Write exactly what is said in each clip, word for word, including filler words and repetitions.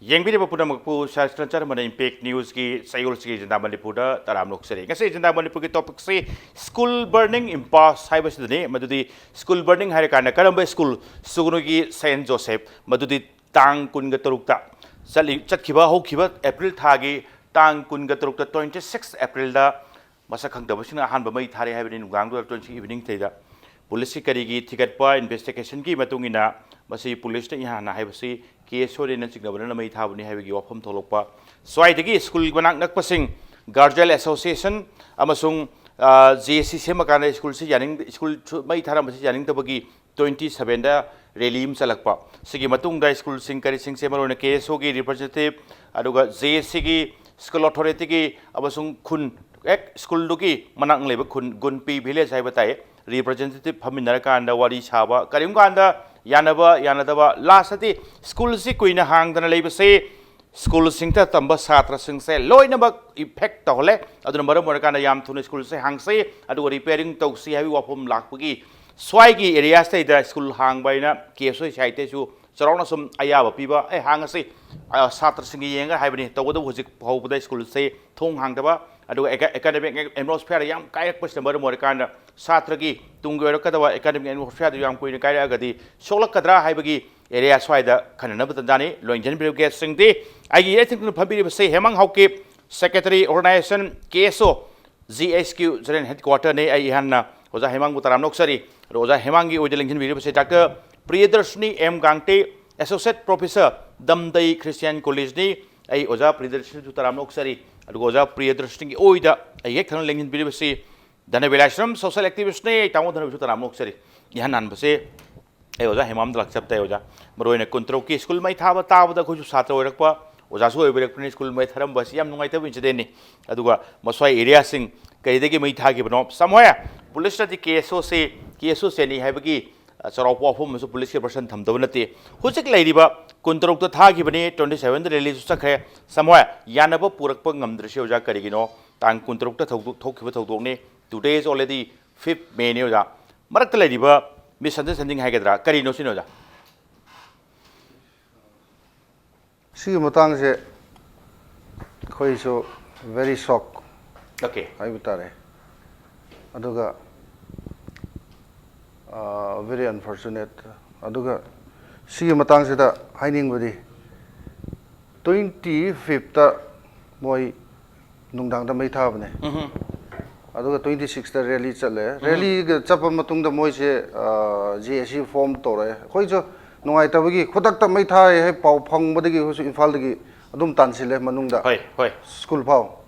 ꯌꯦꯡꯕꯤꯔꯤꯕ ꯄꯨꯝꯅꯃꯛꯄꯨ ꯁꯥꯁꯇ꯭ꯔ ꯆꯔꯃꯅ impact ꯅ꯭ꯌꯨꯁꯀꯤ ꯆꯌꯣꯜꯁꯤꯒꯤ agenda ꯃꯅꯤꯄꯨꯔꯗ ꯇꯔꯥꯝꯅ ꯑꯣꯛꯆꯔꯤ꯫ ꯉꯁꯤ ꯑꯦꯖꯦꯟꯗꯥ ꯃꯅꯤꯄꯨꯔꯒꯤ ꯇꯣꯄꯤꯛꯁꯤ ꯁ꯭ꯀꯨꯜ ꯕꯔꯅꯤꯡ ꯏꯝꯄꯥꯁ ꯍꯥꯏꯕꯁꯤꯗꯅꯤ꯫ ꯃꯗꯨꯗꯤ ꯁ꯭ꯀꯨꯜ ꯕꯔꯅꯤꯡ ꯍꯥꯏꯔꯀꯥꯟꯗ ꯀꯔꯝꯕ ꯁ꯭ꯀꯨꯜ? ꯁꯨꯒꯅꯨꯒꯤ ꯁꯦꯟ ꯖꯣꯁꯦꯐ, ꯃꯗꯨꯗꯤ ꯇꯥꯡ ꯀꯨꯟꯒ ꯇꯔꯨꯛꯇ ꯆꯠꯂꯤ, ꯆꯠꯈꯤꯕ ꯍꯧꯈꯤꯕ ꯑꯦꯄ꯭ꯔꯤꯜ ꯊꯥꯒꯤ ꯇꯥꯡ ꯀꯨꯟꯒ ꯇꯔꯨꯛꯇ, twenty six ꯑꯦꯄ꯭ꯔꯤꯜꯗ, ꯃꯁꯛ ꯈꯪꯗꯕꯁꯤꯡꯅ ꯑꯍꯥꯟꯕ ꯃꯩ ꯊꯥꯔꯦ ꯍꯥꯏꯕꯅꯤ ꯅꯨꯡꯗꯥꯡꯗꯨꯗ, twenty six evening ꯁꯤꯗ꯫ ꯄꯨꯂꯤꯁꯀꯤ ꯀꯔꯤꯒꯤ ꯊꯤꯒꯠꯄ ꯏꯟꯚꯦꯁꯇꯤꯒꯦꯁꯟꯒꯤ ꯃꯇꯨꯡ ꯏꯟꯅ ꯃꯁꯤ ꯄꯨꯂꯤꯁꯅ ꯏꯍꯥꯟ ꯍꯥꯟꯅ ꯍꯥꯏꯕꯁꯤ ꯀꯦ ꯑꯦꯁ ꯑꯣ ꯅ ꯆꯤꯡꯅꯕꯅ ꯃꯩ ꯊꯥꯕꯅꯤ ꯍꯥꯏꯕꯒꯤ ꯋꯥꯐꯝ ꯊꯣꯛꯂꯛꯄ꯫ ꯁ꯭ꯋꯥꯏꯗꯒꯤ ꯁ꯭ꯀꯨꯜ ꯃꯅꯥꯛ ꯅꯛꯄꯁꯤꯡ, ꯒꯥꯔꯖꯤꯌꯥꯟ ꯑꯦꯁꯣꯁꯤꯌꯦꯁꯟ ꯑꯃꯁꯨꯡ, ꯑ, ꯖꯦ ꯑꯦꯁ ꯁꯤ ꯁꯦꯝꯃꯀꯥꯟꯗ ꯁ꯭ꯀꯨꯜꯁꯤ ꯌꯥꯅꯤꯡ-, ꯁ꯭ꯀꯨꯜ ꯁꯨ-, ꯃꯩ ꯊꯥꯔꯝꯕꯁꯤ ꯌꯥꯅꯤꯡꯗꯕꯒꯤ twenty seven ꯗ ꯔꯦꯂꯤ ꯑꯃ ꯆꯠꯂꯛꯄ꯫ ꯁꯤꯒꯤ ꯃꯇꯨꯡꯗ ꯁ꯭ꯀꯨꯜꯁꯤꯡ ꯀꯔꯤꯁꯤꯡꯁꯦ, ꯃꯔꯨꯑꯣꯏꯅ ꯀꯦ ꯑꯦꯁ ꯑꯣꯒꯤ ꯔꯤꯄ꯭ꯔꯖꯦꯟꯇꯦꯇꯤꯚ, ꯑꯗꯨꯒ ꯖꯦ ꯑꯦꯁ ꯁꯤꯒꯤ ꯁ꯭ꯀꯨꯜ ꯑꯣꯊꯣꯔꯤꯇꯤꯒꯤ ꯑꯃꯁꯨꯡ ꯈꯨꯟ, ꯍꯦꯛ ꯁ꯭ꯀꯨꯜꯗꯨꯒꯤ ꯃꯅꯥꯛ ꯂꯩꯕ ꯈꯨꯟ, ꯒꯨꯟꯄꯤ ꯚꯤꯂꯦꯖ ꯍꯥꯏꯕ ꯇꯥꯏ, ꯔꯤꯄ꯭ꯔꯖꯦꯟꯇꯦꯇꯤꯚ ꯐꯝꯃꯤꯟꯅꯔꯀꯥꯟꯗ ꯋꯥꯔꯤ ꯁꯥꯕ, ꯀꯔꯤꯒꯨꯝꯕ ꯀꯥꯟꯗ ꯌꯥꯅꯕ ꯌꯥꯅꯗꯕ, ꯂꯥꯁꯇꯗꯤ ꯁ꯭ꯀꯨꯜꯁꯤ ꯀꯨꯏꯅ ꯍꯥꯡꯗꯅ ꯂꯩꯕꯁꯤ ꯁ꯭ꯀꯨꯜꯁꯤꯡꯗ ꯇꯝꯕ ꯁꯥꯇ꯭ꯔꯁꯤꯡꯁꯦ ꯂꯣꯏꯅꯃꯛ ꯏꯐꯦꯛ ꯇꯧꯍꯜꯂꯦ꯫ ꯑꯗꯨꯅ ꯃꯔꯝ ꯑꯣꯏꯔꯀꯥꯟꯗ ꯌꯥꯝ ꯊꯨꯅ ꯁ꯭ꯀꯨꯜꯁꯦ ꯍꯥꯡꯁꯤ, ꯑꯗꯨꯒ ꯔꯤꯄꯦꯌꯔꯤꯡ ꯇꯧꯁꯤ ꯍꯥꯏꯕꯒꯤ ꯋꯥꯐꯝ ꯂꯥꯛꯄꯒꯤ ꯁ꯭ꯋꯥꯏꯒꯤ ꯑꯦꯔꯤꯌꯥꯁꯤꯗꯩꯗ ꯁ꯭ꯀꯨꯜ ꯍꯥꯡꯕ ꯍꯥꯏꯅ ꯀꯦ ꯑꯦꯁ ꯑꯣ ꯁꯥꯏꯠꯇꯩꯁꯨ ꯆꯥꯎꯔꯥꯛꯅ ꯁꯨꯝ ꯑꯌꯥꯕ ꯄꯤꯕ, "ꯑꯩ ꯍꯥꯡꯉꯁꯤ, ꯑ, ꯁꯥꯇ꯭ꯔꯁꯤꯡꯒꯤ ꯌꯦꯡꯉꯒ" ꯍꯥꯏꯕꯅꯤ꯫ ꯇꯧꯕꯇꯕꯨ ꯍꯧꯖꯤꯛ ꯐꯥꯎꯕꯗ ꯁ꯭ꯀꯨꯜꯁꯦ ꯊꯣꯡ ꯍꯥꯡꯗꯕ, ꯑꯗꯨꯒ ꯑꯦꯀꯥ-, ꯑꯦꯀꯥꯗꯃꯤꯛ ꯑꯦꯠꯃꯣꯁꯐꯤꯌꯔ ꯌꯥꯝ ꯀꯥꯏꯔꯛꯄꯁꯤꯅ ꯃꯔꯝ ꯑꯣꯏꯔꯀꯥꯟꯗ ꯁꯥꯇ꯭ꯔꯒꯤ ꯇꯨꯡꯒꯤ ꯑꯣꯏꯔꯛꯀꯗꯕ ꯑꯦꯀꯥꯗꯃꯤꯛ ꯑꯦꯠꯃꯣꯁꯐꯤꯌꯔꯗꯨ ꯌꯥꯝ ꯀꯨꯏꯅ ꯀꯥꯏꯔꯛꯑꯒꯗꯤ ꯁꯣꯛꯂꯛꯀꯗ꯭ꯔꯥ ꯍꯥꯏꯕꯒꯤ ꯑꯦꯔꯤꯌꯥ ꯁ꯭ꯋꯥꯏꯗ ꯈꯟꯅꯅꯕ ꯇꯟꯖꯥꯅꯤ꯫ ꯂꯣꯏꯅꯖꯟꯕꯤꯔꯕ ꯒꯦꯁꯁꯤꯡꯗꯤ, ꯑꯩꯒꯤ ꯏꯔꯩ ꯊꯪꯅꯅ ꯐꯝꯕꯤꯔꯤꯕꯁꯤ ꯍꯦꯃꯥꯡ ꯍꯥꯎꯀꯤꯞ, ꯁꯦꯀ꯭ꯔꯦꯇꯔꯤ ꯑꯣꯔꯒꯅꯥꯏꯖꯦꯁꯟ ꯀꯦ ꯑꯦꯁ ꯑꯣ, ꯖꯤ ꯑꯩꯆ ꯀ꯭ꯌꯨ ꯖꯦꯅꯔꯦꯜ ꯍꯦꯗꯀ꯭ꯋꯥꯇꯔꯅꯤ꯫ ꯑꯩ ꯏꯍꯥꯟꯅ ꯑꯣꯖꯥ ꯍꯦꯃꯥꯡꯕꯨ ꯇꯔꯥꯝꯅ ꯑꯣꯛꯆꯔꯤ꯫ ꯑꯗꯣ ꯑꯣꯖꯥ ꯍꯦꯃꯥꯡꯒꯤ ꯑꯣꯏꯗ ꯂꯦꯡꯁꯤꯟꯕꯤꯔꯤꯕꯁꯤ doctor Priyadarshini M Gangte, associate professor, Damdei Christian ꯀꯣꯂꯦꯖꯅꯤ꯫ ꯑꯩ ꯑꯣꯖꯥ ꯄ꯭ꯔꯤꯌꯗꯔꯁꯤꯅꯤꯁꯨ ꯇꯔꯥꯝꯅ ꯑꯣꯛꯆꯔꯤ꯫ ꯑꯗꯨꯒ ꯑꯣꯖꯥ ꯄ꯭ꯔꯤꯌꯗꯔꯁꯤꯅꯤꯒꯤ ꯑꯣꯏꯗ ꯑꯩ ꯍꯦꯛ ꯊꯪꯅ ꯂꯦꯡꯁꯤꯟꯕꯤꯔꯤꯕꯁꯤ ꯙꯅꯕꯤꯂꯥꯁ ꯁꯣꯁꯦꯜ ꯑꯦꯛꯇꯤꯚꯤꯁ꯭ꯠꯅꯤ꯫ ꯑꯩ ꯇꯥꯃꯣ ꯙꯅꯕꯤꯁꯨ ꯇꯔꯥꯝꯅ ꯑꯣꯛꯆꯔꯤ꯫ ꯏꯍꯥꯟ ꯍꯥꯟꯕꯁꯦ ꯑꯩ ꯑꯣꯖꯥ ꯍꯦꯃꯥꯝꯗ ꯂꯥꯛꯆꯕ ꯇꯥꯏ ꯑꯣꯖꯥ꯫ ꯃꯔꯨꯑꯣꯏꯅ ꯀꯨꯟꯇꯔꯨꯛꯀꯤ ꯁ꯭ꯀꯨꯜ ꯃꯩ ꯊꯥꯕ ꯇꯥꯕꯗ ꯑꯩꯈꯣꯏꯁꯨ ꯁꯥꯇ꯭ꯔ ꯑꯣꯏꯔꯛꯄ, ꯑꯣꯖꯥꯁꯨ ꯑꯣꯏꯕꯤꯔꯛꯄꯅꯤ꯫ ꯁ꯭ꯀꯨꯜ ꯃꯩ ꯊꯥꯔꯝꯕ ꯑꯁꯤ ꯌꯥꯝ ꯅꯨꯡꯉꯥꯏꯇꯕ ꯏꯟꯁꯤꯗꯦꯟꯅꯤ꯫ ꯑꯗꯨꯒ ꯃꯁ꯭ꯋꯥꯏ ꯑꯦꯔꯤꯌꯥꯁꯤꯡ ꯀꯔꯤꯗꯒꯤ ꯃꯩ ꯊꯥꯈꯤꯕꯅꯣ? ꯁꯝꯍꯣꯏ, ꯄꯨꯂꯤꯁꯅꯗꯤ ꯀꯦ ꯑꯦꯁ ꯑꯣꯁꯤ, ꯀꯦ ꯑꯦꯁ ꯑꯣ ꯁꯦꯅꯤ ꯍꯥꯏꯕꯒꯤ, ꯑ, ꯆꯥꯎꯔꯥꯛꯄ ꯋꯥꯐꯝ ꯑꯃꯁꯨ ꯄꯨꯂꯤꯁꯀꯤ ꯄꯔꯁꯟ ꯊꯝꯗꯕ ꯅꯠꯇꯦ꯫ ꯍꯧꯖꯤꯛ ꯂꯩꯔꯤꯕ ꯀꯨꯟꯇꯔꯨꯛꯇ ꯊꯥꯈꯤꯕꯅꯤ, twenty seven ꯗ ꯔꯦꯂꯤꯁꯨ ꯆꯠꯈ꯭ꯔꯦ꯫ ꯁꯝꯍꯣꯏ, ꯌꯥꯅꯕ ꯄꯨꯔꯛꯄ ꯉꯝꯗ꯭ꯔꯤꯁꯤ ꯑꯣꯖꯥ ꯀꯔꯤꯒꯤꯅꯣ? ꯇꯥꯡ ꯀꯨꯟꯇꯔꯨꯛꯇ ꯊꯧꯗꯣꯛ-, ꯊꯣꯛꯈꯤꯕ ꯊꯧꯗꯣꯛꯅꯤ꯫ Today is already fifth May ꯅꯤ ꯑꯣꯖꯥ꯫ ꯃꯔꯛꯇ ꯂꯩꯔꯤꯕ misunderstanding ꯍꯥꯏꯒꯗ꯭ꯔꯥ, ꯀꯔꯤꯅꯣ ꯁꯤꯅꯤ ꯑꯣꯖꯥ? ꯁꯤꯒꯤ ꯃꯇꯥꯡꯁꯦ ꯑꯩꯈꯣꯏꯁꯨ very shock Okay. ꯍꯥꯏꯕ ꯇꯥꯔꯦ, ꯑꯗꯨꯒ very unfortunate. ꯑꯗꯨꯒ ꯁꯤꯒꯤ ꯃꯇꯥꯡꯁꯤꯗ ꯍꯥꯏꯅꯤꯡꯕꯗꯤ, twenty fifth ꯃꯣꯏ ꯅꯨꯡꯗꯥꯡꯗ ꯃꯩ ꯊꯥꯕꯅꯦ, ꯑꯗꯨꯒ twenty sixth rally ꯆꯠꯂꯦ꯫ Rallyꯒ ꯆꯠꯄ ꯃꯇꯨꯡꯗ ꯃꯣꯏꯁꯦ ꯖꯦ ꯑꯦ ꯁꯤ form ꯇꯧꯔꯛꯑꯦ꯫ ꯑꯩꯈꯣꯏꯁꯨ ꯅꯨꯡꯉꯥꯏꯇꯕꯒꯤ ꯈꯨꯗꯛꯇ ꯃꯩ ꯊꯥꯏ ꯍꯥꯏ ꯄꯥꯎ ꯐꯪꯕꯗꯒꯤ ꯑꯩꯈꯣꯏꯁꯨ ꯏꯝꯐꯥꯜꯗꯒꯤ ꯑꯗꯨꯝ ꯇꯥꯟꯁꯤꯜꯂꯦ ꯃꯅꯨꯡꯗ, ꯍꯣꯏ, ꯍꯣꯏ. ꯁ꯭ꯀꯨꯜ ꯐꯥꯎ꯫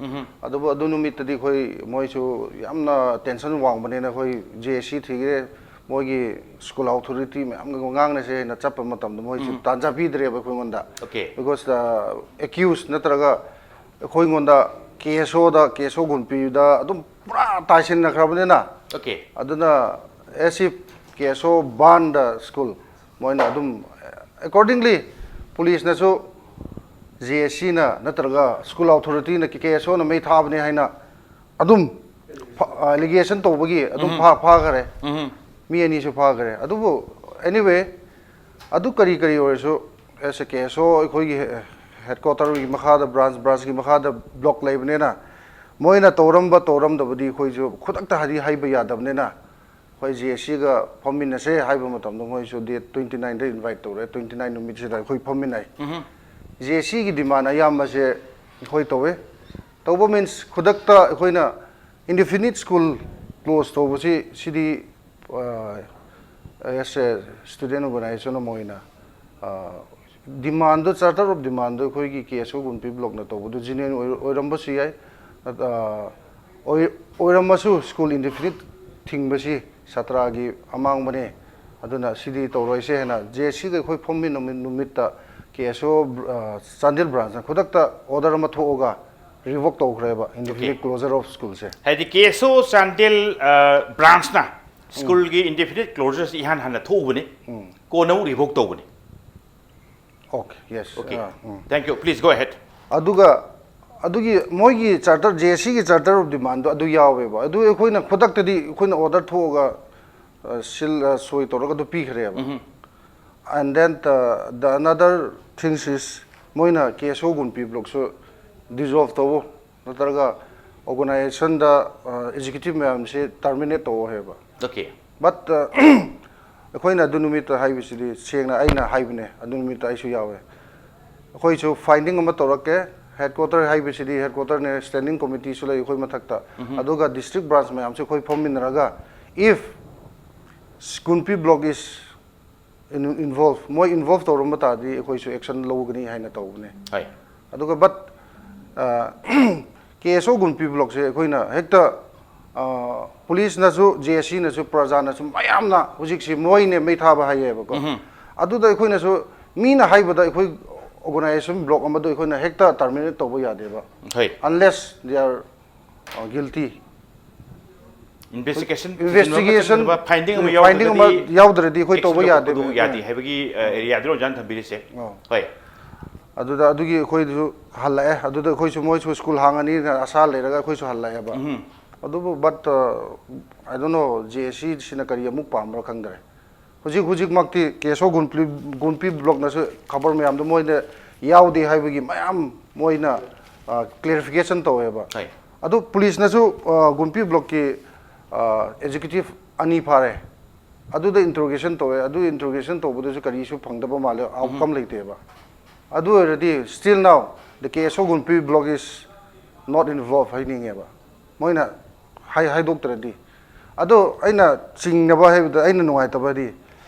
ꯑꯗꯨꯕꯨ ꯑꯗꯨ ꯅꯨꯃꯤꯠꯇꯗꯤ ꯑꯩꯈꯣꯏ, ꯃꯣꯏꯁꯨ ꯌꯥꯝꯅ tension ꯋꯥꯡꯕꯅꯤꯅ ꯑꯩꯈꯣꯏ ꯖꯦ ꯑꯦ ꯁꯤ ꯊꯤꯈ꯭ꯔꯦ, ꯃꯣꯏꯒꯤ ꯁ꯭ꯀꯨꯜ ꯑꯣꯊꯣꯔꯤꯇꯤ ꯃꯌꯥꯝꯒ ꯉꯥꯡꯅꯁꯦ ꯍꯥꯏꯅ ꯆꯠꯄ ꯃꯇꯝꯗ ꯃꯣꯏꯁꯨ ꯇꯥꯟꯖꯥ ꯄꯤꯗ꯭ꯔꯦꯕ ꯑꯩꯈꯣꯏꯉꯣꯟꯗ꯫ Okay. Because accused ꯅꯠꯇ꯭ꯔꯒ ꯑꯩꯈꯣꯏꯉꯣꯟꯗ ꯀꯦ ꯑꯦꯁ ꯑꯣꯗ, ꯀꯦ ꯑꯦꯁ ꯑꯣ ꯒꯨꯟꯄꯤꯗ ꯑꯗꯨꯝ ꯄꯨꯔꯥ ꯇꯥꯏꯁꯤꯟꯅꯈ꯭ꯔꯕꯅꯤꯅ, Okay. ꯑꯗꯨꯅ as if ꯀꯦ ꯑꯦꯁ ꯑꯣ ban the school, ꯃꯣꯏꯅ ꯑꯗꯨꯝ accordingly ꯄꯨꯂꯤꯁꯅꯁꯨ ꯖꯦ ꯑꯦ ꯁꯤꯅ ꯅꯠꯇ꯭ꯔꯒ ꯁ꯭ꯀꯨꯜ ꯑꯣꯊꯣꯔꯤꯇꯤꯅ ꯀꯦ ꯑꯦꯁ ꯑꯣꯅ ꯃꯩ ꯊꯥꯕꯅꯤ ꯍꯥꯏꯅ ꯑꯗꯨꯝ allegation ꯇꯧꯕꯒꯤ ꯑꯗꯨꯝ ꯐꯥ- ꯐꯥꯈꯔꯦ꯫ ꯃꯤ ꯑꯅꯤꯁꯨ ꯐꯥꯈꯔꯦ꯫ ꯑꯗꯨꯕꯨ anyway, ꯑꯗꯨ ꯀꯔꯤ ꯀꯔꯤ ꯑꯣꯏꯔꯁꯨ, as a ꯀꯦ ꯑꯦꯁ ꯑꯣ ꯑꯩꯈꯣꯏꯒꯤ headquarterꯒꯤ ꯃꯈꯥꯗ branch, branchꯀꯤ ꯃꯈꯥꯗ block ꯂꯩꯕꯅꯤꯅ ꯃꯣꯏꯅ ꯇꯧꯔꯝꯕ ꯇꯧꯔꯝꯗꯕꯗꯤ ꯑꯩꯈꯣꯏꯁꯨ ꯈꯨꯗꯛꯇ ꯍꯥꯏꯗꯤ ꯍꯥꯏꯕ ꯌꯥꯗꯕꯅꯤꯅ, ꯑꯩꯈꯣꯏ ꯖꯦ ꯑꯦ ꯁꯤꯒ ꯐꯝꯃꯤꯟꯅꯁꯦ ꯍꯥꯏꯕ ꯃꯇꯝꯗ ꯃꯣꯏꯁꯨ date twenty nineꯗ invite ꯇꯧꯔꯦ꯫ Twenty nine ꯅꯨꯃꯤꯠꯁꯤꯗ ꯑꯩꯈꯣꯏ ꯐꯝꯃꯤꯟꯅꯩ꯫ ꯖꯦ ꯑꯦ ꯁꯤꯒꯤ demand ꯑꯌꯥꯝꯕꯁꯦ ꯑꯩꯈꯣꯏ ꯇꯧꯋꯦ꯫ ꯇꯧꯕ means ꯈꯨꯗꯛꯇ ꯑꯩꯈꯣꯏꯅ indefinite school close ꯇꯧꯕꯁꯤ, ꯁꯤꯗꯤ as a student organization ꯑꯃ ꯑꯣꯏꯅ demandꯗꯣ, charter of demandꯗꯣ ꯑꯩꯈꯣꯏꯒꯤ ꯀꯦ ꯑꯦꯁ ꯑꯣ ꯒꯨꯟꯄꯤ blockꯅ ꯇꯧꯕꯗꯣ genuine ꯑꯣꯏ- ꯑꯣꯏꯔꯝꯕꯁꯨ ꯌꯥꯏ꯫ ꯑ, ꯑꯣꯏ- ꯑꯣꯏꯔꯝꯃꯁꯨ ꯁ꯭ꯀꯨꯜ indefinite ꯊꯤꯡꯕꯁꯤ ꯁꯥꯇ꯭ꯔꯒꯤ ꯑꯃꯥꯡꯕꯅꯦ, ꯑꯗꯨꯅ ꯁꯤꯗꯤ ꯇꯧꯔꯣꯏꯁꯦ ꯍꯥꯏꯅ ꯖꯦ ꯑꯦ ꯁꯤꯒ ꯑꯩꯈꯣꯏ ꯐꯝꯃꯤꯟꯅꯕ ꯅꯨꯃꯤꯠꯇ ꯀꯦ ꯑꯦꯁ ꯑꯣ, ꯆꯥꯟꯗꯦꯜ branchꯅ ꯈꯨꯗꯛꯇ order ꯑꯃ ꯊꯣꯛꯑꯒ revoke ꯇꯧꯈ꯭ꯔꯦꯕ indefinite closure of schoolꯁꯦ꯫ ꯍꯥꯏꯗꯤ ꯀꯦ ꯑꯦꯁ ꯑꯣ ꯆꯥꯟꯗꯦꯜ branchꯅ ꯁ꯭ꯀꯨꯜꯒꯤ indefinite closureꯁꯤ ꯏꯍꯥꯟ ꯍꯥꯟꯅ ꯊꯣꯛꯎꯕꯅꯤ, ꯀꯣꯟꯅ ꯑꯃꯨꯛ revoke ꯇꯧꯕꯅꯤ꯫ Okay, yes. Okay. Ah, um. Thank you. Please go ahead. ꯑꯗꯨꯒ ꯑꯗꯨꯒꯤ ꯃꯣꯏꯒꯤ charter, ꯖꯦ ꯑꯦ ꯁꯤꯒꯤ charter of demandꯗꯣ ꯑꯗꯨ ꯌꯥꯎꯋꯦꯕ꯫ ꯑꯗꯨ ꯑꯩꯈꯣꯏꯅ ꯈꯨꯗꯛꯇꯗꯤ ꯑꯩꯈꯣꯏꯅ order ꯊꯣꯛꯑꯒ seal, ꯁꯣꯏ ꯇꯧꯔꯒ ꯑꯗꯨ ꯄꯤꯈ꯭ꯔꯦꯕ꯫ And then the, the another things is, ꯃꯣꯏꯅ ꯀꯦ ꯑꯦꯁ ꯑꯣ ꯒꯨꯟꯄꯤ ꯕ꯭ꯂꯣꯛꯁꯨ ꯗꯤꯖꯣꯜꯕ ꯇꯧꯋꯣ, ꯅꯠꯇ꯭ꯔꯒ ꯑꯣꯔꯒꯅꯥꯏꯖꯦꯁꯟꯗ ꯑꯦꯛꯖꯤꯀ꯭ꯌꯨꯇꯤꯚ ꯃꯌꯥꯝꯁꯤ ꯇꯔꯃꯤꯅꯦꯠ ꯇꯧꯋꯣ ꯍꯥꯏꯌꯦꯕ꯫ Okay. ꯕꯠ ꯑꯩꯈꯣꯏꯅ ꯑꯗꯨ ꯅꯨꯃꯤꯠꯇ ꯍꯥꯏꯕꯁꯤꯗꯤ, ꯁꯦꯡꯅ ꯑꯩꯅ ꯍꯥꯏꯕꯅꯦ, ꯑꯗꯨ ꯅꯨꯃꯤꯠꯇ ꯑꯩꯁꯨ ꯌꯥꯎꯋꯦ꯫ ꯑꯩꯈꯣꯏꯁꯨ ꯐꯥꯏꯟꯗꯤꯡ ꯑꯃ ꯇꯧꯔꯛꯀꯦ, ꯍꯦꯗ ꯀ꯭ꯋꯥꯇꯔ ꯍꯥꯏꯕꯁꯤꯗꯤ ꯍꯦꯗ ꯀ꯭ꯋꯥꯇꯔꯅꯦ, ꯁ꯭ꯇꯦꯟꯗꯤꯡ ꯀꯣꯃꯤꯇꯤꯁꯨ ꯂꯩ ꯑꯩꯈꯣꯏ ꯃꯊꯛꯇ, ꯑꯗꯨꯒ ꯗꯤꯁꯇ꯭ꯔꯤꯛ ꯕ꯭ꯔꯥꯟꯁ ꯃꯌꯥꯝꯁꯨ ꯑꯩꯈꯣꯏ ꯐꯝꯃꯤꯟꯅꯔꯒ, if ꯒꯨꯟꯄꯤ ꯕ꯭ꯂꯣꯛ is involve, ꯃꯣꯏ ꯏꯟꯚꯣꯜꯚ ꯇꯧꯔꯝꯕ ꯇꯥꯔꯗꯤ ꯑꯩꯈꯣꯏꯁꯨ ꯑꯦꯛꯁꯟ ꯂꯧꯒꯅꯤ ꯍꯥꯏꯅ ꯇꯧꯕꯅꯦ꯫ ꯍꯣꯏ꯫ ꯑꯗꯨꯒ ꯕꯠ ꯀꯦ ꯑꯦꯁ ꯑꯣ ꯒꯨꯟꯄꯤ ꯕ꯭ꯂꯣꯛꯁꯦ ꯑꯩꯈꯣꯏꯅ ꯍꯦꯛꯇ, ꯄꯨꯂꯤꯁꯅꯁꯨ, ꯖꯦ ꯑꯦ ꯁꯤꯅꯁꯨ, ꯄ꯭ꯔꯖꯥꯅꯁꯨ, ꯃꯌꯥꯝꯅ ꯍꯧꯖꯤꯛꯁꯤ ꯃꯣꯏꯅꯦ ꯃꯩ ꯊꯥꯕ ꯍꯥꯏꯌꯦꯕꯀꯣ꯫ ꯑꯗꯨꯗ ꯑꯩꯈꯣꯏꯅꯁꯨ, ꯃꯤꯅ ꯍꯥꯏꯕꯗ ꯑꯩꯈꯣꯏ ꯑꯣꯔꯒꯅꯥꯏꯖꯦꯁꯟ ꯕ꯭ꯂꯣꯛ ꯑꯃꯗꯣ ꯑꯩꯈꯣꯏꯅ ꯍꯦꯛꯇ ꯇꯔꯃꯤꯅꯦꯠ ꯇꯧꯕ ꯌꯥꯗꯦꯕ, ꯍꯣꯏ꯫ unless they are guilty꯫ Investigation Investigation, ꯐꯥꯏꯟꯗꯤꯡ ꯑꯃ finding ꯑꯃ ꯌꯥꯎꯗ꯭ꯔꯗꯤ ꯌꯥꯎꯗ꯭ꯔꯗꯤ ꯑꯩꯈꯣꯏ action ꯇꯧꯕ ꯌꯥꯗꯦ꯫ ꯂꯧꯊꯣꯛꯄꯗꯨ ꯌꯥꯗꯦ ꯍꯥꯏꯕꯒꯤ ꯑꯦꯔꯤꯌꯥꯗꯨꯅ ꯑꯣꯖꯥꯅ ꯊꯝꯕꯤꯔꯤꯁꯦ꯫ ꯑꯣ꯫ ꯍꯣꯏ꯫ ꯑꯗꯨꯗ ꯑꯗꯨꯒꯤ ꯑꯩꯈꯣꯏꯗꯨꯁꯨ ꯍꯜꯂꯛꯑꯦ꯫ ꯑꯗꯨꯗ ꯑꯩꯈꯣꯏꯁꯨ, ꯃꯣꯏꯁꯨ ꯁ꯭ꯀꯨꯜ ꯍꯥꯡꯉꯅꯤꯅ ꯑꯁꯥ ꯂꯩꯔꯒ ꯑꯩꯈꯣꯏꯁꯨ ꯍꯜꯂꯛꯑꯦꯕ꯫ ꯑꯗꯨꯕꯨ but I Don no, J ꯑꯦ ꯁꯤꯁꯤꯅ ꯀꯔꯤ ꯑꯃꯨꯛ ꯄꯥꯝꯕ꯭ꯔꯥ ꯈꯪꯗ꯭ꯔꯦ꯫ ꯍꯧꯖꯤꯛ ꯍꯧꯖꯤꯛꯃꯛꯇꯤ ꯀꯦ ꯑꯦꯁ ꯑꯣ ꯒꯨꯟꯄꯤ, ꯒꯨꯟꯄꯤ ꯕ꯭ꯂꯣꯛꯅꯁꯨ ꯈꯕꯔ ꯃꯌꯥꯝꯗꯣ ꯃꯣꯏꯅ ꯌꯥꯎꯗꯦ ꯍꯥꯏꯕꯒꯤ ꯃꯌꯥꯝ ꯃꯣꯏꯅ ꯀ꯭ꯂꯦꯔꯤꯐꯤꯀꯦꯁꯟ ꯇꯧꯋꯦꯕ꯫ ꯍꯣꯏ꯫ ꯑꯗꯨ ꯄꯨꯂꯤꯁꯅꯁꯨ, ꯑ, ꯒꯨꯝꯄꯤ ꯕ꯭ꯂꯣꯛꯀꯤ, ꯑ, ꯑꯦꯛꯖꯤꯀ꯭ꯌꯨꯇꯤꯚ ꯑꯅꯤ ꯐꯥꯔꯦ꯫ ꯑꯗꯨꯗ ꯏꯟꯇ꯭ꯔꯣꯒꯦꯁꯟ ꯇꯧꯋꯦ꯫ ꯑꯗꯨ ꯏꯟꯇ꯭ꯔꯣꯒꯦꯁꯟ ꯇꯧꯕꯗꯁꯨ ꯀꯔꯤꯁꯨ ꯐꯪꯗꯕ ꯃꯥꯜꯂꯦ, ꯑꯥꯎꯠꯀꯝ ꯂꯩꯇꯦꯕ꯫ ꯑꯗꯨ ꯑꯣꯏꯔꯗꯤ still now the K S O Gunpi block is not involved ꯍꯥꯏꯅꯤꯡꯉꯦꯕ, ꯃꯣꯏꯅ ꯍꯥꯏ-, ꯍꯥꯏꯗꯣꯛꯇ꯭ꯔꯗꯤ꯫ ꯑꯗꯣ ꯑꯩꯅ ꯆꯤꯡꯅꯕ ꯍꯥꯏꯕꯗ, ꯑꯩꯅ ꯅꯨꯡꯉꯥꯏꯇꯕꯗꯤ,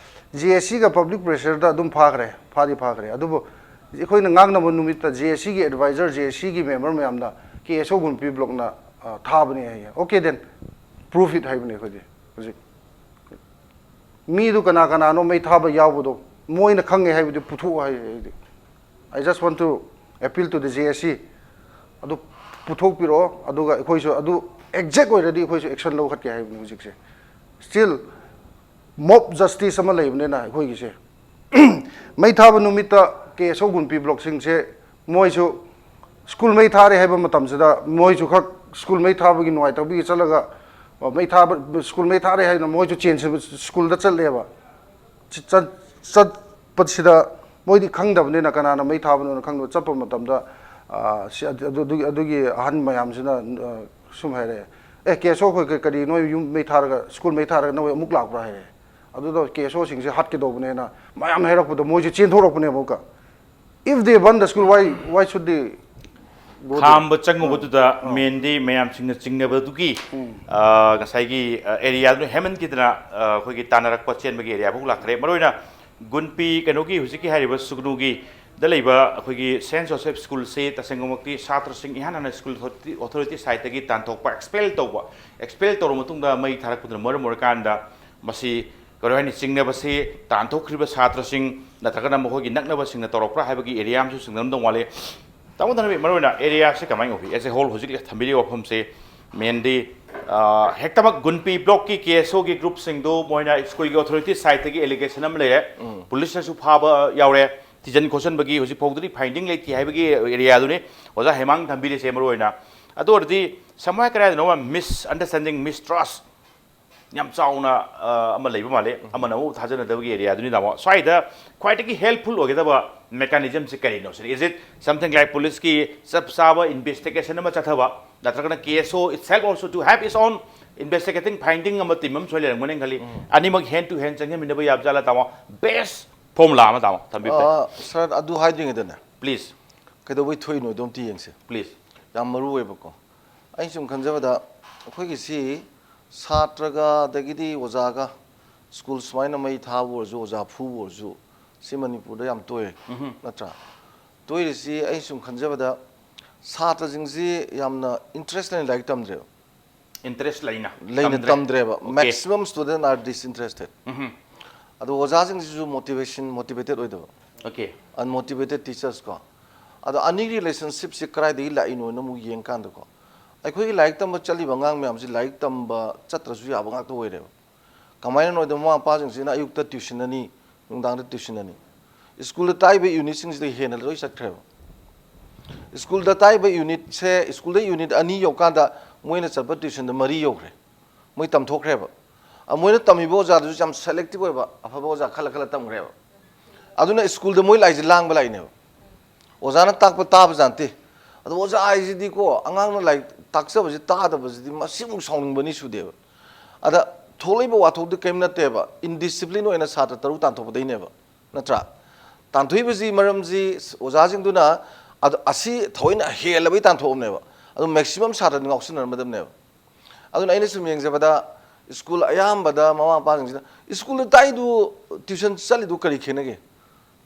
J A C ꯒ public pressure ꯗ ꯑꯗꯨꯝ ꯐꯥꯈ꯭ꯔꯦ, ꯐꯥꯗꯤ ꯐꯥꯈ꯭ꯔꯦ꯫ ꯑꯗꯨꯕꯨ ꯑꯩꯈꯣꯏꯅ ꯉꯥꯡꯅꯕ ꯅꯨꯃꯤꯠꯇ J A C ꯒꯤ advisor, J A C ꯒꯤ member ꯃꯌꯥꯝꯅ K S O Gunpi block ꯅ, ꯑ, ꯊꯥꯕꯅꯤ ꯍꯥꯏꯌꯦ꯫ Okay then, prove it ꯍꯥꯏꯕꯅꯤ ꯑꯩꯈꯣꯏꯗꯤ ꯍꯧꯖꯤꯛ꯫ ꯃꯤꯗꯨ ꯀꯅꯥ ꯀꯅꯥꯅꯣ ꯃꯩ ꯊꯥꯕ ꯌꯥꯎꯕꯗꯣ ꯃꯣꯏꯅ ꯈꯪꯉꯦ ꯍꯥꯏꯕꯗꯤ ꯄꯨꯊꯣꯛꯑꯣ ꯍꯥꯏꯌꯦ ꯑꯩꯗꯤ꯫ I just want to appeal to the J A C꯫ ꯑꯗꯨ ꯄꯨꯊꯣꯛꯄꯤꯔꯛꯑꯣ, ꯑꯗꯨꯒ ꯑꯩꯈꯣꯏꯁꯨ ꯑꯗꯨ exact ꯑꯣꯏꯔꯗꯤ ꯑꯩꯈꯣꯏꯁꯨ action ꯂꯧꯈꯠꯀꯦ ꯍꯥꯏꯕꯅꯤ ꯍꯧꯖꯤꯛꯁꯦ꯫ Still, mob justice ꯑꯃ ꯂꯩꯕꯅꯤꯅ ꯑꯩꯈꯣꯏꯒꯤꯁꯦ꯫ ꯃꯩ ꯊꯥꯕ ꯅꯨꯃꯤꯠꯇ K S O Gunpi block ꯁꯤꯡꯁꯦ ꯃꯣꯏꯁꯨ ꯁ꯭ꯀꯨꯜ ꯃꯩ ꯊꯥꯔꯦ ꯍꯥꯏꯕ ꯃꯇꯝꯁꯤꯗ ꯃꯣꯏꯁꯨ ꯈꯛ ꯁ꯭ꯀꯨꯜ ꯃꯩ ꯊꯥꯕꯒꯤ ꯅꯨꯡꯉꯥꯏꯇꯕꯒꯤ ꯆꯠꯂꯒ, ꯑ, ꯃꯩ ꯊꯥꯕ, ꯁ꯭ꯀꯨꯜ ꯃꯩ ꯊꯥꯔꯦ ꯍꯥꯏꯅ ꯃꯣꯏꯁꯨ ꯆꯦꯟꯁꯤꯟꯕ ꯁ꯭ꯀꯨꯜꯗ ꯆꯠꯂꯦꯕ꯫ ꯆꯠ-, ꯆꯠꯄꯁꯤꯗ ꯃꯣꯏꯗꯤ ꯈꯪꯗꯕꯅꯤꯅ, ꯀꯅꯥꯅ ꯃꯩ ꯊꯥꯕꯅꯣꯅ ꯈꯪꯗꯕ꯫ ꯆꯠꯄ ꯃꯇꯝꯗ, ꯑ, ꯁꯤ, ꯑꯗꯨ, ꯑꯗꯨꯒꯤ, ꯑꯗꯨꯒꯤ ꯑꯍꯟ ꯃꯌꯥꯝꯁꯤꯅ, ꯑ, ꯁꯨꯝ ꯍꯥꯏꯔꯛꯑꯦ, "ꯑꯦ, ꯀꯦ ꯑꯦꯁ ꯑꯣ, ꯑꯩꯈꯣꯏ ꯀ-, ꯀꯔꯤ, ꯅꯣꯏ ꯌꯨꯝ ꯃꯩ ꯊꯥꯔꯒ, ꯁ꯭ꯀꯨꯜ ꯃꯩ ꯊꯥꯔꯒ ꯅꯣꯏ ꯑꯃꯨꯛ ꯂꯥꯛꯄ꯭ꯔꯥ?" ꯍꯥꯏꯔꯛꯑꯦ꯫ ꯑꯗꯨꯗ ꯀꯦ ꯑꯦꯁ ꯑꯣꯁꯤꯡꯁꯦ ꯍꯥꯠꯀꯗꯧꯕꯅꯦꯅ ꯃꯌꯥꯝ ꯍꯥꯏꯔꯛꯄꯗ, ꯃꯣꯏꯁꯦ ꯆꯦꯟꯊꯣꯔꯛꯄꯅꯦ ꯑꯃꯨꯛꯀ꯫ If they burn the school, why, why should they go there? ꯈꯥꯝꯕ ꯆꯪꯉꯨꯕꯗꯨꯗ ꯑꯣ꯫ ꯃꯦꯟꯗꯤ ꯃꯌꯥꯝꯁꯤꯡꯅ ꯆꯤꯡꯅꯕꯗꯨꯒꯤ, ꯎꯝ꯫ ꯑ, ꯉꯁꯥꯏꯒꯤ, ꯑ, ꯑꯦꯔꯤꯌꯥꯗꯨꯅ ꯍꯦꯟꯃꯟꯈꯤꯗꯅ, ꯑ, ꯑꯩꯈꯣꯏꯒꯤ ꯇꯥꯟꯅꯔꯛꯄ ꯆꯦꯟꯕꯒꯤ ꯑꯦꯔꯤꯌꯥ ꯐꯥꯎ ꯂꯥꯛꯈ꯭ꯔꯦ꯫ ꯃꯔꯨꯑꯣꯏꯅ ꯒꯨꯟꯄꯤ ꯀꯩꯅꯣꯒꯤ ꯍꯧꯖꯤꯛꯀꯤ ꯍꯥꯏꯔꯤꯕ ꯁꯨꯒꯅꯨꯒꯤꯗ ꯂꯩꯕ ꯑꯩꯈꯣꯏꯒꯤ ꯁꯦꯟꯠ ꯖꯣꯁꯦꯐ ꯁ꯭ꯀꯨꯜꯁꯤ ꯇꯁꯦꯡꯅꯃꯛꯇꯤ ꯁꯥꯇ꯭ꯔꯁꯤꯡ ꯏꯍꯥꯟ ꯍꯥꯟꯅ ꯁ꯭ꯀꯨꯜ ꯑꯣꯊꯣꯔꯤꯇꯤ, ꯑꯣꯊꯣꯔꯤꯇꯤ ꯁꯥꯏꯠꯇꯒꯤ ꯇꯥꯟꯊꯣꯛꯄ, ꯑꯦꯛꯁꯄꯦꯜ ꯇꯧꯕ, ꯑꯦꯛꯁꯄꯦꯜ ꯇꯧꯔꯕ ꯃꯇꯨꯡꯗ ꯃꯩ ꯊꯥꯔꯛꯄꯗꯨꯅ ꯃꯔꯝ ꯑꯣꯏꯔꯀꯥꯟꯗ ꯃꯁꯤ ꯀꯔꯤ ꯍꯥꯏꯅꯤ, ꯆꯤꯡꯅꯕꯁꯤ ꯇꯥꯟꯊꯣꯛꯈ꯭ꯔꯤꯕ ꯁꯥꯇ꯭ꯔꯁꯤꯡ ꯅꯠꯇ꯭ꯔꯒꯅ ꯃꯈꯣꯏꯒꯤ ꯅꯛꯅꯕꯁꯤꯡꯅ ꯇꯧꯔꯛꯄ꯭ꯔꯥ ꯍꯥꯏꯕꯒꯤ ꯑꯦꯔꯤꯌꯥ ꯑꯃꯁꯨ ꯆꯤꯡꯅꯔꯝꯗꯧ ꯃꯥꯜꯂꯤ꯫ ꯇꯥꯃꯣ ꯊꯅꯕꯤ, ꯃꯔꯨꯑꯣꯏꯅ ꯑꯦꯔꯤꯌꯥꯁꯦ ꯀꯃꯥꯏꯅ ꯎꯕꯤ? As a whole, ꯍꯧꯖꯤꯛ ꯊꯝꯕꯤꯔꯤꯕ ꯋꯥꯐꯝꯁꯦ ꯃꯦꯟꯗꯤ, ꯑ, ꯍꯦꯛꯇꯃꯛ ꯒꯨꯟꯄꯤ ꯕ꯭ꯂꯣꯛꯀꯤ ꯀꯦ ꯑꯦꯁ ꯑꯣꯒꯤ ꯒ꯭ꯔꯨꯞꯁꯤꯡꯗꯨ ꯃꯣꯏꯅ ꯁ꯭ꯀꯨꯜꯒꯤ ꯑꯣꯊꯣꯔꯤꯇꯤ ꯁꯥꯏꯠꯇꯒꯤ ꯑꯦꯂꯤꯒꯦꯁꯟ ꯑꯃ ꯂꯩꯔꯦ, ꯎꯝ꯫ ꯄꯨꯂꯤꯁꯅꯁꯨ ꯐꯥꯕ ꯌꯥꯎꯔꯦ, ꯊꯤꯖꯤꯟ ꯈꯣꯠꯆꯤꯟꯕꯒꯤ ꯍꯧꯖꯤꯛ ꯐꯥꯎꯗꯗꯤ ꯐꯥꯏꯟꯗꯤꯡ ꯂꯩꯇꯦ ꯍꯥꯏꯕꯒꯤ ꯑꯦꯔꯤꯌꯥꯗꯨꯅꯤ ꯑꯣꯖꯥ ꯍꯦꯃꯥꯡ ꯊꯝꯕꯤꯔꯤꯁꯦ꯫ ꯃꯔꯨꯑꯣꯏꯅ ꯑꯗꯨ ꯑꯣꯏꯔꯗꯤ ꯁꯃꯥꯏ ꯀꯗꯥꯏꯗꯅꯣ ꯃꯤꯁꯑꯟꯗꯔꯁ꯭ꯇꯦꯟꯗꯤꯡ, ꯃꯤꯁꯇ꯭ꯔꯁ ꯌꯥꯝ ꯆꯥꯎꯅ, ꯑ, ꯑꯃ ꯂꯩꯕ ꯃꯥꯜꯂꯦ, ꯎꯝ꯫ ꯑꯃꯅ ꯑꯃꯨꯛ ꯊꯥꯖꯅꯗꯕꯒꯤ ꯑꯦꯔꯤꯌꯥꯗꯨꯅꯤ꯫ ꯇꯥꯃꯣ, ꯁ꯭ꯋꯥꯏꯗ ꯈ꯭ꯋꯥꯏꯗꯒꯤ ꯍꯦꯜꯞꯐꯨꯜ ꯑꯣꯏꯒꯗꯕ ꯃꯦꯀꯥꯅꯤꯖꯝꯁꯤ ꯀꯔꯤꯅꯣ ꯁꯤꯅꯤ? Is it something like ꯄꯨꯂꯤꯁꯀꯤ ꯆꯞ ꯆꯥꯕ ꯏꯟꯚꯦꯁꯇꯤꯒꯦꯁꯟ ꯑꯃ ꯆꯠꯊꯕ, ꯅꯠꯇ꯭ꯔꯒꯅ ꯀꯦ ꯑꯦꯁ ꯑꯣ itself also to have its own investigating finding ꯑꯃ ꯇꯤꯝ ꯑꯃ ꯁꯣꯏ ꯂꯩꯔꯝꯒꯅꯤ ꯈꯜꯂꯤ꯫ ꯎꯝ꯫ ꯑꯅꯤꯃꯛ ꯍꯦꯟ ꯇꯨ ꯍꯦꯟ ꯆꯪꯁꯤꯟꯃꯤꯟꯅꯕ ꯌꯥꯕ ꯖꯥꯠꯂꯥ? ꯇꯥꯃꯣ, ꯕꯦꯁ ꯐꯣꯔꯃꯨꯂꯥ ꯑꯃ, ꯇꯥꯃꯣ, ꯊꯝꯕꯤꯌꯨ꯫ ꯑ, ꯁꯥꯔ, ꯑꯗꯨ ꯍꯥꯏꯗ꯭ꯔꯤꯉꯩꯗꯅꯦ, ꯄ꯭ꯂꯤꯖ꯫ ꯀꯩꯗꯧꯕꯩ ꯊꯣꯛꯏꯅꯣꯗꯣ ꯑꯝꯇ ꯌꯦꯡꯁꯦ꯫ ꯄ꯭ꯂꯤꯖ꯫ ꯌꯥꯝ ꯃꯔꯨ ꯑꯣꯏꯕꯀꯣ꯫ ꯑꯩꯅ ꯁꯨꯝ ꯈꯟꯖꯕꯗ, ꯑꯩꯈꯣꯏꯒꯤꯁꯤ ꯁꯥꯇ꯭ꯔꯒ ꯑꯗꯒꯤꯗꯤ ꯑꯣꯖꯥꯒ ꯁ꯭ꯀꯨꯜ ꯁꯨꯃꯥꯏꯅ ꯃꯩ ꯊꯥꯕ ꯑꯣꯏꯔꯁꯨ, ꯑꯣꯖꯥ ꯐꯨꯕ ꯑꯣꯏꯔꯁꯨ, ꯁꯤ ꯃꯅꯤꯄꯨꯔꯗ ꯌꯥꯝ ꯇꯣꯏꯔꯦ, ꯎꯝꯍꯨꯝ꯫ ꯅꯠꯇ꯭ꯔꯥ? ꯇꯣꯏꯔꯤꯁꯤ ꯑꯩꯅ ꯁꯨꯝ ꯈꯟꯖꯕꯗ, ꯁꯥꯇ꯭ꯔꯁꯤꯡꯁꯤ ꯌꯥꯝꯅ ꯏꯟꯇꯔꯦꯁ ꯂꯩꯅ ꯂꯥꯏꯔꯤꯛ ꯇꯝꯗ꯭ꯔꯦꯕ꯫ ꯏꯟꯇꯔꯦꯁ ꯂꯩꯅ ꯂꯩꯅ ꯇꯝꯗ꯭ꯔꯦ꯫ ꯇꯝꯗ꯭ꯔꯦꯕ꯫ Okay. Maximum student are disinterested. ꯎꯝꯍꯨꯝ꯫ ꯑꯗꯣ ꯑꯣꯖꯥꯁꯤꯡꯁꯤꯁꯨ ꯃꯣꯇꯤꯚꯦꯁꯟ, ꯃꯣꯇꯤꯚꯦꯇꯦꯠ ꯑꯣꯏꯗꯕ꯫ ꯑꯣꯀꯦ꯫ Unmotivated teachers ꯀꯣ꯫ ꯑꯗꯣ ꯑꯅꯤꯒꯤ ꯔꯤꯂꯦꯁꯟꯁꯤꯞꯁꯦ ꯀꯗꯥꯏꯗꯒꯤ ꯂꯥꯛꯏꯅꯣꯅ ꯑꯃꯨꯛ ꯌꯦꯡꯀꯥꯟꯗꯀꯣ, ꯑꯩꯈꯣꯏꯒꯤ ꯂꯥꯏꯔꯤꯛ ꯇꯝꯕ ꯆꯠꯂꯤꯕ ꯑꯉꯥꯡ ꯃꯌꯥꯝꯁꯤ ꯂꯥꯏꯔꯤꯛ ꯇꯝꯕ ꯆꯠꯇ꯭ꯔꯁꯨ ꯌꯥꯕ ꯉꯥꯛꯇ ꯑꯣꯏꯔꯦꯕ꯫ ꯀꯃꯥꯏꯅꯅꯣ ꯍꯥꯏꯗ, ꯃꯃꯥ ꯃꯄꯥꯁꯤꯡꯁꯤꯅ ꯑꯌꯨꯛꯇ ꯇ꯭ꯌꯨꯁꯟ ꯑꯅꯤ, ꯅꯨꯡꯗꯥꯡꯗ ꯇ꯭ꯌꯨꯁꯟ ꯑꯅꯤ꯫ ꯁ꯭ꯀꯨꯜꯗ ꯇꯥꯛꯏꯕ ꯌꯨꯅꯤꯠꯁꯤꯡꯁꯤꯗ ꯍꯦꯟꯅ ꯂꯣꯏ ꯆꯠꯈ꯭ꯔꯦꯕ꯫ ꯁ꯭ꯀꯨꯜꯗ ꯇꯥꯛꯏꯕ ꯌꯨꯅꯤꯠꯁꯦ, ꯁ꯭ꯀꯨꯜꯗ ꯌꯨꯅꯤꯠ ꯑꯅꯤ ꯌꯧꯀꯥꯟꯗ ꯃꯣꯏꯅ ꯆꯠꯄ ꯇ꯭ꯌꯨꯁꯟꯗ ꯃꯔꯤ ꯌꯧꯈ꯭ꯔꯦ꯫ ꯃꯣꯏ ꯇꯝꯊꯣꯛꯈ꯭ꯔꯦꯕ꯫ ꯑ, ꯃꯣꯏꯅ ꯇꯝꯃꯤꯕ ꯑꯣꯖꯥꯗꯨꯁꯨ ꯌꯥꯝ ꯁꯦꯂꯦꯛꯇꯤꯚ ꯑꯣꯏꯕ, ꯑꯐꯕ ꯑꯣꯖꯥ ꯈꯜꯂ ꯈꯜꯂ ꯇꯝꯈ꯭ꯔꯦꯕ꯫ ꯑꯗꯨꯅ ꯁ꯭ꯀꯨꯜꯗ ꯃꯣꯏ ꯂꯥꯛꯏꯁꯦ ꯂꯥꯡꯕ ꯂꯥꯛꯏꯅꯦꯕ꯫ ꯑꯣꯖꯥꯅ ꯇꯥꯛꯄ ꯇꯥꯕ ꯖꯥꯠ ꯅꯠꯇꯦ꯫ ꯑꯗꯣ ꯑꯣꯖꯥ ꯍꯥꯏꯁꯤꯗꯤꯀꯣ, ꯑꯉꯥꯡꯅ ꯂꯥꯏꯔꯤꯛ ꯇꯥꯛꯆꯕꯁꯤ ꯇꯥꯗꯕꯁꯤꯗꯤ ꯃꯁꯤꯃꯨꯛ ꯁꯥꯎꯅꯤꯡꯕꯅꯤ ꯁꯨꯗꯦꯕ꯫ ꯑꯗ ꯊꯣꯛꯂꯛꯏꯕ ꯋꯥꯊꯣꯛꯇꯤ ꯀꯔꯤꯝ ꯅꯠꯇꯦꯕ, ꯏꯟꯗꯤꯁꯤꯄ꯭ꯂꯤꯟ ꯑꯣꯏꯅ ꯁꯥꯇ꯭ꯔ ꯇꯔꯨꯛ ꯇꯥꯟꯊꯣꯛꯄꯗꯩꯅꯦꯕ, ꯅꯠꯇ꯭ꯔꯥ? ꯇꯥꯟꯊꯣꯛꯏꯕꯁꯤ ꯃꯔꯝꯁꯤ ꯑꯣꯖꯥꯁꯤꯡꯗꯨꯅ ꯑꯗ ꯑꯁꯤ ꯊꯑꯣꯏꯅ ꯍꯦꯜꯂꯕꯩ ꯇꯥꯟꯊꯣꯛꯑꯕꯅꯦꯕ꯫ ꯑꯗꯨ ꯃꯦꯛꯁꯤꯃꯝ ꯁꯥꯇ꯭ꯔꯗꯤ ꯉꯥꯎꯁꯤꯟꯅꯔꯝꯃꯗꯕꯅꯦꯕ꯫ ꯑꯗꯨꯅ ꯑꯩꯅ ꯁꯨꯝ ꯌꯦꯡꯖꯕꯗ ꯁ꯭ꯀꯨꯜ ꯑꯌꯥꯝꯕꯗ ꯃꯃꯥ ꯃꯄꯥꯁꯤꯡꯁꯤꯅ, "ꯁ꯭ꯀꯨꯜꯗ ꯇꯥꯛꯏꯗꯨ, ꯇ꯭ꯌꯨꯁꯟ ꯆꯠꯂꯤꯗꯨ ꯀꯔꯤ ꯈꯦꯠꯅꯒꯦ?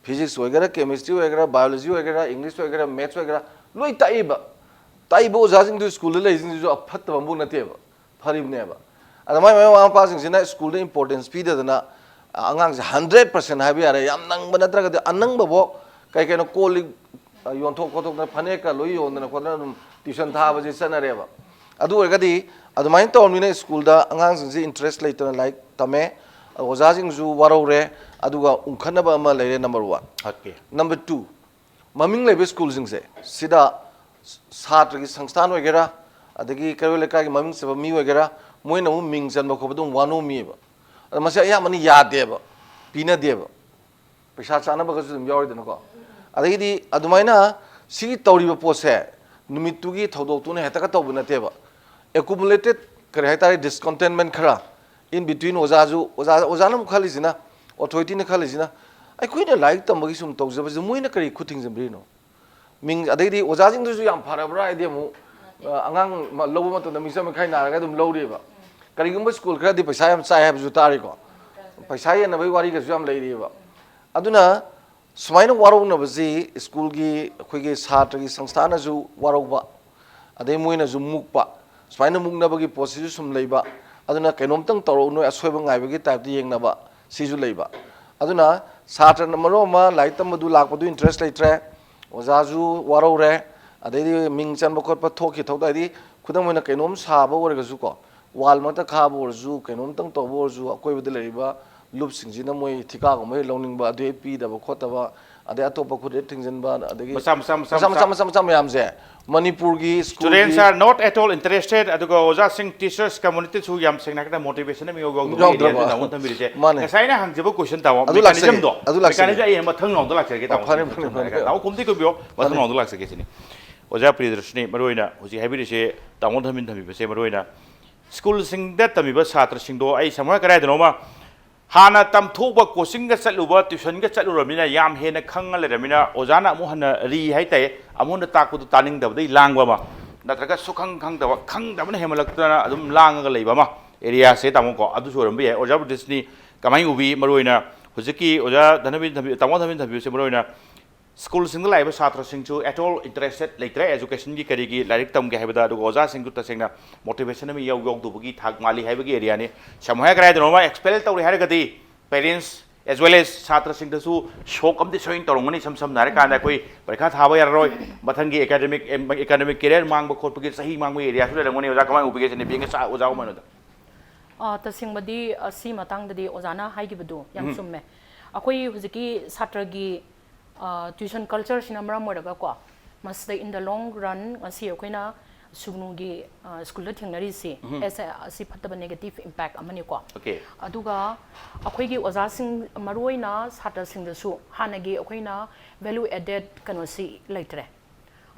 ꯐꯤꯖꯤꯛꯁ ꯑꯣꯏꯒꯦꯔꯥ, ꯀꯦꯃꯤꯁꯇ꯭ꯔꯤ ꯑꯣꯏꯒꯦꯔꯥ, ꯕꯥꯏꯑꯣꯂꯣꯖꯤ ꯑꯣꯏꯒꯦꯔꯥ, ꯏꯪꯂꯤꯁ ꯑꯣꯏꯒꯦꯔꯥ, ꯃꯦꯠꯁ ꯑꯣꯏꯒꯦꯔꯥ, ꯂꯣꯏ ꯇꯥꯛꯏꯕ꯫ ꯇꯥꯛꯏꯕ ꯑꯣꯖꯥꯁꯤꯡꯗꯨ ꯁ꯭ꯀꯨꯜꯗ ꯂꯩꯔꯤꯁꯤꯡꯗꯨꯁꯨ ꯑꯐꯠꯇꯕ ꯑꯃꯐꯥꯎ ꯅꯠꯇꯦꯕ, ꯐꯔꯤꯕꯅꯦꯕ꯫ ꯑꯗ ꯃꯥꯏ ꯃꯥꯏ ꯃꯃꯥ ꯃꯄꯥꯁꯤꯡꯁꯤꯅ ꯁ꯭ꯀꯨꯜꯗ ꯏꯝꯄꯣꯔꯇꯦꯟꯁ ꯄꯤꯗꯗꯅ, ꯑꯉꯥꯡꯁꯦ ꯍꯟꯗ꯭ꯔꯦꯠ ꯄꯥꯔꯁꯦꯟ ꯍꯥꯏꯕ ꯌꯥꯔꯦ, ꯌꯥꯝ ꯅꯪꯕ ꯅꯠꯇ꯭ꯔꯒꯗꯤ ꯑꯅꯪꯕꯐꯥꯎ ꯀꯩ ꯀꯩꯅꯣ ꯀꯣꯜ ꯂꯤꯛ, ꯑ, ꯌꯣꯟꯊꯣꯛ ꯈꯣꯠꯇꯣꯛꯇꯅ, ꯐꯅꯦꯛꯀ ꯂꯣꯏ ꯌꯣꯟꯗꯅ ꯈꯣꯠꯇꯅ ꯑꯗꯨꯝ ꯇ꯭ꯌꯨꯁꯟ ꯊꯥꯕꯁꯦ ꯆꯠꯅꯔꯦꯕ꯫ ꯑꯗꯨ ꯑꯣꯏꯔꯒꯗꯤ ꯑꯗꯨꯃꯥꯏꯅ ꯇꯧꯔꯕꯅꯤꯅ ꯁ꯭ꯀꯨꯜꯗ ꯑꯉꯥꯡꯁꯤꯡꯁꯦ ꯏꯟꯇꯔꯦꯁ ꯂꯩꯇꯅ ꯂꯥꯏꯔꯤꯛ ꯇꯝꯃꯦ, ꯑꯣꯖꯥꯁꯤꯡꯁꯨ ꯋꯥꯔꯧꯔꯦ, ꯑꯗꯨꯒ ꯎꯪꯈꯠꯅꯕ ꯑꯃ ꯂꯩꯔꯦ, number one. Okay. Number two, ꯃꯃꯤꯡ ꯂꯩꯕ ꯁ꯭ꯀꯨꯜꯁꯤꯡꯁꯦ ꯁꯤꯗ ꯁꯥꯇ꯭ꯔꯒꯤ ꯁꯪꯁꯊꯥꯟ ꯑꯣꯏꯒꯦꯔꯥ, ꯑꯗꯒꯤ ꯀꯩꯔꯣꯜ ꯂꯩꯀꯥꯏꯒꯤ ꯃꯃꯤꯡ ꯆꯠꯄ ꯃꯤ ꯑꯣꯏꯒꯦꯔꯥ, ꯃꯣꯏꯅ ꯑꯃꯨꯛ ꯃꯤꯡ ꯆꯟꯕ ꯈꯣꯠꯄꯗ ꯑꯃꯨꯛ ꯋꯥꯅꯣꯝꯃꯤꯕ꯫ ꯑꯗꯣ ꯃꯁꯤ ꯑꯌꯥꯝꯕꯅ ꯌꯥꯗꯦꯕ, ꯄꯤꯅꯗꯦꯕ꯫ ꯄꯩꯁꯥ ꯆꯥꯅꯕꯒꯁꯨ ꯑꯗꯨꯝ ꯌꯥꯎꯔꯤꯗꯅꯀꯣ꯫ ꯑꯗꯒꯤꯗꯤ ꯑꯗꯨꯃꯥꯏꯅ ꯁꯤꯒꯤ ꯇꯧꯔꯤꯕ ꯄꯣꯠꯁꯦ ꯅꯨꯃꯤꯠꯇꯨꯒꯤ ꯊꯧꯗꯣꯛꯇꯨꯅ ꯍꯦꯛꯇꯒ ꯇꯧꯕ ꯅꯠꯇꯦꯕ꯫ ꯑꯦꯀꯨꯃꯨꯂꯦꯇꯦꯠ, ꯀꯔꯤ ꯍꯥꯏꯇꯥꯔꯦ, ꯗꯤꯁꯀꯣꯟꯇꯦꯟꯃꯦꯟ ꯈꯔ, in between ꯑꯣꯖꯥꯁꯨ, ꯑꯣꯖꯥ, ꯑꯣꯖꯥꯅ ꯑꯃꯨꯛ ꯈꯜꯂꯤꯁꯤꯅ, ꯑꯣꯊꯣꯔꯤꯇꯤꯅ ꯈꯜꯂꯤꯁꯤꯅ, "ꯑꯩꯈꯣꯏꯅ ꯂꯥꯏꯔꯤꯛ ꯇꯝꯕꯒꯤ ꯁꯨꯝ ꯇꯧꯖꯕꯁꯦ ꯃꯣꯏꯅ ꯀꯔꯤ ꯈꯨꯠ ꯊꯤꯡꯖꯤꯟꯕꯤꯔꯤꯅꯣ?" ꯃꯤꯡ, ꯑꯗꯩꯗꯤ ꯑꯣꯖꯥꯁꯤꯡꯗꯨꯁꯨ ꯌꯥꯝ ꯐꯔꯕ꯭ꯔꯥ ꯍꯥꯏꯗꯤ ꯑꯃꯨꯛ, ꯑ, ꯑꯉꯥꯡ ꯃ-, ꯂꯧꯕ ꯃꯇꯝꯗ ꯃꯤꯆꯪ ꯃꯤꯈꯥꯏ ꯅꯥꯏꯔꯒ ꯑꯗꯨꯝ ꯂꯧꯔꯤꯕ꯫ ꯀꯔꯤꯒꯨꯝꯕ ꯁ꯭ꯀꯨꯜ ꯈꯔꯗꯤ ꯄꯩꯁꯥ ꯌꯥꯝ ꯆꯥꯏ ꯍꯥꯏꯕꯁꯨ ꯇꯥꯔꯤꯀꯣ꯫ ꯄꯩꯁꯥ ꯌꯦꯟꯅꯕꯒꯤ ꯋꯥꯔꯤꯒꯁꯨ ꯌꯥꯝ ꯂꯩꯔꯤꯕ꯫ ꯑꯗꯨꯅ ꯁꯨꯃꯥꯏꯅ ꯋꯥꯔꯧꯅꯕꯁꯤ ꯁ꯭ꯀꯨꯜꯒꯤ, ꯑꯩꯈꯣꯏꯒꯤ ꯁꯥꯇ꯭ꯔꯒꯤ ꯁꯪꯁꯊꯥꯟꯅꯁꯨ ꯋꯥꯔꯧꯕ, ꯑꯗꯩ ꯃꯣꯏꯅꯁꯨ ꯃꯨꯛꯄ, ꯁꯨꯃꯥꯏꯅ ꯃꯨꯛꯅꯕꯒꯤ ꯄꯣꯠꯁꯤꯁꯨ ꯁꯨꯝ ꯂꯩꯕ꯫ ꯑꯗꯨꯅ ꯀꯩꯅꯣꯝꯇꯪ ꯇꯧꯔꯛꯎ, ꯅꯣꯏ ꯑꯁꯣꯏꯕ ꯉꯥꯏꯕꯒꯤ ꯇꯥꯏꯞꯇ ꯌꯦꯡꯅꯕ ꯁꯤꯁꯨ ꯂꯩꯕ꯫ ꯑꯗꯨꯅ ꯁꯥꯇ꯭ꯔꯅ ꯃꯔꯣꯟ ꯑꯃ ꯂꯥꯏꯔꯤꯛ ꯇꯝꯕꯗꯨ ꯂꯥꯛꯄꯗꯨ ꯏꯟꯇꯔꯦꯁ ꯂꯩꯇ꯭ꯔꯦ, ꯑꯣꯖꯥꯁꯨ ꯋꯥꯔꯧꯔꯦ, ꯑꯗꯩꯗꯤ ꯃꯤꯡ ꯆꯟꯕ ꯈꯣꯠꯄ ꯊꯣꯛꯈꯤ ꯊꯣꯛꯇ ꯍꯥꯏꯗꯤ, ꯈꯨꯗꯝ ꯑꯣꯏꯅ ꯀꯩꯅꯣꯝ ꯁꯥꯕ ꯑꯣꯏꯔꯒꯁꯨꯀꯣ, ꯋꯥꯜ ꯃꯛꯇ ꯈꯥꯕ ꯑꯣꯏꯔꯁꯨ, ꯀꯩꯅꯣꯝꯇꯪ ꯇꯧꯕ ꯑꯣꯏꯔꯁꯨ, ꯑꯀꯣꯏꯕꯗ ꯂꯩꯔꯤꯕ ꯂꯨꯞꯁꯤꯡꯁꯤꯅ ꯃꯣꯏ ꯊꯤꯀꯥꯒꯨꯝꯕ ꯍꯦꯛ ꯂꯧꯅꯤꯡꯕ, ꯑꯗꯨ ꯍꯦꯛ ꯄꯤꯗꯕ ꯈꯣꯠꯇꯕ, ꯑꯗꯩ ꯑꯇꯣꯞꯄ ꯈꯨꯗꯦꯠ ꯊꯤꯡꯖꯤꯟꯕ, ꯑꯗꯒꯤ ꯃꯆꯥ ꯃꯆꯥ ꯃꯆꯥ ꯃꯆꯥ ꯃꯆꯥ ꯃꯆꯥ ꯃꯆꯥ ꯃꯆꯥ ꯃꯌꯥꯝꯁꯦ ꯃꯅꯤꯄꯨꯔꯒꯤ Students ꯁ꯭ꯀꯨꯜꯒꯤ are not at all interested. ꯑꯗꯨꯒ ꯑꯣꯖꯥꯁꯤꯡ, teachers, communityꯁꯨ ꯌꯥꯝ ꯁꯦꯡꯅ ꯍꯥꯏꯔꯀꯥꯟꯗ motivation ꯑꯃ ꯌꯥꯎ- ꯌꯥꯎꯗꯕ ꯌꯥꯎꯗ꯭ꯔꯕ꯫ area ꯗ ꯇꯥꯃꯣ ꯊꯝꯕꯤꯔꯤꯁꯦ꯫ ꯃꯥꯅꯦ꯫ ꯉꯁꯥꯏ ꯑꯩꯅ ꯍꯪꯖꯕ question ꯇꯥꯃꯣ, ꯑꯗꯨ ꯂꯥꯛꯆꯒꯦ, mechanism ꯗꯣ, ꯑꯗꯨ ꯂꯥꯛꯆꯒꯦ꯫ mechanism ꯑꯩ ꯃꯊꯪ round ꯗ ꯂꯥꯛꯆꯒꯦ ꯇꯥꯃꯣ꯫ ꯑꯣ, ꯐꯔꯦ, ꯐꯔꯦ, ꯐꯔꯦ, ꯐꯔꯦ꯫ ꯇꯥꯃꯣ ꯀꯨꯝꯗꯤ ꯀꯨꯝꯕꯤꯌꯣ, ꯃꯊꯪ ꯐꯔꯦ꯫ round ꯗ ꯂꯥꯛꯆꯒꯦ ꯁꯤꯅꯤ꯫ ꯑꯣꯖꯥ ꯄ꯭ꯔꯤꯌꯗꯔꯁꯤꯅꯤ, ꯃꯔꯨꯑꯣꯏꯅ ꯍꯧꯖꯤꯛ ꯍꯥꯏꯕꯤꯔꯤꯁꯦ, ꯇꯥꯃꯣ ꯊꯝꯕꯤꯅ ꯊꯝꯕꯤꯕꯁꯦ ꯃꯔꯨꯑꯣꯏꯅ ꯁ꯭ꯀꯨꯜꯁꯤꯡꯗ ꯇꯝꯃꯤꯕ ꯁꯥꯇ꯭ꯔꯁꯤꯡꯗꯣ ꯑꯩ ꯁꯝꯅ ꯍꯥꯏ ꯀꯗꯥꯏꯗꯅꯣꯃ ꯍꯥꯟꯅ ꯇꯝꯊꯣꯛꯄ coaching ꯒ ꯆꯠꯂꯨꯕ, tuition ꯒ ꯆꯠꯂꯨꯔꯕꯅꯤꯅ ꯌꯥꯝ ꯍꯦꯟꯅ ꯈꯪꯉ ꯂꯩꯔꯕꯅꯤꯅ ꯑꯣꯖꯥꯅ ꯑꯃꯨꯛ ꯍꯟꯅ ꯔꯤ ꯍꯥꯏꯇꯥꯔꯦ, ꯑꯃꯨꯛ ꯍꯟꯅ ꯇꯥꯛꯄꯗꯨ ꯇꯥꯅꯤꯡꯗꯕꯗꯒꯤ ꯂꯥꯡꯕ ꯑꯃ, ꯅꯠꯇ꯭ꯔꯒ ꯁꯨꯈꯪ ꯈꯪꯗꯕ, ꯈꯪꯗꯕꯅ ꯍꯦꯟꯃꯜꯂꯛꯇꯅ ꯑꯗꯨꯝ ꯂꯥꯡꯉꯒ ꯂꯩꯕ ꯑꯃ, area ꯁꯦ ꯇꯥꯃꯣꯀꯣ, ꯑꯗꯨꯁꯨ ꯑꯣꯏꯔꯝꯕ ꯌꯥꯏ꯫ ꯑꯣꯖꯥ ꯕ꯭ꯔꯤꯇꯤꯁꯅꯤ ꯀꯃꯥꯏꯅ ꯎꯕꯤ? ꯃꯔꯨꯑꯣꯏꯅ ꯍꯧꯖꯤꯛꯀꯤ ꯑꯣꯖꯥ ꯙꯅꯕꯤꯔ ꯊꯝꯕꯤ-, ꯇꯥꯃꯣ ꯙꯅꯕꯤꯔ ꯊꯝꯕꯤꯕꯁꯦ ꯃꯔꯨꯑꯣꯏꯅ ꯁ꯭ꯀꯨꯜꯁꯤꯡꯗ ꯂꯥꯛꯏꯕ ꯁꯥꯇ꯭ꯔꯁꯤꯡꯁꯨ at all interested ꯂꯩꯇ꯭ꯔꯦ education ꯒꯤ ꯀꯔꯤꯒꯤ ꯂꯥꯏꯔꯤꯛ ꯇꯝꯒꯦ ꯍꯥꯏꯕꯗ, ꯑꯗꯨꯒ ꯑꯣꯖꯥꯁꯤꯡꯁꯨ ꯇꯁꯦꯡꯅ motivation ꯑꯃ ꯏꯌꯥꯎ ꯌꯥꯎꯗꯕꯒꯤ ꯊꯥꯛ ꯃꯥꯜꯂꯤ ꯍꯥꯏꯕꯒꯤ area ꯅꯤ꯫ ꯁꯝꯅ ꯍꯥꯏꯔ ꯀꯗꯥꯏꯗꯅꯣꯃ expel ꯇꯧꯔꯦ ꯍꯥꯏꯔꯒꯗꯤ parents as well as ꯁꯥꯇ꯭ꯔꯁꯤꯡꯗꯁꯨ shock ꯑꯃꯗꯤ ꯁꯣꯏꯅ ꯇꯧꯔꯝꯒꯅꯤ꯫ ꯏꯁꯝ ꯁꯝꯅ ꯍꯥꯏꯔ ꯀꯥꯟꯗ ꯑꯩꯈꯣꯏ ꯄꯔꯤꯈꯥ ꯊꯥꯕ ꯌꯥꯔꯔꯣꯏ, ꯃꯊꯪꯒꯤ academic, academic career ꯃꯥꯡꯕ ꯈꯣꯠꯄꯒꯤ ꯆꯍꯤ ꯃꯥꯡꯕꯒꯤ area ꯁꯨ ꯂꯩꯔꯝꯒꯅꯤ꯫ ꯑꯣꯖꯥ ꯀꯃꯥꯏꯅ ꯎꯕꯤꯒꯦ ꯁꯤꯅꯤ, being a ꯁꯥ-, ꯑꯣꯖꯥ ꯑꯃ ꯑꯣꯏꯅ? ꯑ, ꯇꯁꯦꯡꯕꯗꯤ, ꯑ, ꯁꯤ ꯃꯇꯥꯡꯗꯗꯤ ꯑꯣꯖꯥꯅ ꯍꯥꯏꯈꯤꯕꯗꯨ ꯌꯥꯝ ꯆꯨꯝꯃꯦ꯫ ꯑꯩꯈꯣꯏ ꯍꯧꯖꯤꯛꯀꯤ ꯁꯥꯇ꯭ꯔꯒꯤ, ꯑ, tuition culture ꯁꯤꯅ ꯃꯔꯝ ꯑꯣꯏꯔꯒꯀꯣ, ꯃꯁꯤꯗ in the long run ꯉꯁꯤ ꯑꯩꯈꯣꯏꯅ ꯁꯨꯒꯅꯨꯒꯤ, ꯑ, ꯁ꯭ꯀꯨꯜꯗ ꯊꯦꯡꯅꯔꯤꯁꯤ as a, ꯑꯁꯤ ꯐꯠꯇꯕ negative impact ꯑꯃꯅꯤꯀꯣ꯫ Okay. ꯑꯗꯨꯒ ꯑꯩꯈꯣꯏꯒꯤ ꯑꯣꯖꯥꯁꯤꯡ, ꯃꯔꯨꯑꯣꯏꯅ ꯁꯥꯇ꯭ꯔꯁꯤꯡꯗꯁꯨ ꯍꯥꯟꯅꯒꯤ ꯑꯩꯈꯣꯏꯅ value added ꯀꯩꯅꯣꯁꯤ ꯂꯩꯇ꯭ꯔꯦ꯫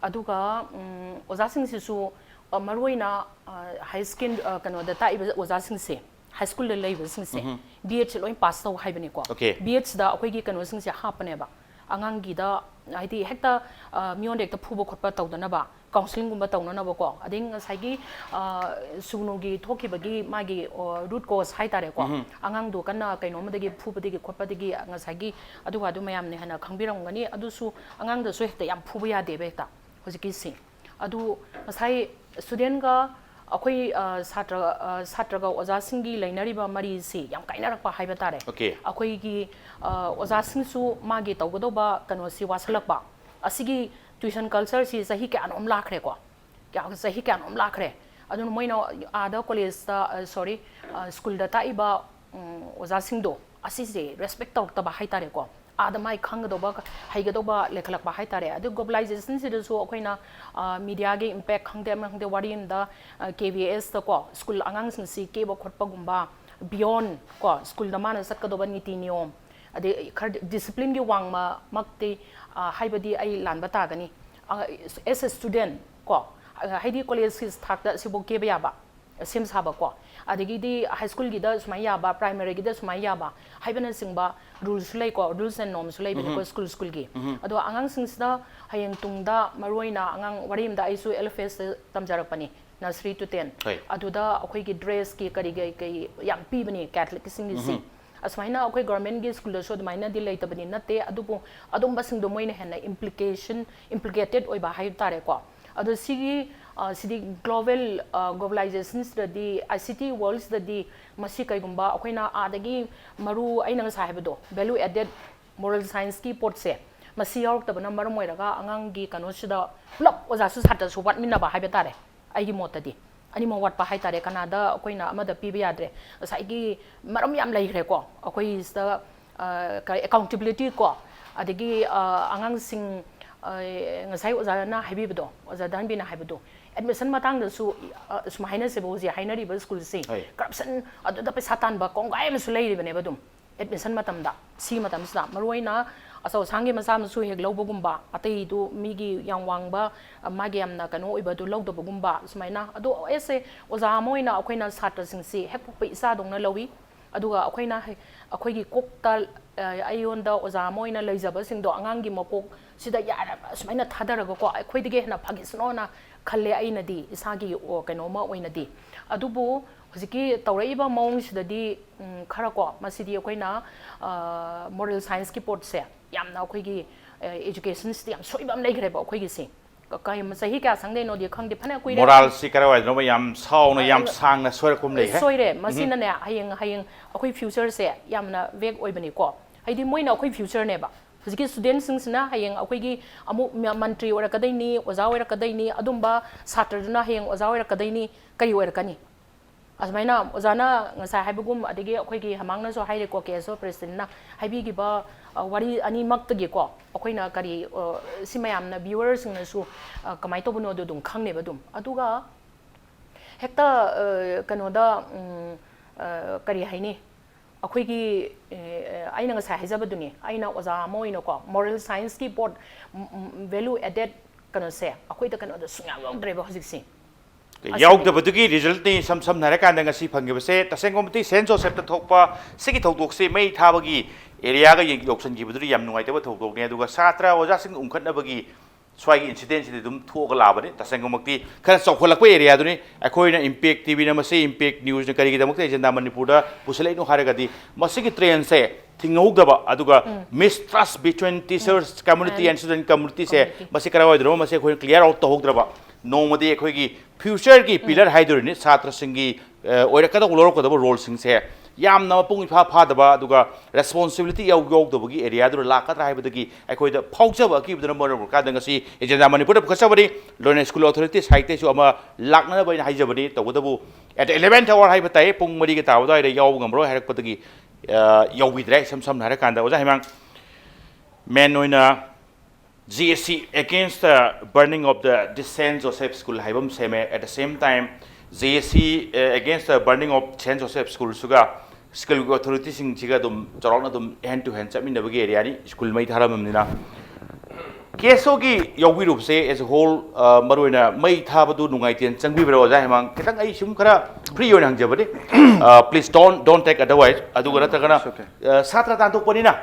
ꯑꯗꯨꯒ, ꯎꯝ, ꯑꯣꯖꯥꯁꯤꯡꯁꯤꯁꯨ, ꯑ, ꯃꯔꯨꯑꯣꯏꯅ, ꯑ, high school, ꯑ, ꯀꯩꯅꯣꯗ ꯇꯥꯛꯏꯕ ꯑꯣꯖꯥꯁꯤꯡꯁꯦ, high school ꯗ ꯂꯩꯕꯁꯤꯡꯁꯦ, B.Ed ꯁꯦ ꯂꯣꯏ pass ꯇꯧ ꯍꯥꯏꯕꯅꯤꯀꯣ꯫ Okay. B.Ed ꯁꯤꯗ ꯑꯩꯈꯣꯏꯒꯤ ꯀꯩꯅꯣꯁꯤꯡꯁꯦ ꯍꯥꯞꯄꯅꯦꯕ꯫ ꯑꯉꯥꯡꯒꯤꯗ, ꯍꯥꯏꯗꯤ, ꯍꯦꯛꯇ, ꯑ, ꯃꯤꯉꯣꯟꯗ ꯍꯦꯛꯇ ꯐꯨꯕ ꯈꯣꯠꯄ ꯇꯧꯗꯅꯕ, counselling ꯒꯨꯝꯕ ꯇꯧꯅꯅꯕꯀꯣ꯫ ꯑꯗꯩ ꯉꯁꯥꯏꯒꯤ, ꯑ, ꯁꯨꯒꯅꯨꯒꯤ ꯊꯣꯛꯈꯤꯕꯒꯤ ꯃꯥꯒꯤ, ꯑ, root cause ꯍꯥꯏꯇꯥꯔꯦꯀꯣ꯫ ꯑꯉꯥꯡꯗꯣ ꯀꯟꯅ ꯀꯩꯅꯣꯝꯃꯗꯒꯤ ꯐꯨꯕꯗꯒꯤ ꯈꯣꯠꯄꯗꯒꯤ ꯉꯁꯥꯏꯒꯤ ꯑꯗꯨꯒ ꯑꯗꯨ ꯃꯌꯥꯝꯅ ꯍꯦꯟꯅ ꯈꯪꯕꯤꯔꯝꯒꯅꯤ꯫ ꯑꯗꯨꯁꯨ ꯑꯉꯥꯡꯗꯁꯨ ꯍꯦꯛꯇ ꯌꯥꯝ ꯐꯨꯕ ꯌꯥꯗꯦꯕ ꯍꯦꯛꯇ꯫ ꯍꯧꯖꯤꯛꯀꯤꯁꯤ꯫ ꯑꯗꯨ ꯉꯁꯥꯏ student ꯒ ꯑꯩꯈꯣꯏ, ꯑ, ꯁꯥꯇ꯭ꯔ, ꯑ, ꯁꯥꯇ꯭ꯔꯒ ꯑꯣꯖꯥꯁꯤꯡꯒꯤ ꯂꯩꯅꯔꯤꯕ ꯃꯔꯤꯁꯤ ꯌꯥꯝ ꯀꯥꯏꯅꯔꯛꯄ ꯍꯥꯏꯕ ꯇꯥꯔꯦ꯫ Okay. ꯑꯩꯈꯣꯏꯒꯤ, ꯑ, ꯑꯣꯖꯥꯁꯤꯡꯁꯨ ꯃꯥꯒꯤ ꯇꯧꯒꯗꯧꯕ ꯀꯩꯅꯣꯁꯤ ꯋꯥꯁꯜꯂꯛꯄ꯫ ꯑꯁꯤꯒꯤ tuition culture ꯁꯤ ꯆꯍꯤ ꯀꯌꯥꯅꯣꯝ ꯂꯥꯛꯈ꯭ꯔꯦꯀꯣ꯫ ꯀꯌꯥ-, ꯆꯍꯤ ꯀꯌꯥꯅꯣꯝ ꯂꯥꯛꯈ꯭ꯔꯦ꯫ ꯑꯗꯨꯅ ꯃꯣꯏꯅ ꯑꯥꯗ college ꯇ, ꯑ, sorry, ꯑ, school ꯗ ꯇꯥꯛꯏꯕ, ꯎꯝ, ꯑꯣꯖꯥꯁꯤꯡꯗꯣ ꯑꯁꯤꯁꯦ respect ꯇꯧꯔꯛꯇꯕ ꯍꯥꯏꯇꯥꯔꯦꯀꯣ꯫ ꯑꯥꯗ ꯃꯥꯏ ꯈꯪꯒꯗꯧꯕ, ꯍꯩꯒꯗꯧꯕ ꯂꯩꯈꯠꯂꯛꯄ ꯍꯥꯏꯇꯥꯔꯦ꯫ ꯑꯗꯨ globalization ꯁꯤꯗꯁꯨ ꯑꯩꯈꯣꯏꯅ, ꯑ, media ꯒꯤ impact ꯈꯪꯗꯦ, ꯑꯃ ꯈꯪꯗꯦ, ꯋꯥꯔꯤ ꯑꯃꯗ, ꯑ, K V S ꯇꯀꯣ, school ꯑꯉꯥꯡꯁꯤꯡꯁꯤ ꯀꯦꯕ ꯈꯣꯠꯄꯒꯨꯝꯕ, beyond ꯀꯣ, school ꯗ ꯃꯥꯅ ꯆꯠꯀꯗꯧꯕ ꯅꯤꯇꯤ ꯅꯤꯌꯣꯝ, ꯑꯗꯩ ꯈꯔ discipline ꯒꯤ ꯋꯥꯡꯃꯃꯛꯇꯤ, ꯑ, ꯍꯥꯏꯕꯗꯤ ꯑꯩ ꯂꯥꯟꯕ ꯇꯥꯒꯅꯤ꯫ ꯑ, as a student ꯀꯣ, ꯑ, ꯍꯥꯏꯗꯤ college ꯒꯤ ꯊꯥꯛꯇ ꯁꯤꯐꯥꯎ ꯀꯦꯕ ꯌꯥꯕ, ꯁꯦꯝ ꯁꯥꯕ ꯀꯣ, ꯑꯗꯒꯤꯗꯤ high school ꯒꯤꯗ ꯁꯨꯃꯥꯏꯅ ꯌꯥꯕ, primary ꯒꯤꯗ ꯁꯨꯃꯥꯏꯅ ꯌꯥꯕ ꯍꯥꯏꯕꯅꯆꯤꯡꯕ rules ꯁꯨ ꯂꯩꯀꯣ, rules and norms ꯁꯨ ꯂꯩꯕꯅꯤꯀꯣ, school school ꯒꯤ꯫ ꯑꯗꯣ ꯑꯉꯥꯡꯁꯤꯡꯁꯤꯗ ꯍꯌꯦꯡ ꯇꯨꯡꯗ ꯃꯔꯨꯑꯣꯏꯅ ꯑꯉꯥꯡ ꯋꯥꯔꯤ ꯑꯃꯗ ꯑꯩꯁꯨ L F S ꯇ ꯇꯝꯖꯔꯛꯄꯅꯤ, nursery to ten꯫ ꯍꯣꯏ꯫ ꯑꯗꯨꯗ ꯑꯩꯈꯣꯏꯒꯤ dress ꯀꯤ ꯀꯔꯤ ꯀꯔꯤ ꯀꯔꯤ ꯌꯥꯝ ꯄꯤꯕꯅꯤ Catholic ꯁꯤꯡꯒꯤꯁꯤ꯫ ꯑꯁꯨꯃꯥꯏꯅ ꯑꯩꯈꯣꯏ government ꯒꯤ school ꯗꯁꯨ ꯑꯗꯨꯃꯥꯏꯅꯗꯤ ꯂꯩꯇꯕꯗꯤ ꯅꯠꯇꯦ, ꯑꯗꯨꯕꯨ ꯑꯗꯨꯝꯕꯁꯤꯡꯗꯣ ꯃꯣꯏꯅ ꯍꯦꯟꯅ implication, implicated ꯑꯣꯏꯕ ꯍꯥꯏꯕ ꯇꯥꯔꯦꯀꯣ꯫ ꯑꯗꯣ ꯁꯤꯒꯤ, ꯑ, ꯁꯤꯗꯤ global, ꯑ, globalization ꯁꯤꯗꯗꯤ, I C T world ꯁꯤꯗꯗꯤ ꯃꯁꯤ ꯀꯩꯒꯨꯝꯕ ꯑꯩꯈꯣꯏꯅ ꯑꯥꯗꯒꯤ ꯃꯔꯨ ꯑꯩꯅ ꯉꯁꯥꯏ ꯍꯥꯏꯕꯗꯣ, value added moral science ꯀꯤ ꯄꯣꯠꯁꯦ, ꯃꯁꯤ ꯌꯥꯎꯔꯛꯇꯕꯅ ꯃꯔꯝ ꯑꯣꯏꯔꯒ ꯑꯉꯥꯡꯒꯤ ꯀꯩꯅꯣꯁꯤꯗ ꯄꯨꯂꯞ ꯑꯣꯖꯥꯁꯨ ꯁꯥꯇ꯭ꯔꯁꯨ ꯋꯥꯠꯃꯤꯟꯅꯕ ꯍꯥꯏꯕ ꯇꯥꯔꯦ꯫ ꯑꯩꯒꯤ ꯃꯣꯠꯇꯗꯤ ꯑꯅꯤꯃꯛ ꯋꯥꯠꯄ ꯍꯥꯏꯇꯥꯔꯦ꯫ ꯀꯅꯥꯗ ꯑꯩꯈꯣꯏꯅ ꯑꯃꯗ ꯄꯤꯕ ꯌꯥꯗ꯭ꯔꯦ꯫ ꯉꯁꯥꯏꯒꯤ ꯃꯔꯝ ꯌꯥꯝ ꯂꯩꯈ꯭ꯔꯦꯀꯣ ꯑꯩꯈꯣꯏꯁꯤꯗ, ꯑ, ꯀ-, accountability ꯀꯣ, ꯑꯗꯒꯤ, ꯑ, ꯑꯉꯥꯡꯁꯤꯡ, ꯑ, ꯉꯁꯥꯏ ꯑꯣꯖꯥꯅ ꯍꯥꯏꯕꯤꯕꯗꯣ, ꯑꯣꯖꯥ ꯙꯟꯕꯤꯅ ꯍꯥꯏꯕꯗꯣ, admission ꯃꯇꯥꯡꯗꯁꯨ, ꯑ, ꯁꯨꯝ ꯍꯥꯏꯅꯁꯦꯕ, ꯍꯧꯖꯤꯛ ꯍꯥꯏꯅꯔꯤꯕ school ꯁꯤ ꯍꯣꯏ꯫ Corruption, ꯑꯗꯨꯗ ꯄꯩꯁꯥ ꯇꯥꯟꯕ ꯀꯣꯡꯒꯥꯏ ꯑꯃꯁꯨ ꯂꯩꯔꯤꯕꯅꯦꯕ ꯑꯗꯨꯝ꯫ Admission ꯃꯇꯝꯗ, ꯁꯤ ꯃꯇꯝꯁꯤꯗ ꯃꯔꯨꯑꯣꯏꯅ ꯑꯆꯧ ꯑꯁꯥꯡꯒꯤ ꯃꯆꯥ ꯃꯁꯨ ꯍꯦꯛ ꯂꯧꯕꯒꯨꯝꯕ, ꯑꯇꯩꯗꯨ ꯃꯤꯒꯤ ꯌꯥꯝ ꯋꯥꯡꯕ, ꯑ, ꯃꯥꯒꯤ ꯌꯥꯝꯅ ꯀꯩꯅꯣ ꯑꯣꯏꯕꯗꯨ ꯂꯧꯗꯕꯒꯨꯝꯕ, ꯁꯨꯃꯥꯏꯅ꯫ ꯑꯗꯣ as a ꯑꯣꯖꯥ ꯑꯃ ꯑꯣꯏꯅ ꯑꯩꯈꯣꯏꯅ ꯁꯥꯇ꯭ꯔꯁꯤꯡꯁꯤ ꯍꯦꯛ ꯄꯣꯛꯄ ꯏꯆꯥꯗꯧꯅ ꯂꯧꯏ꯫ ꯑꯗꯨꯒ ꯑꯩꯈꯣꯏꯅ ꯍꯩ-, ꯑꯩꯈꯣꯏꯒꯤ ꯀꯣꯛꯇ, ꯑ, ꯑꯩꯉꯣꯟꯗ ꯑꯣꯖꯥ ꯑꯃ ꯑꯣꯏꯅ ꯂꯩꯖꯕꯁꯤꯡꯗꯣ ꯑꯉꯥꯡꯒꯤ ꯃꯀꯣꯛ ꯁꯤꯗ ꯌꯥꯔꯕ ꯁꯨꯃꯥꯏꯅ ꯊꯥꯗꯔꯒꯀꯣ, ꯑꯩꯈꯣꯏꯗꯒꯤ ꯍꯦꯟꯅ ꯐꯒꯤꯁꯅꯣꯅ ꯈꯜꯂꯦ ꯑꯩꯅꯗꯤ, ꯏꯁꯥꯒꯤ, ꯑꯣ, ꯀꯩꯅꯣꯝꯃ ꯑꯣꯏꯅꯗꯤ꯫ ꯑꯗꯨꯕꯨ ꯍꯧꯖꯤꯛꯀꯤ ꯇꯧꯔꯛꯏꯕ ꯃꯑꯣꯡꯁꯤꯗꯗꯤ, ꯎꯝ, ꯈꯔ ꯀꯣ, ꯃꯁꯤꯗꯤ ꯑꯩꯈꯣꯏꯅ, ꯑ, moral science ꯀꯤ ꯄꯣꯠꯁꯦ ꯌꯥꯝꯅ ꯑꯩꯈꯣꯏꯒꯤ, ꯑ, education ꯁꯤꯗ ꯌꯥꯝ ꯁꯣꯏꯕ ꯑꯃ ꯂꯩꯈ꯭ꯔꯦꯕ ꯑꯩꯈꯣꯏꯒꯤꯁꯤ꯫ ꯀ-, ꯀꯩ-, ꯆꯍꯤ ꯀꯌꯥ ꯆꯪꯗꯣꯏꯅꯣꯗꯤ ꯈꯪꯗꯦ, ꯐꯅ ꯀꯨꯏꯔꯦ꯫ Moral ꯁꯤ ꯀꯔꯥꯏꯋꯥꯏꯗꯅꯣꯃ ꯌꯥꯝ ꯁꯥꯎꯅ, ꯌꯥꯝ ꯑ, ꯁꯥꯡꯅ ꯁꯣꯏꯔꯛꯄ ꯑꯃ ꯂꯩꯍꯦ꯫ ꯁꯣꯏꯔꯦ꯫ ꯃꯁꯤꯅꯅꯦ, ꯍꯌꯦꯡ, ꯍꯌꯦꯡ ꯑꯩꯈꯣꯏ future ꯁꯦ ꯌꯥꯝꯅ vague ꯑꯣꯏꯕꯅꯤꯀꯣ꯫ ꯍꯥꯏꯗꯤ ꯃꯣꯏꯅ ꯑꯩꯈꯣꯏ future ꯅꯦꯕ꯫ ꯍꯧꯖꯤꯛꯀꯤ student ꯁꯤꯡꯁꯤꯅ ꯍꯌꯦꯡ ꯑꯩꯈꯣꯏꯒꯤ ꯑꯃꯨꯛ ꯃ-, ꯃꯟꯇ꯭ꯔꯤ ꯑꯣꯏꯔꯛꯀꯗꯣꯏꯅꯤ, ꯑꯣꯖꯥ ꯑꯣꯏꯔꯛꯀꯗꯣꯏꯅꯤ, ꯑꯗꯨꯝꯕ ꯁꯥꯇ꯭ꯔꯗꯨꯅ ꯍꯌꯦꯡ ꯑꯣꯖꯥ ꯑꯣꯏꯔꯛꯀꯗꯣꯏꯅꯤ, ꯀꯔꯤ ꯑꯣꯏꯔꯛꯀꯅꯤ? ꯑꯁꯨꯃꯥꯏꯅ ꯑꯣꯖꯥꯅ ꯉꯁꯥꯏ ꯍꯥꯏꯕꯒꯨꯝ, ꯑꯗꯒꯤ ꯑꯩꯈꯣꯏꯒꯤ ꯍꯃꯥꯡꯅꯁꯨ ꯍꯥꯏꯔꯦꯀꯣ, ꯀꯦ ꯑꯦꯁ ꯑꯣ ꯄ꯭ꯔꯦꯁꯤꯗꯦꯟꯠꯅ ꯍꯥꯏꯕꯤꯈꯤꯕ, ꯑ, ꯋꯥꯔꯤ ꯑꯅꯤꯃꯛꯇꯒꯤꯀꯣ, ꯑꯩꯈꯣꯏꯅ ꯀꯔꯤ, ꯑ, ꯁꯤ ꯃꯌꯥꯝꯅ, viewersꯁꯤꯡꯅꯁꯨ, ꯑ, ꯀꯃꯥꯏꯅ ꯇꯧꯕꯅꯣꯗꯣ ꯑꯗꯨꯝ ꯈꯪꯅꯦꯕ ꯑꯗꯨꯝ꯫ ꯑꯗꯨꯒ ꯍꯦꯛꯇ, ꯑ, ꯀꯩꯅꯣꯗ, ꯎꯝ, ꯑ, ꯀꯔꯤ ꯍꯥꯏꯅꯤ, ꯑꯩꯈꯣꯏꯒꯤ, ꯑ, ꯑꯩꯅ ꯉꯁꯥꯏ ꯍꯥꯏꯖꯕꯗꯨꯅꯤ, ꯑꯩꯅ ꯑꯣꯖꯥ ꯑꯃ ꯑꯣꯏꯅꯀꯣ, moral scienceꯀꯤ ꯄꯣꯠ, ꯎꯝ, ꯎꯝ, value added ꯀꯩꯅꯣꯁꯦ ꯑꯩꯈꯣꯏꯗ ꯀꯩꯅꯣꯗ ꯁꯨꯡꯌꯥꯎ ꯌꯥꯎꯗ꯭ꯔꯦꯕ ꯍꯧꯖꯤꯛꯁꯦ꯫ ꯑꯁꯤꯒꯤ ꯌꯥꯎꯗꯕꯗꯨꯒꯤ resultꯅꯤ, ꯏꯁꯝ ꯁꯝꯅ ꯍꯥꯏꯔꯀꯥꯟꯗ ꯉꯁꯤ ꯐꯪꯉꯤꯕꯁꯦ ꯇꯁꯦꯡꯕꯃꯛꯇꯤ ꯁꯦꯟꯠ ꯖꯣꯁꯦꯐꯇ ꯊꯣꯛꯄ ꯁꯤꯒꯤ ꯊꯧꯗꯣꯛꯁꯤ ꯃꯩ ꯊꯥꯕꯒꯤ areaꯒ ꯌꯦꯡ-, ꯌꯧꯁꯤꯟꯈꯤꯕꯗꯨꯗꯤ ꯌꯥꯝ ꯅꯨꯡꯉꯥꯏꯇꯕ ꯊꯧꯗꯣꯛꯅꯤ꯫ ꯑꯗꯨꯒ ꯁꯥꯇ꯭ꯔ ꯑꯣꯖꯥꯁꯤꯡ ꯎꯪꯈꯠꯅꯕꯒꯤ ꯁ꯭ꯋꯥꯏꯒꯤ incidentꯁꯤꯗꯤ ꯑꯗꯨꯝ ꯊꯣꯛꯑꯒ ꯂꯥꯛꯑꯕꯅꯤ꯫ ꯇꯁꯦꯡꯕꯃꯛꯇꯤ ꯈꯔ ꯆꯥꯎꯈꯠꯂꯛꯄ areaꯗꯨꯅꯤ꯫ ꯑꯩꯈꯣꯏꯅ Impact TVꯅ ꯃꯁꯤ, Impact Newsꯅ ꯀꯔꯤꯒꯤꯗꯃꯛꯇ Agenda ꯃꯅꯤꯄꯨꯔꯗ ꯄꯨꯁꯤꯜꯂꯛꯏꯅꯣ ꯍꯥꯏꯔꯒꯗꯤ, ꯃꯁꯤꯒꯤ trendꯁꯦ ꯊꯤꯡꯍꯧꯗꯕ, ꯑꯗꯨꯒ mistrust between teachers community and student communityꯁꯦ, community꯫ ꯃꯁꯤ ꯀꯔꯥꯏꯋꯥꯏꯗꯅꯣ, ꯃꯁꯤ ꯑꯩꯈꯣꯏꯅ clear out ꯇꯧꯍꯧꯗ꯭ꯔꯕ, ꯅꯣꯡꯃꯗꯤ ꯑꯩꯈꯣꯏꯒꯤ futureꯒꯤ pillar ꯍꯥꯏꯗꯣꯔꯤꯅꯤ, ꯁꯥꯇ꯭ꯔꯁꯤꯡꯒꯤ, ꯑ, ꯑꯣꯏꯔꯛꯀꯗꯧꯕ, ꯂꯧꯔꯛꯀꯗꯕ roleꯁꯤꯡꯁꯦ ꯌꯥꯝꯅ ꯃꯄꯨꯡ ꯏꯐꯥ ꯐꯥꯗꯕ, ꯑꯗꯨꯒ responsibility ꯌꯥꯎ-, ꯌꯥꯎꯗꯕꯒꯤ areaꯗꯨꯗ ꯂꯥꯛꯀꯗ꯭ꯔꯥ ꯍꯥꯏꯕꯗꯒꯤ ꯑꯩꯈꯣꯏꯗ ꯐꯥꯎꯖꯕ ꯑꯀꯤꯕꯗꯨꯅ ꯃꯔꯝ ꯑꯣꯏꯔꯀꯥꯟꯗ ꯉꯁꯤ Agenda ꯃꯅꯤꯄꯨꯔꯗ ꯄꯨꯈꯠꯆꯕꯅꯤ꯫ ꯂꯣꯏꯅ school authority sideꯇꯩꯁꯨ ꯑꯃ ꯂꯥꯛꯅꯅꯕ ꯑꯩꯅ ꯍꯥꯏꯖꯕꯅꯤ꯫ ꯇꯧꯕꯇꯕꯨ at eleventh hour ꯍꯥꯏꯕ ꯇꯥꯏ, ꯄꯨꯡ ꯃꯔꯤꯒ ꯇꯥꯕ ꯑꯗꯨꯋꯥꯏꯗ ꯌꯥꯎꯕ ꯉꯝꯃꯔꯣꯏ ꯍꯥꯏꯔꯛꯄꯗꯒꯤ, ꯑ, ꯌꯥꯎꯕꯤꯗ꯭ꯔꯦ꯫ ꯏꯁꯝ ꯁꯝꯅ ꯍꯥꯏꯔꯀꯥꯟꯗ, ꯑꯣꯖꯥ ꯍꯩꯃꯥꯡ, main ꯑꯣꯏꯅ J A C against the burning of the, this Saint Joseph School ꯍꯥꯏꯕ ꯑꯃ ꯁꯦꯝꯃꯦ꯫ At the same time, J A C, uh, against the burning of Saint Joseph Schoolꯁꯨꯒ schoolꯒꯤ authorityꯁꯤꯡꯁꯤꯒ ꯑꯗꯨꯝ ꯆꯥꯎꯔꯥꯛꯅ ꯑꯗꯨꯝ hand to hand ꯆꯠꯃꯤꯟꯅꯕꯒꯤ areaꯅꯤ, school ꯃꯩ ꯊꯥꯔꯝꯃꯕꯅꯤꯅ꯫ KSOꯒꯤ ꯌꯥꯎꯕꯤꯔꯨꯕꯁꯦ as a whole, ꯑ, ꯃꯔꯨꯑꯣꯏꯅ ꯃꯩ ꯊꯥꯕꯗꯨ ꯅꯨꯡꯉꯥꯏꯇꯦꯅ ꯆꯪꯕꯤꯕ꯭ꯔꯥ, ꯑꯣꯖꯥ ꯍꯩꯃꯥꯡ? ꯈꯤꯇꯪ ꯑꯩ ꯁꯨꯝ ꯈꯔ free ꯑꯣꯏꯅ ꯍꯪꯖꯕꯅꯤ꯫ ꯑ, please don't, don't take otherwise꯫ ꯑꯗꯨꯒ ꯅꯠꯇ꯭ꯔꯒꯅ, It's okay. ꯑ, ꯁꯥꯇ꯭ꯔ ꯇꯥꯟꯊꯣꯛꯄꯅꯤꯅ,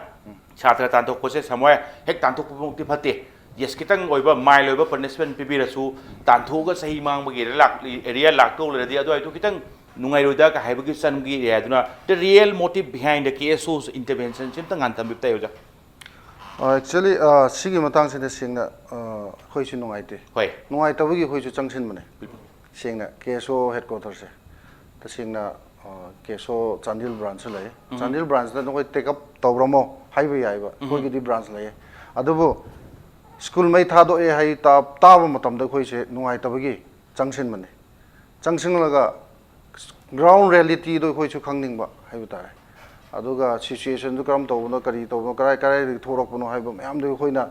ꯁꯥꯇ꯭ꯔ ꯇꯥꯟꯊꯣꯛꯄꯁꯦ ꯁꯃꯣꯏ ꯍꯦꯛ ꯇꯥꯟꯊꯣꯛꯄꯃꯛꯇꯤ ꯐꯠꯇꯦ꯫ Yes, ꯈꯤꯇꯪ ꯑꯣꯏꯕ mild ꯑꯣꯏꯕ punishment ꯄꯤꯕꯤꯔꯁꯨ, ꯇꯥꯟꯊꯣꯛꯑꯒ ꯆꯍꯤ ꯃꯥꯡꯕꯒꯤ area ꯂꯥꯛ-, area ꯂꯥꯛꯇꯧ ꯂꯩꯔꯗꯤ, ꯑꯗꯨꯋꯥꯏꯗꯨ ꯈꯤꯇꯪ ꯅꯨꯡꯉꯥꯏꯔꯣꯏꯗ ꯀ ꯍꯥꯏꯕꯒꯤ ꯆꯪꯕꯒꯤ areaꯗꯨꯅ, the real motive behind the KSO's interventionꯁꯤ ꯑꯝꯇ ꯉꯥꯟꯊꯝꯕꯤꯕ ꯇꯥꯏ, ꯑꯣꯖꯥ꯫ ꯑ, actually, ꯑ, ꯁꯤꯒꯤ ꯃꯇꯥꯡꯁꯤꯗ ꯁꯦꯡꯅ, ꯑ, ꯑꯩꯈꯣꯏꯁꯨ ꯅꯨꯡꯉꯥꯏꯇꯦ꯫ ꯍꯣꯏ꯫ ꯅꯨꯡꯉꯥꯏꯇꯕꯒꯤ ꯑꯩꯈꯣꯏꯁꯨ ꯆꯪꯁꯤꯟꯕꯅꯦ꯫ ꯁꯦꯡꯅ KSO headquarterꯁꯦ, ꯇꯁꯦꯡꯅ, ꯑ, KSO ꯆꯥꯟꯗꯦꯜ branchꯁꯨ ꯂꯩ꯫ ꯎꯝ꯫ ꯆꯥꯟꯗꯦꯜ branchꯇ ꯅꯈꯣꯏ take up ꯇꯧꯔꯝꯃꯣ ꯍꯥꯏꯕ ꯌꯥꯏꯕ, ꯎꯝ꯫ ꯑꯩꯈꯣꯏꯒꯤꯗꯤ branch ꯂꯩꯌꯦ꯫ ꯑꯗꯨꯕꯨ school ꯃꯩ ꯊꯥꯗꯣꯛꯑꯦ ꯍꯥꯏ ꯇꯥ-, ꯇꯥꯕ ꯃꯇꯝꯗ ꯑꯩꯈꯣꯏꯁꯦ ꯅꯨꯡꯉꯥꯏꯇꯕꯒꯤ ꯆꯪꯁꯤꯟꯕꯅꯦ꯫ ꯆꯪꯁꯤꯜꯂꯒ ꯒ꯭ꯔꯥꯎꯟ ꯔꯤꯌꯦꯂꯤꯇꯤꯗꯣ ꯑꯩꯈꯣꯏꯁꯨ ꯈꯪꯅꯤꯡꯕ ꯍꯥꯏꯕ ꯇꯥꯔꯦ꯫ ꯑꯗꯨꯒ ꯁꯤꯆꯨꯋꯦꯁꯟꯗꯨ ꯀꯔꯝ ꯇꯧꯕꯅꯣ, ꯀꯔꯤ ꯇꯧꯕꯅꯣ, ꯀꯗꯥꯏ ꯀꯗꯥꯏꯗꯒꯤ ꯊꯣꯛꯂꯛꯄꯅꯣ ꯍꯥꯏꯕ ꯃꯌꯥꯝꯗꯨ ꯑꯩꯈꯣꯏꯅ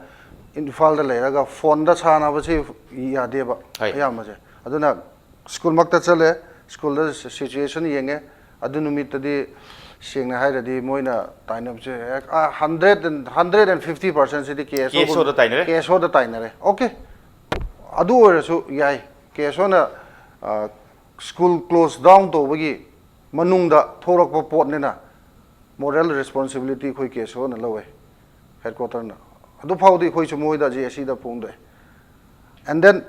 ꯏꯝꯐꯥꯜꯗ ꯂꯩꯔꯒ ꯐꯣꯟꯗ ꯁꯥꯟꯅꯕꯁꯦ ꯌꯥꯗꯦꯕ꯫ ꯍꯣꯏ꯫ ꯑꯌꯥꯝꯕꯁꯦ꯫ ꯑꯗꯨꯅ ꯁ꯭ꯀꯨꯜꯃꯛꯇ ꯆꯠꯂꯦ, ꯁ꯭ꯀꯨꯜꯗ ꯁꯤꯆꯨꯋꯦꯁꯟ ꯌꯦꯡꯉꯦ꯫ ꯑꯗꯨ ꯅꯨꯃꯤꯠꯇꯗꯤ ꯁꯦꯡꯅ ꯍꯥꯏꯔꯗꯤ ꯃꯣꯏꯅ ꯇꯥꯏꯅꯕꯁꯦ ꯍꯦꯛ, ꯑ, hundred and, hundred and fifty percent ꯁꯤꯗꯤ ꯀꯦ ꯑꯦꯁ ꯑꯣ ꯒꯨꯝ-, ꯀꯦ ꯑꯦꯁ ꯑꯣꯗ ꯇꯥꯏꯅꯔꯦ? ꯀꯦ ꯑꯦꯁ ꯑꯣꯗ ꯇꯥꯏꯅꯔꯦ꯫ ꯑꯣꯀꯦ, ꯑꯗꯨ ꯑꯣꯏꯔꯁꯨ ꯌꯥꯏ꯫ ꯀꯦ ꯑꯦꯁ ꯑꯣꯅ, ꯑ, ꯁ꯭ꯀꯨꯜ ꯀ꯭ꯂꯣꯁ ꯗꯥꯎꯟ ꯇꯧꯕꯒꯤ ꯃꯅꯨꯡꯗ ꯊꯣꯛꯂꯛꯄ ꯄꯣꯠꯅꯤꯅ ꯃꯣꯔꯦꯜ ꯔꯦꯁꯄꯣꯟꯁꯤꯕꯤꯂꯤꯇꯤ ꯑꯩꯈꯣꯏ ꯀꯦ ꯑꯦꯁ ꯑꯣꯅ ꯂꯧꯋꯦ, ꯍꯦꯗ ꯀ꯭ꯋꯥꯇꯔꯅ꯫ ꯑꯗꯨ ꯐꯥꯎꯗꯤ ꯑꯩꯈꯣꯏꯁꯨ ꯃꯣꯏꯗ ꯖꯦ ꯑꯦ ꯁꯤꯗ ꯐꯣꯡꯗꯣꯛꯑꯦ꯫ And then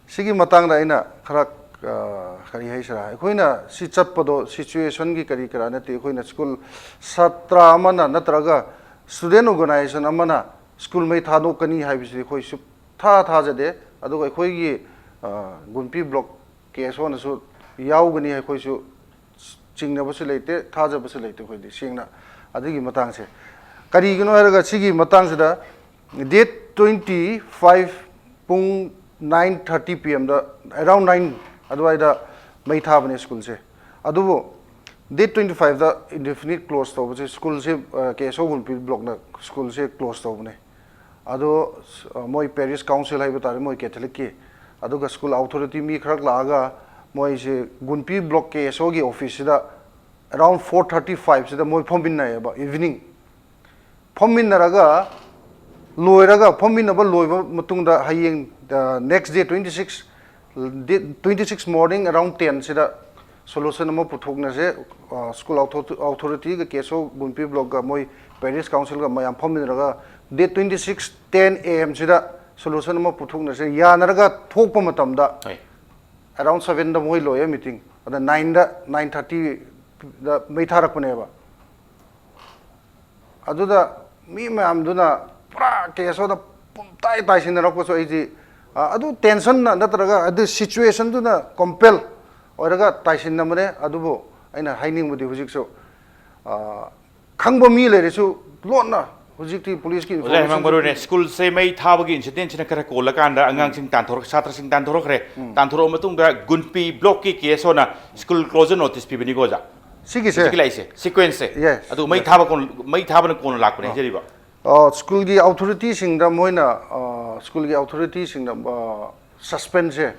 ꯁꯤꯒꯤ ꯃꯇꯥꯡꯗ ꯑꯩꯅ ꯈꯔ, ꯑ, ꯀꯔꯤ ꯍꯥꯏꯁꯤꯔꯥ, ꯑꯩꯈꯣꯏꯅ ꯁꯤ ꯆꯠꯄꯗꯣ ꯁꯤꯆꯨꯋꯦꯁꯟꯒꯤ ꯀꯔꯤ ꯀꯔꯥ ꯅꯠꯇꯦ꯫ ꯑꯩꯈꯣꯏꯅ ꯁ꯭ꯀꯨꯜ ꯁꯥꯇ꯭ꯔ ꯑꯃꯅ ꯅꯠꯇ꯭ꯔꯒ ꯁ꯭ꯇꯨꯗꯦꯟ ꯑꯣꯔꯒꯅꯥꯏꯖꯦꯁꯟ ꯑꯃꯅ ꯁ꯭ꯀꯨꯜ ꯃꯩ ꯊꯥꯗꯣꯛꯀꯅꯤ ꯍꯥꯏꯕꯁꯤꯗꯤ ꯑꯩꯈꯣꯏ ꯁꯨꯛꯊꯥ ꯊꯥꯖꯗꯦ꯫ ꯑꯗꯨꯒ ꯑꯩꯈꯣꯏꯒꯤ, ꯑ, ꯒꯨꯟꯄꯤ ꯕ꯭ꯂꯣꯛ ꯀꯦ ꯑꯦꯁ ꯑꯣꯅꯁꯨ ꯌꯥꯎꯒꯅꯤ ꯑꯩꯈꯣꯏꯁꯨ ꯆꯤꯡꯅꯕꯁꯨ ꯂꯩꯇꯦ, ꯊꯥꯖꯕꯁꯨ ꯂꯩꯇꯦ ꯑꯩꯈꯣꯏꯗꯤ ꯁꯦꯡꯅ꯫ ꯑꯗꯨꯒꯤ ꯃꯇꯥꯡꯁꯦ ꯀꯔꯤꯒꯤꯅꯣ ꯍꯥꯏꯔꯒ, ꯁꯤꯒꯤ ꯃꯇꯥꯡꯁꯤꯗ date twenty five ꯄꯨꯡ nine thirty P M ꯗ, around nine ꯑꯗꯨꯋꯥꯏꯗ ꯃꯩ ꯊꯥꯕꯅꯦ ꯁ꯭ꯀꯨꯜꯁꯦ꯫ ꯑꯗꯨꯕꯨ date twenty five ꯗ indefinite close ꯇꯧꯕꯁꯦ, ꯁ꯭ꯀꯨꯜꯁꯦ, ꯑ, ꯀꯦ ꯑꯦꯁ ꯑꯣ ꯒꯨꯟꯄꯤ ꯕ꯭ꯂꯣꯛꯅ ꯁ꯭ꯀꯨꯜꯁꯦ ꯀ꯭ꯂꯣꯁ ꯇꯧꯕꯅꯦ꯫ ꯑꯗꯣ, ꯑ, ꯃꯣꯏ ꯄꯦꯔꯤꯁ ꯀꯥꯎꯟꯁꯤꯜ ꯍꯥꯏꯕ ꯇꯥꯔꯦ, ꯃꯣꯏ ꯀꯦꯊꯂꯤꯛꯀꯤ, ꯑꯗꯨꯒ ꯁ꯭ꯀꯨꯜ ꯑꯣꯊꯣꯔꯤꯇꯤ ꯃꯤ ꯈꯔ ꯂꯥꯛꯑꯒ ꯃꯣꯏꯁꯦ ꯒꯨꯟꯄꯤ ꯕ꯭ꯂꯣꯛ ꯀꯦ ꯑꯦꯁ ꯑꯣꯒꯤ ꯑꯣꯐꯤꯁꯁꯤꯗ around four thirty five ꯁꯤꯗ ꯃꯣꯏ ꯐꯝꯃꯤꯟꯅꯩꯌꯦꯕ, ꯏꯚꯤꯅꯤꯡ꯫ ꯐꯝꯃꯤꯟꯅꯔꯒ ꯂꯣꯏꯔꯒ, ꯐꯝꯃꯤꯟꯅꯕ ꯂꯣꯏꯕ ꯃꯇꯨꯡꯗ ꯍꯌꯦꯡ, ꯑ, next day twenty six, date twenty six morning around ten ꯁꯤꯗ ꯁꯣꯂꯨꯁꯟ ꯑꯃ ꯄꯨꯊꯣꯛꯅꯁꯦ, ꯑ, ꯁ꯭ꯀꯨꯜ ꯑꯣꯊꯣ-, ꯑꯣꯊꯣꯔꯤꯇꯤꯒ ꯀꯦ ꯑꯦꯁ ꯑꯣ ꯒꯨꯟꯄꯤ ꯕ꯭ꯂꯣꯛꯀ ꯃꯣꯏ ꯄꯦꯔꯤꯁ ꯀꯥꯎꯟꯁꯤꯜꯒ ꯃꯌꯥꯝ ꯐꯝꯃꯤꯟꯅꯔꯒ date twenty six ten A M ꯁꯤꯗ ꯁꯣꯂꯨꯁꯟ ꯑꯃ ꯄꯨꯊꯣꯛꯅꯁꯦ꯫ ꯌꯥꯅꯔꯒ ꯊꯣꯛꯄ ꯃꯇꯝꯗ ꯍꯣꯏ꯫ Around seven ꯗ ꯃꯣꯏ ꯂꯣꯏꯌꯦ ꯃꯤꯇꯤꯡ꯫ ꯑꯗ nine ꯗ, nine thirty ꯗ ꯃꯩ ꯊꯥꯔꯛꯄꯅꯦꯕ꯫ ꯑꯗꯨꯗ ꯃꯤ ꯃꯌꯥꯝꯗꯨꯅ ꯄꯨꯔꯥ ꯀꯦ ꯑꯦꯁ ꯑꯣꯗ ꯄꯨꯝꯇꯥꯏ ꯇꯥꯏꯁꯤꯟꯅꯔꯛꯄꯁꯨ ꯑꯩꯗꯤ, ꯑ, ꯑꯗꯨ ꯇꯦꯟꯁꯟꯅ ꯅꯠꯇ꯭ꯔꯒ ꯑꯗꯨ ꯁꯤꯆꯨꯋꯦꯁꯟꯗꯨꯅ ꯀꯣꯝꯄꯦꯜ ꯑꯣꯏꯔꯒ ꯇꯥꯏꯁꯤꯟꯅꯕꯅꯦ꯫ ꯑꯗꯨꯕꯨ ꯑꯩꯅ ꯍꯥꯏꯅꯤꯡꯕꯗꯤ ꯍꯧꯖꯤꯛꯁꯨ, ꯑ, ꯈꯪꯕ ꯃꯤ ꯂꯩꯔꯁꯨ ꯂꯣꯟꯅ ꯍꯧꯖꯤꯛꯇꯤ ꯄꯨꯂꯤꯁꯀꯤ ꯑꯣꯖꯥ ꯍꯦꯃꯥꯡ, ꯃꯔꯨ ꯑꯣꯏꯅ ꯁ꯭ꯀꯨꯜꯁꯦ ꯃꯩ ꯊꯥꯕꯒꯤ ꯏꯟꯁꯤꯗꯦꯟꯁꯤꯅ ꯈꯔ ꯀꯣꯜꯂꯀꯥꯟꯗ ꯑꯉꯥꯡꯁꯤꯡ ꯇꯥꯟꯊꯣꯔꯛ ꯁꯥꯇ꯭ꯔꯁꯤꯡ ꯇꯥꯟꯊꯣꯔꯛꯈ꯭ꯔꯦ꯫ ꯇꯥꯟꯊꯣꯔꯛꯑ ꯃꯇꯨꯡꯗ ꯒꯨꯟꯄꯤ ꯕ꯭ꯂꯣꯛꯀꯤ ꯀꯦ ꯑꯦꯁ ꯑꯣꯅ ꯁ꯭ꯀꯨꯜ ꯀ꯭ꯂꯣꯖꯔ ꯅꯣꯇꯤꯁ ꯄꯤꯕꯅꯤꯀꯣ ꯑꯣꯖꯥ꯫ ꯁꯤꯒꯤꯁꯦ ꯍꯧꯖꯤꯛꯀꯤ ꯂꯥꯛꯏꯁꯦ ꯁꯤꯀ꯭ꯋꯦꯟꯁꯁꯦ꯫ Yes, ꯑꯗꯨ ꯃꯩ yes. ꯊꯥꯕ ꯀꯣꯟ ꯃꯩ ꯊꯥꯕꯅ ꯀꯣꯟꯅ ꯂꯥꯛꯄꯅꯦ ꯍꯥꯏꯖꯔꯤꯕ꯫ ꯑ, ꯁ꯭ꯀꯨꯜꯒꯤ ꯑꯣꯊꯣꯔꯤꯇꯤꯁꯤꯡꯗ ꯃꯣꯏꯅ ꯑ, ꯁ꯭ꯀꯨꯜꯒꯤ ꯑꯣꯊꯣꯔꯤꯇꯤꯁꯤꯡꯗ ꯁꯁꯄꯦꯟꯁꯦ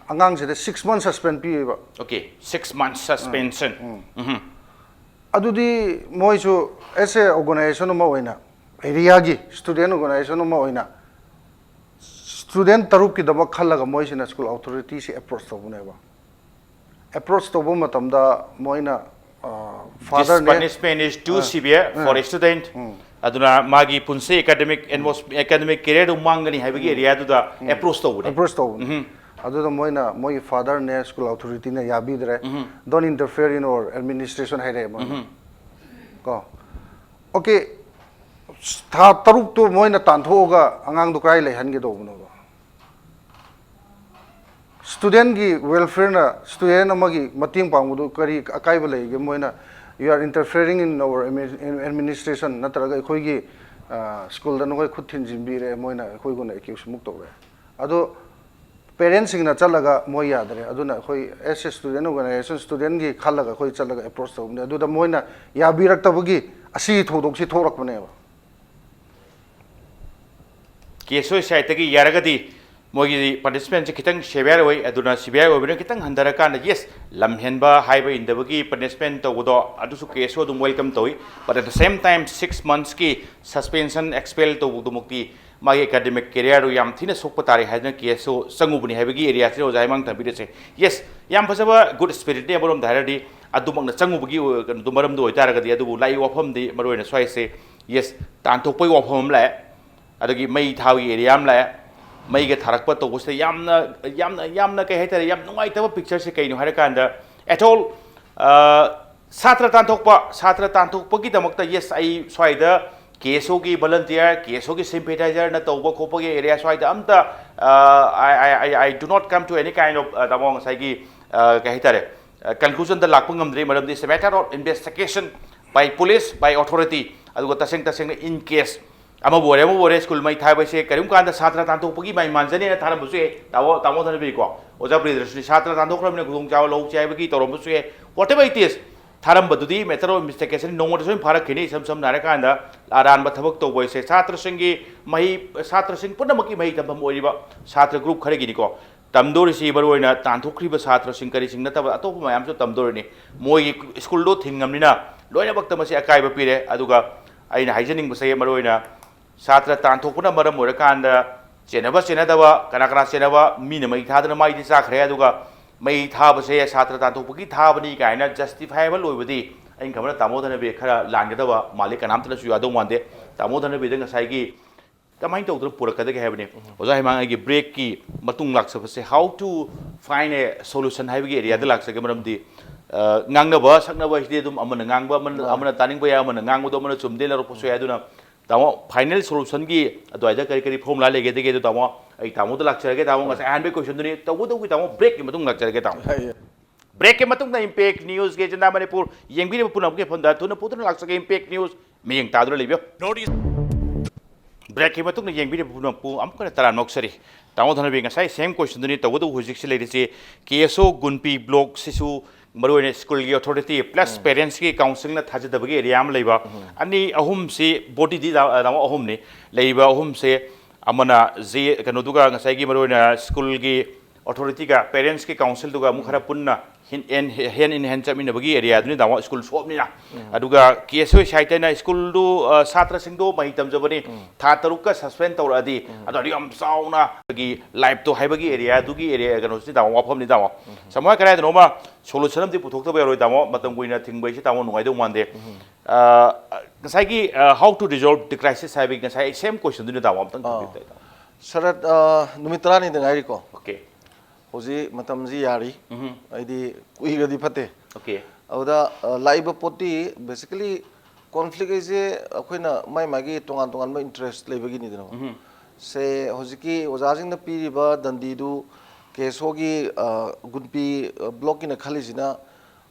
ꯑꯉꯥꯡꯁꯤꯗ ꯁꯤꯛꯁ ꯃꯟ ꯁꯁꯄꯦꯟ ꯄꯤꯌꯦꯕ꯫ Okay, six months suspension. ꯎꯝ꯫ ꯑꯗꯨꯗꯤ ꯃꯣꯏꯁꯨ ꯑꯦꯁ ꯑꯦ ꯑꯣꯔꯒꯅꯥꯏꯖꯦꯁꯟ ꯑꯃ ꯑꯣꯏꯅ, ꯑꯦꯔꯤꯌꯥꯒꯤ ꯁ꯭ꯇꯨꯗꯦꯟ ꯑꯣꯔꯒꯅꯥꯏꯖꯦꯁꯟ ꯑꯃ ꯑꯣꯏꯅ ꯁ꯭ꯇꯨꯗꯦꯟ ꯇꯔꯨꯛꯀꯤꯗꯃꯛ ꯈꯜꯂꯒ ꯃꯣꯏꯁꯤꯅ ꯁ꯭ꯀꯨꯜ ꯑꯣꯊꯣꯔꯤꯇꯤꯁꯤ ꯑꯦꯄ꯭ꯔꯣꯆ ꯇꯧꯕꯅꯦꯕ꯫ ꯑꯦꯄ꯭ꯔꯣꯆ ꯇꯧꯕ ꯃꯇꯝꯗ ꯃꯣꯏꯅ This ꯐꯥꯗꯔꯅꯦ punishment is too severe for a student. ꯑꯗꯨꯅ ꯃꯥꯒꯤ ꯄꯨꯟꯁꯤ ꯑꯦꯀꯥꯗꯃꯤꯛ ꯑꯦꯀꯥꯗꯃꯤꯛ ꯀꯦꯔꯤꯌꯔꯗꯨ ꯃꯥꯡꯒꯅꯤ ꯍꯥꯏꯕꯒꯤ ꯑꯦꯔꯤꯌꯥꯗꯨꯗ ꯑꯦꯄ꯭ꯔꯣꯆ ꯇꯧꯕꯅꯦ꯫ ꯑꯦꯄ꯭ꯔꯣꯆ ꯇꯧꯕꯅꯦ꯫ ꯑꯗꯨꯗ ꯃꯣꯏꯅ ꯃꯣꯏꯒꯤ ꯐꯥꯗꯔꯅꯦ school ꯑꯣꯊꯣꯔꯤꯇꯤꯅ ꯌꯥꯕꯤꯗ꯭ꯔꯦ꯫ Don't interfere in our administration ꯍꯥꯏꯔꯛꯑꯦ ꯃꯣꯏꯅ꯫ ꯀꯣ ꯑꯣꯀꯦ, ꯊꯥ ꯇꯔꯨꯛꯇꯣ ꯃꯣꯏꯅ ꯇꯥꯟꯊꯣꯛꯑꯒ ꯑꯉꯥꯡꯗꯣ ꯀꯗꯥꯏ ꯂꯩꯍꯟꯒꯗꯧꯕꯅꯣꯕ? ꯁ꯭ꯇꯨꯗꯦꯟꯒꯤ ꯋꯦꯜꯐꯤꯌꯔꯅ ꯁ꯭ꯇꯨꯗꯦꯟ ꯑꯃꯒꯤ ꯃꯇꯦꯡ ꯄꯥꯡꯕꯗꯨ ꯀꯔꯤ ꯑꯀꯥꯏꯕ ꯂꯩꯒꯦ? ꯃꯣꯏꯅ "You are interfering in our administration" ꯅꯠꯇ꯭ꯔꯒ ꯑꯩꯈꯣꯏꯒꯤ ꯁ꯭ꯀꯨꯜꯗ ꯅꯈꯣꯏ ꯈꯨꯠ ꯊꯤꯟꯖꯤꯟꯕꯤꯔꯦ, ꯃꯣꯏꯅ ꯑꯩꯈꯣꯏꯒꯨꯝꯅ ꯑꯦꯀ꯭ꯌꯨꯁꯃꯨꯛ ꯇꯧꯔꯦ꯫ ꯑꯗꯣ ꯄꯦꯔꯦꯟꯁꯁꯤꯡꯅ ꯆꯠꯂꯒ ꯃꯣꯏ ꯌꯥꯗ꯭ꯔꯦ꯫ ꯑꯗꯨꯅ ꯑꯩꯈꯣꯏ ꯑꯦꯁ ꯑꯦ ꯁ꯭ꯇꯨꯗꯦꯟ ꯑꯣꯔꯒꯅꯥꯏꯖꯦꯁꯟ ꯁ꯭ꯇꯨꯗꯦꯟꯒꯤ ꯈꯜꯂꯒ ꯑꯩꯈꯣꯏ ꯆꯠꯂꯒ ꯑꯦꯄ꯭ꯔꯣꯆ ꯇꯧꯕꯅꯦ꯫ ꯑꯗꯨꯗ ꯃꯣꯏꯅ ꯌꯥꯕꯤꯔꯛꯇꯕꯒꯤ ꯑꯁꯤꯒꯤ ꯊꯧꯗꯣꯛꯁꯤ ꯊꯣꯛꯂꯛꯄꯅꯦꯕ꯫ ꯀꯦ ꯑꯦꯁ ꯑꯣ ꯁꯥꯏꯠꯇꯒꯤ ꯌꯥꯔꯒꯗꯤ ꯃꯣꯏꯒꯤ ꯄꯅꯤꯁꯃꯦꯟꯁꯦ ꯈꯤꯇꯪ ꯁꯦꯚꯤꯌꯔ ꯑꯣꯏ꯫ ꯑꯗꯨꯅ ꯁꯦꯚꯤꯌꯔ ꯑꯣꯏꯕꯅ ꯈꯤꯇꯪ ꯍꯟꯊꯔꯀꯥꯟꯗ, ꯌꯦꯁ, ꯂꯝ ꯍꯦꯟꯕ ꯍꯥꯏꯕ ꯏꯟꯗꯕꯒꯤ ꯄꯅꯤꯁꯃꯦꯟ ꯇꯧꯕꯗꯣ ꯑꯗꯨꯁꯨ ꯀꯦ ꯑꯦꯁ ꯑꯣ ꯑꯗꯨꯝ ꯋꯦꯜꯀꯝ ꯇꯧꯏ꯫ But at the same time, six monthsꯀꯤ suspension expel ꯇꯧꯕꯗꯨꯃꯛꯇꯤ ꯃꯥꯒꯤ ꯑꯦꯀꯥꯗꯃꯤꯛ ꯀꯦꯔꯤꯌꯔꯗꯨ ꯌꯥꯝ ꯊꯤꯅ ꯁꯣꯛꯄ ꯇꯥꯔꯦ ꯍꯥꯏꯗꯅ ꯀꯦ ꯑꯦꯁ ꯑꯣ ꯆꯪꯉꯨꯕꯅꯤ ꯍꯥꯏꯕꯒꯤ ꯑꯦꯔꯤꯌꯥꯁꯤꯗ ꯑꯣꯖꯥ ꯍꯦꯃꯥꯡ ꯊꯝꯕꯤꯔꯤꯁꯦ꯫ ꯌꯦꯁ, ꯌꯥꯝ ꯐꯖꯕ ꯒꯨꯗ ꯁ꯭ꯄꯤꯔꯤꯠꯅꯤ ꯑꯃꯔꯣꯝꯗ ꯍꯥꯏꯔꯗꯤ꯫ ꯑꯗꯨꯃꯛꯅ ꯆꯪꯉꯨꯕꯒꯤ ꯑꯣꯏ- ꯀꯩꯅꯣꯗꯣ ꯃꯔꯝꯗꯣ ꯑꯣꯏꯇꯥꯔꯒꯗꯤ꯫ ꯑꯗꯨꯕꯨ ꯂꯥꯛꯏ ꯋꯥꯐꯝꯗꯤ ꯃꯔꯨꯑꯣꯏꯅ ꯁ꯭ꯋꯥꯏꯁꯦ, ꯌꯦꯁ, ꯇꯥꯟꯊꯣꯛꯄꯒꯤ ꯋꯥꯐꯝ ꯑꯃ ꯂꯥꯛꯑꯦ, ꯑꯗꯒꯤ ꯃꯩ ꯊꯥꯕꯒꯤ ꯑꯦꯔꯤꯌꯥ ꯑꯃ ꯂꯥꯛꯑꯦ꯫ ꯃꯩꯒ ꯊꯥꯔꯛꯄ ꯇꯧꯕꯁꯤꯗ ꯌꯥꯝꯅ ꯌꯥꯝꯅ ꯌꯥꯝꯅ ꯀꯩ ꯍꯥꯏꯇꯥꯔꯦ, ꯌꯥꯝ ꯅꯨꯡꯉꯥꯏꯇꯕ ꯄꯤꯛꯆꯔꯁꯦ ꯀꯩꯅꯣ ꯍꯥꯏꯔꯀꯥꯟꯗ, at all, ꯑ, ꯁꯥꯇ꯭ꯔ ꯇꯥꯟꯊꯣꯛꯄ, ꯁꯥꯇ꯭ꯔ ꯇꯥꯟꯊꯣꯛꯄꯒꯤꯗꯃꯛꯇ, ꯌꯦꯁ, ꯑꯩ ꯁ꯭ꯋꯥꯏꯗ ꯀꯦ ꯑꯦꯁ ꯑꯣꯒꯤ ꯚꯣꯂꯟꯇꯤꯌꯔ, ꯀꯦ ꯑꯦꯁ ꯑꯣꯒꯤ ꯁꯤꯝꯄꯦꯊꯥꯏꯖꯔꯅ ꯇꯧꯕ ꯈꯣꯠꯄꯒꯤ ꯑꯦꯔꯤꯌꯥ ꯁ꯭ꯋꯥꯏꯗ ꯑꯝꯇ, ꯑ, I, I, I, I do not come to any kind of, ꯑ, ꯇꯥꯃꯣ, ꯉꯁꯥꯏꯒꯤ, ꯑ, ꯀꯩ ꯍꯥꯏꯇꯥꯔꯦ, ꯀꯟꯀ꯭ꯂꯨꯖꯟꯗ ꯂꯥꯛꯄ ꯉꯝꯗ꯭ꯔꯤ꯫ ꯃꯔꯝꯗꯤ it's a matter of investigation by police, by authority꯫ ꯑꯗꯨꯒ ꯇꯁꯦꯡ ꯇꯁꯦꯡꯅ in case ꯑꯃꯕꯨ ꯑꯣꯏꯔꯦ, ꯑꯃꯕꯨ ꯑꯣꯏꯔꯦ, ꯁ꯭ꯀꯨꯜ ꯃꯩ ꯊꯥꯕ ꯍꯥꯏꯁꯦ ꯀꯔꯤꯒꯨꯝ ꯀꯥꯟꯗ ꯁꯥꯇ꯭ꯔ ꯇꯥꯟꯊꯣꯛꯄꯒꯤ ꯃꯥꯏ ꯃꯥꯟꯖꯅꯦꯅ ꯊꯥꯔꯝꯕꯁꯨ ꯌꯥꯏ꯫ ꯇꯥꯃꯣ, ꯇꯥꯃꯣ ꯙꯅꯕꯤꯔꯀꯣ, ꯑꯣꯖꯥ ꯄ꯭ꯔꯤꯌꯗꯔꯁꯤꯅꯤ ꯁꯥꯇ꯭ꯔ ꯇꯥꯟꯊꯣꯛꯈ꯭ꯔꯕꯅꯤꯅ ꯈꯨꯗꯣꯡꯆꯥꯕ ꯂꯧꯁꯦ ꯍꯥꯏꯕꯒꯤ ꯇꯧꯔꯝꯕꯁꯨ ꯌꯥꯏ꯫ Whatever it is, ꯊꯥꯔꯝꯕꯗꯨꯗꯤ matter of investigation, ꯅꯣꯡꯃꯗ ꯁꯣꯏꯅ ꯐꯥꯔꯛꯈꯤꯅꯤ꯫ ꯏꯁꯝ ꯁꯝꯅ ꯍꯥꯏꯔꯀꯥꯟꯗ, ꯑꯔꯥꯟꯕ ꯊꯕꯛ ꯇꯧꯕ ꯍꯥꯏꯁꯦ ꯁꯥꯇ꯭ꯔꯁꯤꯡꯒꯤ ꯃꯍꯩ, ꯁꯥꯇ꯭ꯔꯁꯤꯡ ꯄꯨꯝꯅꯃꯛꯀꯤ ꯃꯍꯩ ꯇꯝꯐꯝ ꯑꯣꯏꯔꯤꯕ ꯁꯥꯇ꯭ꯔ group ꯈꯔꯒꯤꯅꯤꯀꯣ꯫ ꯇꯝꯗꯣꯔꯤꯁꯤ ꯃꯔꯨꯑꯣꯏꯅ ꯇꯥꯟꯊꯣꯛꯈ꯭ꯔꯤꯕ ꯁꯥꯇ꯭ꯔꯁꯤꯡ ꯀꯔꯤꯁꯤꯡ ꯅꯠꯇꯕ ꯑꯇꯣꯞꯄ ꯃꯌꯥꯝꯁꯨ ꯇꯝꯗꯣꯔꯤꯅꯤ꯫ ꯃꯣꯏꯒꯤ ꯁ꯭ꯀꯨꯜꯗꯣ ꯊꯤꯡꯉꯕꯅꯤꯅ ꯂꯣꯏꯅꯃꯛꯇ ꯃꯁꯤ ꯑꯀꯥꯏꯕ ꯄꯤꯔꯦ꯫ ꯑꯗꯨꯒ ꯑꯩꯅ ꯍꯥꯏꯖꯅꯤꯡꯕꯁꯦ, ꯃꯔꯨꯑꯣꯏꯅ ꯁꯥꯇ꯭ꯔ ꯇꯥꯟꯊꯣꯛꯄꯅ ꯃꯔꯝ ꯑꯣꯏꯔꯀꯥꯟꯗ ꯆꯦꯟꯅꯕ ꯆꯦꯟꯅꯗꯕ, ꯀꯅꯥ ꯀꯅꯥ ꯆꯦꯟꯅꯕ, ꯃꯤꯅ ꯃꯩ ꯊꯥꯗꯅ ꯃꯥꯏꯗꯤ ꯆꯥꯈ꯭ꯔꯦ꯫ ꯑꯗꯨꯒ ꯃꯩ ꯊꯥꯕꯁꯦ ꯁꯥꯇ꯭ꯔ ꯇꯥꯟꯊꯣꯛꯄꯒꯤ ꯊꯥꯕꯅꯤ ꯀꯥꯏꯅ justifiable ꯑꯣꯏꯕꯗꯤ ꯑꯩꯅ ꯈꯟꯕꯗ ꯇꯥꯃꯣ ꯙꯅꯕꯤꯔ ꯈꯔ ꯂꯥꯟꯒꯗꯕ ꯃꯥꯜꯂꯤ꯫ ꯀꯅꯥꯝꯇꯅꯁꯨ ꯌꯥꯗꯧ ꯃꯥꯟꯗꯦ꯫ ꯇꯥꯃꯣ ꯙꯅꯕꯤꯔꯗ ꯉꯁꯥꯏꯒꯤ ꯀꯃꯥꯏꯅ ꯇꯧꯗꯅ ꯄꯨꯔꯛꯀꯗꯒꯦ ꯍꯥꯏꯕꯅꯤ꯫ ꯑꯣꯖꯥ ꯍꯩꯃꯥꯡ, ꯑꯩꯒꯤ breakꯀꯤ ꯃꯇꯨꯡ ꯂꯥꯛꯆꯕꯁꯦ, how to find a solution ꯍꯥꯏꯕꯒꯤ areaꯗ ꯂꯥꯛꯆꯒꯦ꯫ ꯃꯔꯝꯗꯤ, ꯑ, ꯉꯥꯡꯅꯕ ꯁꯛꯅꯕ ꯍꯥꯏꯁꯤꯗꯤ ꯑꯗꯨꯝ ꯑꯃꯅ ꯉꯥꯡꯕ, ꯑꯃꯅ, ꯃꯥꯅꯦ꯫ ꯑꯃꯅ ꯇꯥꯅꯤꯡꯕ ꯌꯥꯏ, ꯑꯃꯅ ꯉꯥꯡꯕꯗꯣ ꯑꯃꯅ ꯆꯨꯝꯗꯦ ꯂꯧꯔꯛꯄꯁꯨ ꯌꯥꯏ꯫ ꯑꯗꯨꯅ ꯇꯥꯃꯣ, final solutionꯒꯤ ꯑꯗꯨꯋꯥꯏꯗ ꯀꯔꯤ ꯀꯔꯤ formula ꯂꯩꯒꯦꯗꯒꯦ ꯑꯗꯨ ꯇꯥꯃꯣ, ꯑꯩ ꯇꯥꯃꯣꯗ ꯂꯥꯛꯆꯔꯒꯦ꯫ ꯇꯥꯃꯣ, ꯉꯁꯥꯏ ꯑꯍꯥꯟꯕꯒꯤ questionꯗꯨꯅꯤ, ꯇꯧꯕꯇꯕꯨ ꯇꯥꯃꯣ, breakꯀꯤ ꯃꯇꯨꯡ ꯂꯥꯛꯆꯔꯒꯦ ꯇꯥꯃꯣ꯫ ꯌꯥꯏ, ꯌꯥꯏ꯫ Breakꯀꯤ ꯃꯇꯨꯡꯗ Impact Newsꯀꯤ ꯆꯤꯟꯗꯥ ꯃꯅꯤꯄꯨꯔ ꯌꯦꯡꯕꯤꯔꯤꯕ ꯄꯨꯝꯅꯃꯛꯀꯤ ꯃꯐꯝꯗ ꯊꯨꯅ ꯄꯨꯗꯨꯅ ꯂꯥꯛꯆꯒꯦ꯫ Impact News ꯃꯤꯠꯌꯦꯡ ꯇꯥꯗꯨꯅ ꯂꯩꯕꯤꯌꯨ꯫ Notice꯫ Breakꯀꯤ ꯃꯇꯨꯡꯗ ꯌꯦꯡꯕꯤꯔꯤꯕ ꯄꯨꯝꯅꯃꯛꯄꯨ ꯑꯃꯨꯛ ꯍꯟꯅ ꯇꯔꯥꯝꯅ ꯑꯣꯛꯆꯔꯤ꯫ ꯇꯥꯃꯣ ꯙꯅꯕꯤꯔ, ꯉꯁꯥꯏ same questionꯗꯨꯅꯤ, ꯇꯧꯕꯇꯕꯨ ꯍꯧꯖꯤꯛꯁꯤ ꯂꯩꯔꯤꯁꯤ ꯀꯦ ꯑꯦꯁ ꯑꯣ ꯒꯨꯟꯄꯤ blockꯁꯤꯁꯨ ꯃꯔꯨꯑꯣꯏꯅ ꯁ꯭ꯀꯨꯜꯒꯤ authority plus parentsꯀꯤ councilꯅ ꯊꯥꯖꯗꯕꯒꯤ area ꯑꯃ ꯂꯩꯕ꯫ ꯑꯅꯤ ꯑꯍꯨꯝꯁꯤ bodyꯗꯤ ꯇꯥ-, ꯇꯥꯃꯣ, ꯑꯍꯨꯝꯅꯤ꯫ ꯂꯩꯔꯤꯕ ꯑꯍꯨꯝꯁꯦ ꯑꯃꯅ ꯖꯤ-, ꯀꯩꯅꯣꯗꯨꯒ, ꯉꯁꯥꯏꯒꯤ ꯃꯔꯨꯑꯣꯏꯅ ꯁ꯭ꯀꯨꯜꯒꯤ authorityꯒ parentsꯀꯤ councilꯗꯨꯒ ꯑꯃꯨꯛ ꯈꯔ ꯄꯨꯟꯅ hand in, hand in hand ꯆꯠꯃꯤꯟꯅꯕꯒꯤ areaꯗꯨꯅꯤ ꯇꯥꯃꯣ, ꯁ꯭ꯀꯨꯜ ꯁꯣꯛꯑꯕꯅꯤꯅ꯫ ꯑꯗꯨꯒ ꯀꯦ ꯑꯦꯁ ꯑꯣ sideꯇꯩꯅ ꯁ꯭ꯀꯨꯜꯗꯨ, ꯑ, ꯁꯥꯇ꯭ꯔꯁꯤꯡꯗꯣ ꯃꯍꯩ ꯇꯝꯖꯕꯅꯤ, ꯊꯥ ꯇꯔꯨꯛꯀ suspend ꯇꯧꯔꯛꯑꯗꯤ, ꯑꯗꯨ ꯑꯣꯏꯔꯗꯤ ꯌꯥꯝ ꯆꯥꯎꯅ ꯑꯩꯈꯣꯏꯒꯤ lifeꯇꯣ ꯍꯥꯏꯕꯒꯤ areaꯗꯨꯒꯤ area ꯀꯩꯅꯣꯁꯤꯅꯤ ꯇꯥꯃꯣ, ꯋꯥꯐꯝꯅꯤ ꯇꯥꯃꯣ꯫ ꯁꯃꯥꯏ ꯀꯗꯥꯏꯗꯅꯣꯃ solution ꯑꯃꯗꯤ ꯄꯨꯊꯣꯛꯇꯕ ꯌꯥꯔꯣꯏ ꯇꯥꯃꯣ, ꯃꯇꯝ ꯀꯨꯏꯅ ꯊꯤꯡꯕ ꯍꯥꯏꯁꯤ ꯇꯥꯃꯣ ꯅꯨꯡꯉꯥꯏꯗꯧ ꯃꯥꯟꯗꯦ꯫ ꯑ, ꯉꯁꯥꯏꯒꯤ, ꯑ, how to resolve the crisis ꯍꯥꯏꯕꯒꯤ ꯉꯁꯥꯏ same questionꯗꯨꯅꯤ ꯇꯥꯃꯣ, ꯑꯝꯇꯪ ꯑꯥ꯫ ꯊꯝꯕꯤꯌꯨ ꯇꯥꯃꯣ꯫ ꯁꯔꯠ, ꯑ, ꯅꯨꯃꯤꯠ ꯇꯔꯥꯅꯤꯗ ꯉꯥꯏꯔꯤꯀꯣ꯫ Okay꯫ ꯍꯧꯖꯤꯛ ꯃꯇꯝꯁꯤ ꯌꯥꯔꯤ꯫ ꯎꯝꯍꯨꯝ꯫ ꯑꯩꯗꯤ ꯀꯨꯏꯔꯗꯤ ꯐꯠꯇꯦ꯫ Okay꯫ ꯑꯗꯨꯗ, ꯑ, ꯂꯥꯛꯏꯕ ꯄꯣꯠꯇꯤ basically conflict ꯍꯥꯏꯁꯦ ꯑꯩꯈꯣꯏꯅ ꯃꯥꯏ ꯃꯥꯒꯤ ꯇꯣꯉꯥꯟ ꯇꯣꯉꯥꯟꯕ interest ꯂꯩꯕꯒꯤꯅꯤꯗꯅ꯫ ꯎꯝꯍꯨꯝ꯫ ꯁꯦ ꯍꯧꯖꯤꯛꯀꯤ ꯑꯣꯖꯥꯁꯤꯡꯅ ꯄꯤꯔꯤꯕ ꯗꯟꯗꯤꯗꯨ ꯀꯦ ꯑꯦꯁ ꯑꯣꯒꯤ, ꯑ, ꯒꯨꯟꯄꯤ, ꯑ, blockꯀꯤꯅ ꯈꯜꯂꯤꯁꯤꯅ,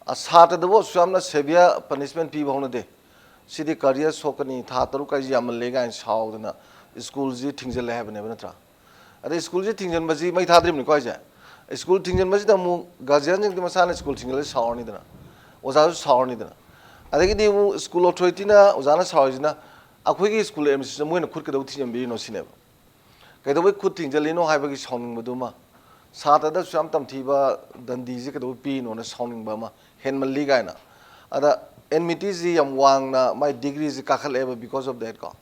ꯑ, ꯁꯥꯇ꯭ꯔꯗꯕꯨ ꯑꯁꯨꯛ ꯌꯥꯝꯅ severe punishment ꯄꯤꯕ ꯍꯧꯅꯗꯦ꯫ ꯁꯤꯗꯤ ꯀꯔꯤꯌꯔ ꯁꯣꯛꯀꯅꯤ, ꯊꯥ ꯇꯔꯨꯛ ꯀꯥꯏꯁꯤ ꯌꯥꯝꯃꯜꯂꯦ ꯀꯥꯏꯅ ꯁꯥꯎꯗꯅ ꯁ꯭ꯀꯨꯜꯁꯤ ꯊꯤꯡꯖꯤꯜꯂꯦ ꯍꯥꯏꯕꯅꯦꯕ, ꯅꯠꯇ꯭ꯔꯥ? ꯑꯗꯩ ꯁ꯭ꯀꯨꯜꯁꯤ ꯊꯤꯡꯖꯤꯟꯕꯁꯤ ꯃꯩ ꯊꯥꯗ꯭ꯔꯤꯕꯅꯤꯀꯣ ꯍꯥꯏꯁꯦ꯫ ꯁ꯭ꯀꯨꯜ ꯊꯤꯡꯖꯤꯟꯕꯁꯤꯗ ꯑꯃꯨꯛ ꯒꯥꯔꯖꯤꯌꯟꯁꯤꯡꯗꯤ ꯃꯁꯥꯅ ꯁ꯭ꯀꯨꯜ ꯊꯤꯡꯖꯤꯜꯂꯗꯤ ꯁꯥꯎꯔꯅꯤꯗꯅ, ꯑꯣꯖꯥꯁꯨ ꯁꯥꯎꯔꯅꯤꯗꯅ꯫ ꯑꯗꯒꯤꯗꯤ ꯑꯃꯨꯛ ꯁ꯭ꯀꯨꯜ ꯑꯣꯊꯣꯔꯤꯇꯤꯅ, ꯑꯣꯖꯥꯅ ꯁꯥꯎꯔꯤꯁꯤꯅ ꯑꯩꯈꯣꯏꯒꯤ ꯁ꯭ꯀꯨꯜ ꯑꯦꯗꯃꯤꯅꯤꯁꯇ꯭ꯔꯦꯁꯟ ꯃꯣꯏꯅ ꯈꯨꯠ ꯀꯩꯗꯧ ꯊꯤꯡꯖꯤꯟꯕꯤꯔꯤꯅꯣ ꯁꯤꯅꯦꯕ꯫ ꯀꯩꯗꯧꯕꯩ ꯈꯨꯠ ꯊꯤꯡꯖꯤꯜꯂꯤꯅꯣ ꯍꯥꯏꯕꯒꯤ ꯁꯥꯎꯅꯤꯡꯕꯗꯨꯃ, ꯁꯥꯇ꯭ꯔꯗ ꯁꯨꯛꯌꯥꯝ ꯇꯝꯊꯤꯕ ꯗꯟꯗꯤꯁꯤ ꯀꯩꯗꯧꯕꯩ ꯄꯤꯔꯤꯅꯣꯅ ꯁꯥꯎꯅꯤꯡꯕ ꯑꯃ, ꯍꯦꯟꯃꯜꯂꯤ ꯀꯥꯏꯅ꯫ ꯑꯗ ꯑꯦꯟꯃꯤꯇꯤꯁꯤ ꯌꯥꯝ ꯋꯥꯡꯅ ꯃꯥꯏ ꯗꯤꯒ꯭ꯔꯤꯁꯤ ꯀꯥꯈꯠꯂꯛꯑꯦꯕ, because of that ꯀꯣ꯫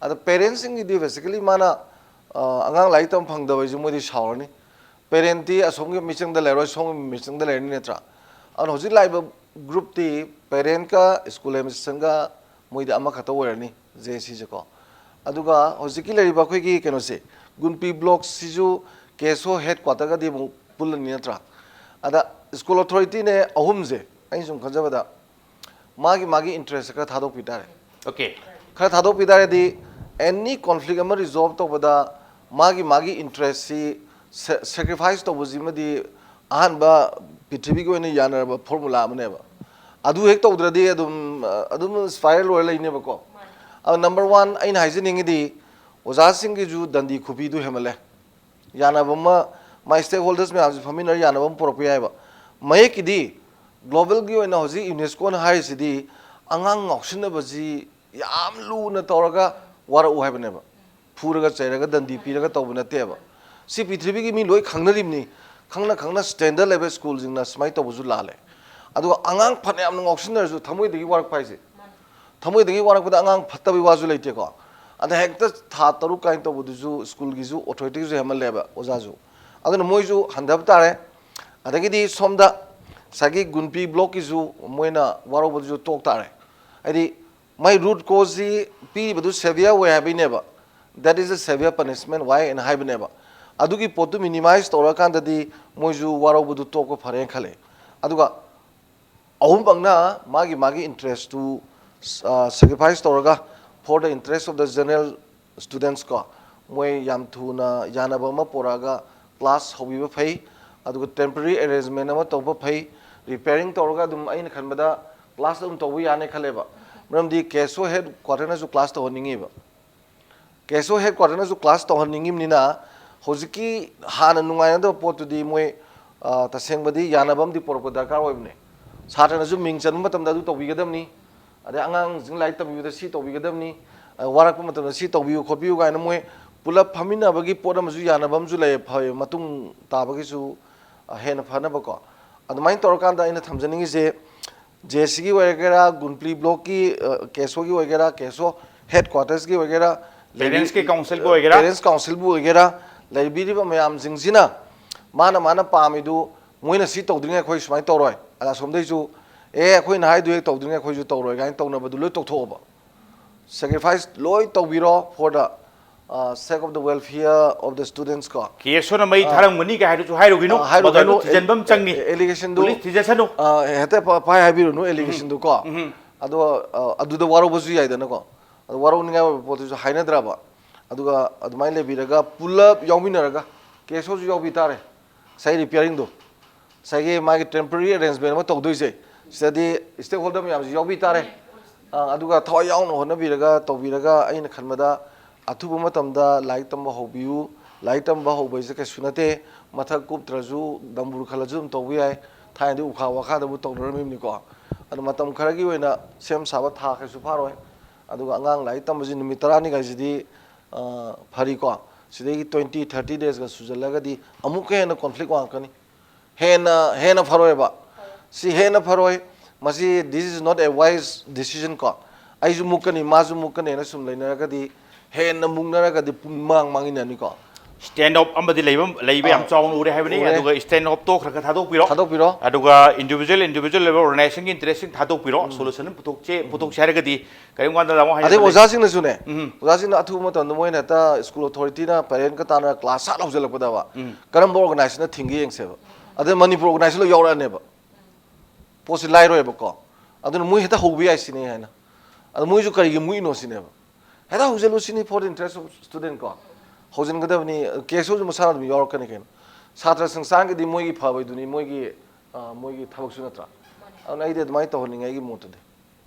ꯑꯗ ꯄꯦꯔꯦꯟꯁꯁꯤꯡꯒꯤꯗꯤ basically ꯃꯥꯅ, ꯑ, ꯑꯉꯥꯡ ꯂꯥꯏꯔꯤꯛ ꯇꯝꯕ ꯐꯪꯗꯕ ꯍꯥꯏꯁꯤ ꯃꯣꯏꯗꯤ ꯁꯥꯎꯔꯅꯤ꯫ ꯄꯦꯔꯦꯟꯇꯤ ꯑꯁꯣꯝꯒꯤ ꯃꯤꯆꯪꯗ ꯂꯩꯔꯣꯏ, ꯁꯣꯝꯒꯤ ꯃꯤꯆꯪꯗ ꯂꯩꯔꯅꯤ, ꯅꯠꯇ꯭ꯔꯥ? ꯑꯗꯨꯅ ꯍꯧꯖꯤꯛ ꯂꯥꯛꯏꯕ ꯒ꯭ꯔꯨꯞꯇꯤ ꯄꯦꯔꯦꯟꯠꯀ ꯁ꯭ꯀꯨꯜ ꯑꯦꯗꯃꯤꯅꯤꯁꯇ꯭ꯔꯦꯁꯟꯒ ꯃꯣꯏꯗꯤ ꯑꯃꯈꯛꯇ ꯑꯣꯏꯔꯅꯤ, ꯖꯦ ꯑꯦꯁ ꯁꯤꯁꯦꯀꯣ꯫ ꯑꯗꯨꯒ ꯍꯧꯖꯤꯛꯀꯤ ꯂꯩꯔꯤꯕ ꯑꯩꯈꯣꯏꯒꯤ ꯀꯩꯅꯣꯁꯦ, ꯒꯨꯟꯄꯤ ꯕ꯭ꯂꯣꯛꯁꯤꯁꯨ ꯀꯦ ꯑꯦꯁ ꯑꯣ ꯍꯦꯗ ꯀ꯭ꯋꯥꯇꯔꯒꯗꯤ ꯑꯃꯨꯛ ꯄꯨꯜꯂꯅꯤ, ꯅꯠꯇ꯭ꯔꯥ? ꯑꯗ ꯁ꯭ꯀꯨꯜ ꯑꯣꯊꯣꯔꯤꯇꯤꯅꯦ ꯑꯍꯨꯝꯁꯦ, ꯑꯩꯅ ꯁꯨꯝ ꯈꯟꯖꯕꯗ, ꯃꯥꯒꯤ ꯃꯥꯒꯤ ꯏꯟꯇꯔꯦꯁꯁꯦ ꯈꯔ ꯊꯥꯗꯣꯛꯄꯤ ꯇꯥꯔꯦ꯫ Okay. ꯈꯔ ꯊꯥꯗꯣꯛꯄꯤ ꯇꯥꯔꯒꯗꯤ, ꯑꯦꯅꯤ ꯀꯣꯟꯐ꯭ꯂꯤꯛ ꯑꯃ ꯔꯤꯖꯣꯜꯕ ꯇꯧꯕꯗ ꯃꯥꯒꯤ ꯃꯥꯒꯤ ꯏꯟꯇꯔꯦꯁꯁꯤ ꯁꯦꯀ꯭ꯔꯤꯐꯥꯏꯁ ꯇꯧꯕꯁꯤꯃꯗꯤ ꯑꯍꯥꯟꯕ ꯄ꯭ꯔꯤꯊꯤꯕꯤꯒꯤ ꯑꯣꯏꯅ ꯌꯥꯅꯔꯕ ꯐꯣꯔꯃꯨꯂꯥ ꯑꯃꯅꯦꯕ꯫ ꯑꯗꯨ ꯍꯦꯛ ꯇꯧꯗ꯭ꯔꯗꯤ ꯑꯗꯨꯝ, ꯑꯗꯨꯝ ꯁ꯭ꯄꯥꯏꯔꯦꯜ ꯑꯣꯏꯔ ꯂꯩꯅꯦꯕꯀꯣ꯫ ꯑꯗꯣ ꯅꯝꯕꯔ ꯋꯥꯟ ꯑꯩꯅ ꯍꯥꯏꯖꯅꯤꯡꯉꯤꯗꯤ, ꯑꯣꯖꯥꯁꯤꯡꯒꯤꯁꯨ ꯗꯟꯗꯤ ꯈꯨꯕꯤꯗꯨ ꯍꯦꯟꯃꯜꯂꯦ꯫ ꯌꯥꯅꯕ ꯑꯃ, ꯃꯥꯏ ꯁ꯭ꯇꯦꯛ ꯍꯣꯜꯗꯔꯁ ꯃꯌꯥꯝꯁꯤ ꯐꯝꯃꯤꯟꯅꯔ ꯌꯥꯅꯕ ꯑꯃ ꯄꯨꯔꯛꯄ ꯌꯥꯏꯑꯕ꯫ ꯃꯌꯦꯛꯀꯤꯗꯤ ꯒ꯭ꯂꯣꯕꯦꯜꯒꯤ ꯑꯣꯏꯅ ꯍꯧꯖꯤꯛ ꯌꯨꯅꯦꯁꯀꯣꯅ ꯍꯥꯏꯔꯤꯁꯤꯗꯤ ꯑꯉꯥꯡ ꯉꯥꯎꯁꯤꯟꯅꯕꯁꯤ ꯌꯥꯝ ꯂꯨꯅ ꯇꯧꯔꯒ ꯋꯥꯔꯛꯎ ꯍꯥꯏꯕꯅꯦꯕ꯫ ꯐꯨꯔꯒ ꯆꯩꯔꯒ ꯗꯟꯗꯤ ꯄꯤꯔꯒ ꯇꯧꯕ ꯅꯠꯇꯦꯕ꯫ ꯁꯤ ꯄ꯭ꯔꯤꯊꯤꯕꯤꯒꯤ ꯃꯤ ꯂꯣꯏ ꯈꯪꯅꯔꯤꯕꯅꯤ꯫ ꯈꯪꯅ ꯈꯪꯅ ꯁ꯭ꯇꯦꯟꯗꯔꯗ ꯂꯩꯕ ꯁ꯭ꯀꯨꯜꯁꯤꯡꯅ ꯁꯨꯃꯥꯏꯅ ꯇꯧꯕꯁꯨ ꯂꯥꯜꯂꯦ꯫ ꯑꯗꯨꯒ ꯑꯉꯥꯡ ꯐꯅꯌꯥꯝꯅ ꯉꯥꯎꯁꯤꯟꯅꯔꯁꯨ ꯊꯃꯣꯏꯗꯒꯤ ꯋꯥꯔꯛꯄ ꯍꯥꯏꯁꯦ, ꯊꯃꯣꯏꯗꯒꯤ ꯋꯥꯔꯛꯄꯗ ꯑꯉꯥꯡ ꯐꯠꯇꯕꯒꯤ ꯋꯥꯁꯨ ꯂꯩꯇꯦꯀꯣ꯫ ꯑꯗ ꯍꯦꯛꯇ ꯊꯥ ꯇꯔꯨꯛ ꯀꯥꯏꯅ ꯇꯧꯕꯗꯨꯁꯨ ꯁ꯭ꯀꯨꯜꯒꯤꯁꯨ ꯑꯣꯊꯣꯔꯤꯇꯤꯒꯤꯁꯨ ꯍꯦꯟꯃꯜꯂꯦꯕ, ꯑꯣꯖꯥꯁꯨ꯫ ꯑꯗꯨꯅ ꯃꯣꯏꯁꯨ ꯍꯟꯊꯕ ꯇꯥꯔꯦ꯫ ꯑꯗꯒꯤꯗꯤ ꯁꯣꯝꯗ ꯉꯁꯥꯏꯒꯤ ꯒꯨꯟꯄꯤ ꯕ꯭ꯂꯣꯛꯀꯤꯁꯨ ꯃꯣꯏꯅ ꯋꯥꯔꯧꯕꯗꯨꯁꯨ ꯇꯣꯛ ꯇꯥꯔꯦ꯫ ꯍꯥꯏꯗꯤ ꯃꯥꯏ ꯔꯨꯠ ꯀꯣꯖꯁꯤ ꯄꯤꯔꯤꯕꯗꯨ ꯁꯦꯚꯤꯌꯔ ꯑꯣꯏ ꯍꯥꯏꯕꯩꯅꯦꯕ꯫ That is a severe punishment, why? ꯑꯅ ꯍꯥꯏꯕꯅꯦꯕ꯫ ꯑꯗꯨꯒꯤ ꯄꯣꯠꯇꯨ ꯃꯤꯅꯤꯃꯥꯏꯁ ꯇꯧꯔꯀꯥꯟꯗꯗꯤ ꯃꯣꯏꯁꯨ ꯋꯥꯔꯧꯕꯗꯨ ꯇꯣꯛꯄ ꯐꯔꯦꯅ ꯈꯜꯂꯦ꯫ ꯑꯗꯨꯒ ꯑꯍꯨꯝꯃꯛꯅ ꯃꯥꯒꯤ ꯃꯥꯒꯤ ꯏꯟꯇꯔꯦꯁꯇꯨ ꯁꯦꯀ꯭ꯔꯤꯐꯥꯏꯁ ꯇꯧꯔꯒ, for the interest of the general students ꯀꯣ, ꯃꯣꯏ ꯌꯥꯝ ꯊꯨꯅ ꯌꯥꯅꯕ ꯑꯃ ꯄꯨꯔꯛꯑꯒ ꯀ꯭ꯂꯥꯁ ꯍꯧꯕꯤꯕ ꯐꯩ꯫ ꯑꯗꯨꯒ ꯇꯦꯝꯄꯔꯔꯤ ꯑꯦꯔꯦꯟꯖꯃꯦꯟ ꯑꯃ ꯇꯧꯕ ꯐꯩ꯫ ꯔꯤꯄꯦꯌꯔꯤꯡ ꯇꯧꯔꯒ ꯑꯗꯨꯝ ꯑꯩꯅ ꯈꯟꯕꯗ ꯀ꯭ꯂꯥꯁ ꯑꯗꯨꯝ ꯇꯧꯕ ꯌꯥꯅꯤ ꯈꯜꯂꯦꯕ꯫ ꯃꯔꯝꯗꯤ ꯀꯦ ꯑꯦꯁ ꯑꯣ ꯍꯦꯗ ꯀ꯭ꯋꯥꯇꯔꯅꯁꯨ ꯀ꯭ꯂꯥꯁ ꯇꯧꯍꯟꯅꯤꯡꯉꯤꯕ꯫ ꯀꯦ ꯑꯦꯁ ꯑꯣ ꯍꯦꯗ ꯀ꯭ꯋꯥꯇꯔꯅꯁꯨ ꯀ꯭ꯂꯥꯁ ꯇꯧꯍꯟꯅꯤꯡꯉꯤꯕꯅꯤꯅ ꯍꯧꯖꯤꯛꯀꯤ ꯍꯥꯟꯅ ꯅꯨꯡꯉꯥꯏꯅꯗꯕ ꯄꯣꯠꯇꯨꯗꯤ ꯃꯣꯏ, ꯑ, ꯇꯁꯦꯡꯕꯗꯤ ꯌꯥꯅꯕ ꯑꯃꯗꯤ ꯄꯨꯔꯛꯄ ꯗꯔꯀꯥꯔ ꯑꯣꯏꯕꯅꯦ꯫ ꯁꯥꯇ꯭ꯔꯅꯁꯨ ꯃꯤꯡ ꯆꯟꯕ ꯃꯇꯝꯗ ꯑꯗꯨ ꯇꯧꯕꯤꯒꯗꯕꯅꯤ, ꯑꯗꯩ ꯑꯉꯥꯡꯁꯤꯡ ꯂꯥꯏꯔꯤꯛ ꯇꯝꯕꯤꯕꯗ ꯁꯤ ꯇꯧꯕꯤꯒꯗꯕꯅꯤ, ꯑ, ꯋꯥꯔꯛꯄ ꯃꯇꯝꯗ ꯁꯤ ꯇꯧꯕꯤꯌꯨ ꯈꯣꯠꯄꯤꯌꯨ ꯀꯥꯏꯅ ꯃꯣꯏ ꯄꯨꯂꯞ ꯐꯝꯃꯤꯟꯅꯕꯒꯤ ꯄꯣꯠ ꯑꯃꯁꯨ ꯌꯥꯅꯕ ꯑꯃꯁꯨ ꯂꯩ, ꯐ-, ꯃꯇꯨꯡ ꯇꯥꯕꯒꯤꯁꯨ, ꯑ, ꯍꯦꯟꯅ ꯐꯅꯕꯀꯣ꯫ ꯑꯗꯨꯃꯥꯏꯅ ꯇꯧꯔꯀꯥꯟꯗ ꯑꯩꯅ ꯊꯝꯖꯅꯤꯡꯉꯤꯁꯦ, ꯖꯦ ꯑꯦꯁ ꯁꯤꯒꯤ ꯑꯣꯏꯒꯦꯔꯥ, ꯒꯨꯟꯄ꯭ꯂꯤ ꯕ꯭ꯂꯣꯛꯀꯤ, ꯑ, ꯀꯦ ꯑꯦꯁ ꯑꯣꯒꯤ ꯑꯣꯏꯒꯦꯔꯥ, ꯀꯦ ꯑꯦꯁ ꯑꯣ ꯍꯦꯗ ꯀ꯭ꯋꯥꯇꯔꯁꯀꯤ ꯑꯣꯏꯒꯦꯔꯥ, ꯄꯦꯔꯦꯟꯁꯀꯤ ꯂꯩꯕꯤ-, ꯀꯥꯎꯟꯁꯤꯜꯕꯨ ꯑꯣꯏꯒꯦꯔꯥ? ꯄꯦꯔꯦꯟꯁ ꯀꯥꯎꯟꯁꯤꯜꯕꯨ ꯑꯣꯏꯒꯦꯔꯥ, ꯂꯩꯕꯤꯔꯤꯕ ꯃꯌꯥꯝꯁꯤꯡꯁꯤꯅ ꯃꯥꯅ ꯃꯥꯅ ꯄꯥꯝꯃꯤꯗꯨ ꯃꯣꯏꯅ ꯁꯤ ꯇꯧꯗ꯭ꯔꯤꯉꯩ ꯑꯩꯈꯣꯏ ꯁꯨꯃꯥꯏꯅ ꯇꯧꯔꯣꯏ, ꯑꯁꯣꯝꯗꯩꯁꯨ ꯑꯦ ꯑꯩꯈꯣꯏꯅ ꯍꯥꯏꯗꯨ ꯍꯦꯛ ꯇꯧꯗ꯭ꯔꯤꯉꯩ ꯑꯩꯈꯣꯏꯁꯨ ꯇꯧꯔꯣꯏ ꯀꯥꯏꯅ ꯇꯧꯅꯕꯗꯨ ꯂꯣꯏ ꯇꯧꯊꯣꯛꯑꯣꯕ꯫ Sacrifice ꯂꯣꯏ ꯇꯧꯕꯤꯔꯣ for the, uh, sake of the welfare of the students ꯀꯣ꯫ ꯀꯦ ꯑꯦꯁ ꯑꯣꯅ ꯃꯩ ꯑꯥ꯫ ꯊꯥꯔꯝꯒꯅꯤ ꯀꯥꯏ ꯍꯥꯏꯗꯨꯁꯨ ꯍꯥꯏꯔꯨꯒꯤꯅꯨ꯫ ꯑꯥ, ꯍꯥꯏꯔꯨꯒꯤꯅꯨ꯫ ꯃꯗꯨ ꯊꯤꯖꯤꯟꯕ ꯑꯃ ꯆꯪꯉꯤ꯫ ꯑꯦ-, allegation ꯗꯨ, ꯄꯨꯂꯤꯁ ꯊꯤꯖꯤꯟꯁꯅꯨ꯫ ꯑꯥ, ꯍꯦꯛꯇ ꯄ-, ꯄꯥꯏ ꯍꯥꯏꯕꯤꯔꯨꯅꯨ, allegation ꯗꯨ ꯀꯣ꯫ ꯎꯝ꯫ ꯑꯗꯣ, ꯑ, ꯑꯗꯨꯗ ꯋꯥꯔꯧꯕꯁꯨ ꯌꯥꯏꯗꯅꯀꯣ꯫ ꯑꯗꯣ ꯋꯥꯔꯧꯅꯤꯡꯉꯥꯏ ꯑꯣꯏꯕ ꯄꯣꯠꯇꯨꯁꯨ ꯍꯥꯏꯅꯗ꯭ꯔꯕ꯫ ꯑꯗꯨꯒ ꯑꯗꯨꯃꯥꯏꯅ ꯂꯩꯕꯤꯔꯒ ꯄꯨꯂꯞ ꯌꯥꯎꯃꯤꯟꯅꯔꯒ ꯀꯦ ꯑꯦꯁ ꯑꯣꯁꯨ ꯌꯥꯎꯕꯤ ꯇꯥꯔꯦ꯫ ꯉꯁꯥꯏ repairing ꯗꯣ, ꯉꯁꯥꯏꯒꯤ ꯃꯥꯒꯤ temporary arrangement ꯑꯃ ꯇꯧꯗꯣꯏꯁꯦ, ꯁꯤꯗꯗꯤ stakeholder ꯃꯌꯥꯝꯁꯤ ꯌꯥꯎꯕꯤ ꯇꯥꯔꯦ꯫ ꯑ, ꯑꯗꯨꯒ ꯊꯋꯥꯏ ꯌꯥꯎꯅ ꯍꯣꯠꯅꯕꯤꯔꯒ ꯇꯧꯕꯤꯔꯒ, ꯑꯩꯅ ꯈꯟꯕꯗ ꯑꯊꯨꯕ ꯃꯇꯝꯗ ꯂꯥꯏꯔꯤꯛ ꯇꯝꯕ ꯍꯧꯕꯤꯌꯨ꯫ ꯂꯥꯏꯔꯤꯛ ꯇꯝꯕ ꯍꯧꯕ ꯍꯥꯏꯁꯦ ꯀꯩꯁꯨ ꯅꯠꯇꯦ, ꯃꯊꯛ ꯀꯨꯞꯇ꯭ꯔꯁꯨ ꯗꯝꯕꯨꯔ ꯈꯜꯂꯁꯨ ꯑꯗꯨꯝ ꯇꯧꯕ ꯌꯥꯏ꯫ ꯊꯥꯏꯅꯗꯤ ꯎꯈꯥ ꯋꯥꯈꯥꯗꯕꯨ ꯇꯧꯅꯔꯝꯃꯤꯕꯅꯤꯀꯣ꯫ ꯑꯗꯣ ꯃꯇꯝ ꯈꯔꯒꯤ ꯑꯣꯏꯅ ꯁꯦꯝ ꯁꯥꯕ ꯊꯥ ꯀꯩꯁꯨ ꯐꯥꯔꯣꯏ꯫ ꯑꯗꯨꯒ ꯑꯉꯥꯡ ꯂꯥꯏꯔꯤꯛ ꯇꯝꯕꯁꯤ ꯅꯨꯃꯤꯠ ꯇꯔꯥꯅꯤꯒꯥꯏꯁꯤꯗꯤ, ꯑ, ꯐꯔꯤꯀꯣ꯫ ꯁꯤꯗꯒꯤ twenty, thirty days ꯒ ꯁꯨꯖꯜꯂꯒꯗꯤ ꯑꯃꯨꯛꯀ ꯍꯦꯟꯅ conflict ꯋꯥꯡꯉꯛꯀꯅꯤ꯫ ꯍꯦꯟꯅ, ꯍꯦꯟꯅ ꯐꯔꯣꯏꯕ꯫ ꯁꯤ ꯍꯦꯟꯅ ꯐꯔꯣꯏ꯫ ꯃꯁꯤ, this is not a wise decision ꯀꯣ꯫ ꯑꯩꯁꯨ ꯃꯨꯛꯀꯅꯤ, ꯃꯥꯁꯨ ꯃꯨꯛꯀꯅꯤꯅ ꯁꯨꯝ ꯂꯩꯅꯔꯒꯗꯤ, ꯍꯦꯟꯅ ꯃꯨꯛꯅꯔꯒꯗꯤ ꯄꯨꯡ ꯃꯥꯡ ꯃꯥꯡꯃꯤꯟꯅꯅꯤꯀꯣ꯫ Stand off ꯑꯃꯗꯤ ꯂꯩꯕ, ꯂꯩꯕ ꯌꯥꯝ ꯑꯥ꯫ ꯆꯥꯎꯅ ꯎꯔꯦ ꯍꯥꯏꯕꯅꯤ꯫ ꯎꯔꯦ꯫ ꯑꯗꯨꯒ stand off ꯇꯣꯛꯈ꯭ꯔꯒ ꯊꯥꯗꯣꯛꯄꯤꯔꯣ꯫ ꯊꯥꯗꯣꯛꯄꯤꯔꯣ꯫ ꯑꯗꯨꯒ individual, individual level organization ꯒꯤ interest ꯁꯤꯡ ꯊꯥꯗꯣꯛꯄꯤꯔꯣ꯫ ꯎꯝ꯫ Solution ꯑꯃ ꯄꯨꯊꯣꯛꯁꯦ, ꯎꯝ꯫ ꯄꯨꯊꯣꯛꯁꯦ ꯍꯥꯏꯔꯒꯗꯤ ꯀꯔꯤꯒꯨꯝ ꯀꯥꯟꯗ ꯂꯥꯛꯑꯣ ꯑꯗꯩ ꯍꯥꯏꯔꯒꯗꯤ ꯑꯣꯖꯥꯁꯤꯡꯅꯁꯨꯅꯦ, ꯎꯝ꯫ ꯑꯣꯖꯥꯁꯤꯡꯅ ꯑꯊꯨꯕ ꯃꯇꯝꯗ ꯃꯣꯏꯅ ꯍꯦꯛꯇ school authority ꯅ parent ꯀ ꯇꯥꯟꯅꯔ class ꯁꯠ ꯍꯧꯖꯤꯜꯂꯛꯄꯗꯕ ꯎꯝ꯫ ꯀꯔꯝꯕ organization ꯅ ꯊꯤꯡꯒꯦ ꯌꯦꯡꯁꯦꯕ꯫ ꯑꯗꯩ ꯃꯅꯤꯄꯨꯔ organization ꯂꯣꯏ ꯌꯥꯎꯔꯛꯑꯅꯦꯕ꯫ ꯄꯣꯠꯁꯤ ꯂꯥꯏꯔꯣꯏꯕꯀꯣ꯫ ꯑꯗꯨꯅ ꯃꯣꯏ ꯍꯦꯛꯇ ꯍꯧꯕ ꯌꯥꯏ ꯁꯤꯅꯦ ꯍꯥꯏꯅ꯫ ꯑꯗꯣ ꯃꯣꯏꯁꯨ ꯀꯔꯤꯒꯤ ꯃꯨꯛꯏꯅꯣ ꯁꯤꯅꯦꯕ꯫ ꯍꯦꯛꯇ ꯍꯧꯖꯤꯜꯂꯨ ꯁꯤꯅꯤ for the interest of student ꯀꯣ꯫ ꯍꯧꯖꯤꯟꯒꯗꯕꯅꯤ, ꯀꯦ ꯑꯦꯁ ꯑꯣꯁꯨ ꯃꯁꯥꯅ ꯑꯗꯨꯝ ꯌꯥꯎꯔꯛꯀꯅꯤ ꯀꯩꯅꯣ꯫ ꯁꯥꯇ꯭ꯔ ꯁꯪꯁꯊꯥꯟꯒꯤꯗꯤ ꯃꯣꯏꯒꯤ ꯐꯕꯩꯗꯨꯅꯤ, ꯃꯣꯏꯒꯤ, ꯑ, ꯃꯣꯏꯒꯤ ꯊꯕꯛꯁꯨ ꯅꯠꯇ꯭ꯔꯥ? ꯑꯗꯨꯅ ꯑꯩꯗꯤ ꯑꯗꯨꯃꯥꯏꯅ ꯇꯧꯍꯟꯅꯤꯡꯉꯦ ꯑꯩꯒꯤ ꯃꯣꯠꯇꯗꯤ꯫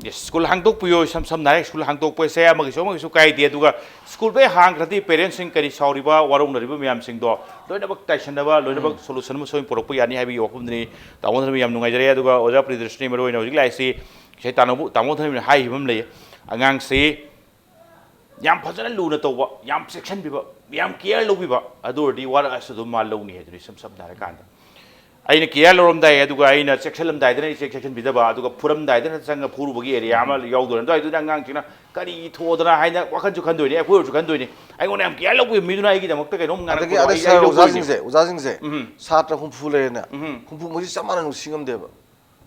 ꯁ꯭ꯀꯨꯜ ꯍꯥꯡꯗꯣꯛꯄꯤꯌꯣ꯫ ꯏꯁꯝ ꯁꯝꯅ ꯍꯥꯏꯔꯒ ꯁ꯭ꯀꯨꯜ ꯍꯥꯡꯗꯣꯛꯄꯁꯦ ꯑꯃꯒꯤꯁꯨ ꯑꯃꯒꯤꯁꯨ ꯀꯥꯏꯗꯦ, ꯑꯗꯨꯒ ꯁ꯭ꯀꯨꯜ ꯍꯦꯛ ꯍꯥꯡꯈ꯭ꯔꯗꯤ ꯄꯦꯔꯦꯟꯁꯁꯤꯡ ꯀꯔꯤ ꯁꯥꯎꯔꯤꯕ, ꯋꯥꯔꯧꯅꯔꯤꯕ ꯃꯌꯥꯝꯁꯤꯡꯗꯣ ꯂꯣꯏꯅꯃꯛ ꯇꯥꯏꯁꯟꯅꯕ, ꯂꯣꯏꯅꯃꯛ ꯁꯣꯂꯨꯁꯟ ꯑꯃ ꯁꯣꯏꯅ ꯄꯨꯔꯛꯄ ꯌꯥꯅꯤ ꯍꯥꯏꯕꯒꯤ ꯋꯥꯐꯝꯗꯨꯅꯤ꯫ ꯇꯥꯃꯣ ꯊꯅꯕꯤ, ꯌꯥꯝ ꯅꯨꯡꯉꯥꯏꯖꯔꯦ꯫ ꯑꯗꯨꯒ ꯑꯣꯖꯥ ꯄ꯭ꯔꯤꯌꯗꯔꯁꯤꯅꯤ, ꯃꯔꯨ ꯑꯣꯏꯅ ꯍꯧꯖꯤꯛ ꯂꯥꯛꯏꯁꯤ ꯉꯁꯥꯏ ꯇꯥꯃꯣ ꯊꯅꯕꯤꯅ ꯍꯥꯏꯈꯤꯕ ꯑꯃ ꯂꯩ, ꯑꯉꯥꯡꯁꯤ ꯌꯥꯝ ꯐꯖꯅ ꯂꯨꯅ ꯇꯧꯕ, ꯌꯥꯝ ꯆꯦꯛꯁꯤꯟꯕꯤꯕ, ꯌꯥꯝ ꯀꯤꯌꯔ ꯂꯧꯕꯤꯕ, ꯑꯗꯨ ꯑꯣꯏꯔꯗꯤ ꯋꯥꯔꯛꯑꯁꯨ ꯑꯗꯨꯝ ꯃꯥ ꯂꯧꯅꯤ ꯍꯥꯏꯗꯨꯅꯤ꯫ ꯏꯁꯝ ꯁꯝꯅ ꯍꯥꯏꯔꯀꯥꯟꯗ ꯑꯩꯅ ꯀꯤꯌꯔ ꯂꯧꯔꯝꯗꯥꯏ, ꯑꯗꯨꯒ ꯑꯩꯅ ꯆꯦꯛꯁꯤꯜꯂꯝꯗꯥꯏꯗꯅ ꯑꯩ ꯆꯦꯛ ꯆꯦꯛꯁꯤꯟꯕꯤꯗꯕ, ꯑꯗꯨꯒ ꯐꯨꯔꯝꯗꯥꯏꯗꯅ ꯆꯪꯉ ꯐꯨꯔꯨꯕꯒꯤ ꯑꯦꯔꯤꯌꯥ ꯑꯃ ꯌꯥꯎꯗꯣꯏꯅꯦ꯫ ꯑꯗꯨꯋꯥꯏꯗꯨꯗ ꯑꯉꯥꯡꯁꯤꯅ ꯀꯔꯤ ꯊꯣꯛꯑꯗꯅ ꯍꯥꯏꯅ ꯋꯥꯈꯜꯁꯨ ꯈꯟꯗꯣꯏꯅꯦ, ꯑꯩꯈꯣꯏ ꯑꯣꯏꯔꯁꯨ ꯈꯟꯗꯣꯏꯅꯦ꯫ ꯑꯩꯉꯣꯟꯗ ꯌꯥꯝ ꯀꯤꯌꯔ ꯂꯧꯕꯤꯕ ꯃꯤꯗꯨꯅ ꯑꯩꯒꯤꯗꯃꯛꯇ ꯀꯩꯅꯣꯝ ꯉꯥꯡꯉꯛꯄꯗꯣ ꯑꯩ ꯁꯥꯔ, ꯂꯧꯕꯤꯅꯦ꯫ ꯑꯣꯖꯥꯁꯤꯡꯁꯦ, ꯑꯣꯖꯥꯁꯤꯡꯁꯦ ꯎꯝ꯫ ꯁꯥꯇ꯭ꯔ ꯍꯨꯝꯐꯨ ꯂꯩꯔꯦꯅ, ꯎꯝ꯫ ꯍꯨꯝꯐꯨꯃꯛꯁꯤ ꯆꯞ ꯃꯥꯟꯅ ꯅꯨꯡꯁꯤ ꯉꯝꯗꯦꯕ꯫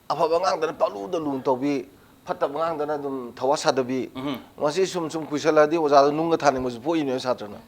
ꯑꯐꯕ ꯑꯉꯥꯡꯗꯅ ꯄꯪꯂꯨꯗ ꯂꯨꯅ ꯇꯧꯕꯤ, ꯐꯠꯇꯕ ꯑꯉꯥꯡꯗꯅ ꯑꯗꯨꯝ ꯊꯋꯥ ꯁꯥꯗꯕꯤ꯫ ꯎꯝ꯫ ꯃꯁꯤ ꯁꯨꯝ ꯁꯨꯝ ꯀꯨꯏꯁꯜꯂꯛꯑꯗꯤ ꯑꯣꯖꯥꯗ ꯅꯨꯡꯒ ꯊꯥꯅꯤꯡꯕꯁꯨ ꯄꯣꯛꯏꯅꯦ ꯁꯥꯇ꯭ꯔꯅ꯫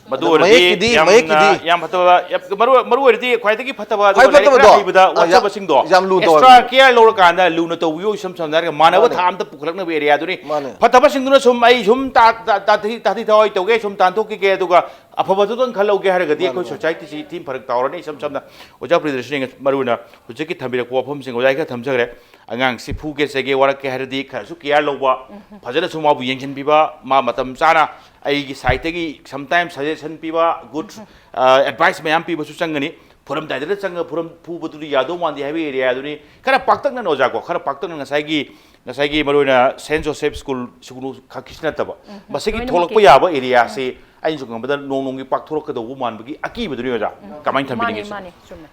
ꯃꯗꯨ ꯑꯗꯣ ꯑꯣꯏꯔꯗꯤ ꯃꯌꯦꯛꯀꯤꯗꯤ, ꯌꯥꯝꯅ, ꯃꯌꯦꯛꯀꯤꯗꯤ ꯌꯥꯝ ꯐꯠꯇꯕ, ꯌꯥꯝ, ꯃꯔꯨ, ꯃꯔꯨ ꯑꯣꯏꯔꯗꯤ ꯈ꯭ꯋꯥꯏꯗꯒꯤ ꯐꯠꯇꯕ, ꯑꯗꯨꯒ ꯈ꯭ꯋꯥꯏ ꯂꯥꯏꯔꯤꯛ ꯈꯔ ꯐꯠꯇꯕꯗꯣ, ꯍꯩꯕꯗ ꯑ, ꯌꯥꯝ, ꯋꯥꯠꯆꯕꯁꯤꯡꯗꯣ ꯌꯥꯝ ꯂꯨꯅ extra ꯇꯧꯔꯕꯅꯤ꯫ Care ꯂꯧꯔꯀꯥꯟꯗ ꯂꯨꯅ ꯇꯧꯕꯤꯌꯨ꯫ ꯏꯁꯝ ꯁꯝꯅ ꯍꯥꯏꯔꯒ ꯃꯥꯟꯅꯕ ꯃꯥꯅꯦ꯫ ꯊꯥꯛ ꯑꯝꯇ ꯄꯨꯈꯠꯂꯛꯅꯕ ꯑꯦꯔꯤꯌꯥꯗꯨꯅꯤ꯫ ꯃꯥꯅꯦ꯫ ꯐꯠꯇꯕꯁꯤꯡꯗꯨꯅ ꯁꯨꯝ ꯑꯩ ꯁꯨꯝ ꯇꯥ-, ꯇꯥ-, ꯇꯥꯊꯤ, ꯇꯥꯊꯤ ꯇꯥꯑꯣꯏ ꯇꯧꯒꯦ, ꯁꯨꯝ ꯇꯥꯟꯊꯣꯛꯈꯤꯒꯦ, ꯑꯗꯨꯒ ꯑꯐꯕꯗꯨꯗꯪ ꯈꯜꯍꯧꯒꯦ ꯍꯥꯏꯔꯒꯗꯤ ꯃꯥꯅꯦ, ꯑꯩꯈꯣꯏ ꯃꯥꯅꯦ꯫ Society ꯁꯤ ꯊꯤꯅ ꯐꯔꯛ ꯇꯥꯔꯅꯤ꯫ ꯏꯁꯝ ꯁꯝꯅ ꯑꯣꯖꯥ ꯄ꯭ꯔꯤꯌꯗꯔꯁꯤꯅꯤ ꯃꯔꯨ ꯑꯣꯏꯅ ꯍꯧꯖꯤꯛꯀꯤ ꯊꯝꯕꯤꯔꯛꯄ ꯋꯥꯐꯝꯁꯤꯡ ꯑꯣꯖꯥ ꯑꯩ ꯈꯔ ꯊꯝꯖꯈ꯭ꯔꯦ꯫ ꯑꯉꯥꯡꯁꯤ ꯐꯨꯒꯦ ꯆꯩꯒꯦ ꯋꯥꯔꯛꯀꯦ ꯍꯥꯏꯔꯗꯤ ꯈꯔꯁꯨ care ꯂꯧꯕ, ꯐꯖꯅꯁꯨ ꯃꯥꯕꯨ ꯌꯦꯡꯁꯤꯟꯕꯤꯕ, ꯃꯥ ꯃꯇꯝ ꯆꯥꯅ ꯑꯩꯒꯤ side ꯇꯒꯤ sometimes suggestion ꯄꯤꯕ, good, ꯑ, advice ꯃꯌꯥꯝ ꯄꯤꯕꯁꯨ ꯆꯪꯒꯅꯤ꯫ ꯐꯨꯔꯝꯗꯥꯏꯗꯅ ꯆꯪꯉꯒ ꯐꯨꯔꯝ-, ꯐꯨꯕꯗꯨꯗꯤ ꯌꯥꯗꯧ ꯃꯥꯟꯗꯦ ꯍꯥꯏꯕꯒꯤ area ꯗꯨꯅꯤ꯫ ꯈꯔ ꯄꯥꯛꯇꯛꯅꯅ ꯑꯣꯖꯥꯀꯣ, ꯈꯔ ꯄꯥꯛꯇꯛꯅ ꯉꯁꯥꯏꯒꯤ, ꯉꯁꯥꯏꯒꯤ ꯃꯔꯨ ꯑꯣꯏꯅ Saint Joseph School ꯁꯨꯒꯨꯅꯨ ꯈꯛꯀꯤꯁꯨ ꯅꯠꯇꯕ, ꯎꯝ, ꯃꯁꯤꯒꯤ ꯂꯣꯏꯅꯃꯛꯀꯤ꯫ ꯊꯣꯛꯂꯛꯄ ꯌꯥꯕ area ꯁꯤ ꯑꯩꯅ ꯁꯨꯝ ꯈꯟꯕꯗ ꯅꯣꯡ ꯅꯣꯡꯒꯤ ꯄꯥꯛꯊꯣꯔꯛꯀꯗꯧꯕ ꯃꯥꯟꯕꯒꯤ ꯑꯀꯤꯕꯗꯨꯅꯤ ꯑꯣꯖꯥ꯫ ꯎꯝ, ꯀꯃꯥꯏꯅ ꯊꯝꯕꯤꯅꯤꯡꯉꯤ ꯃꯥꯅꯤ, ꯁꯤꯅ? ꯃꯥꯅꯤ, ꯆꯨꯝꯃꯦ꯫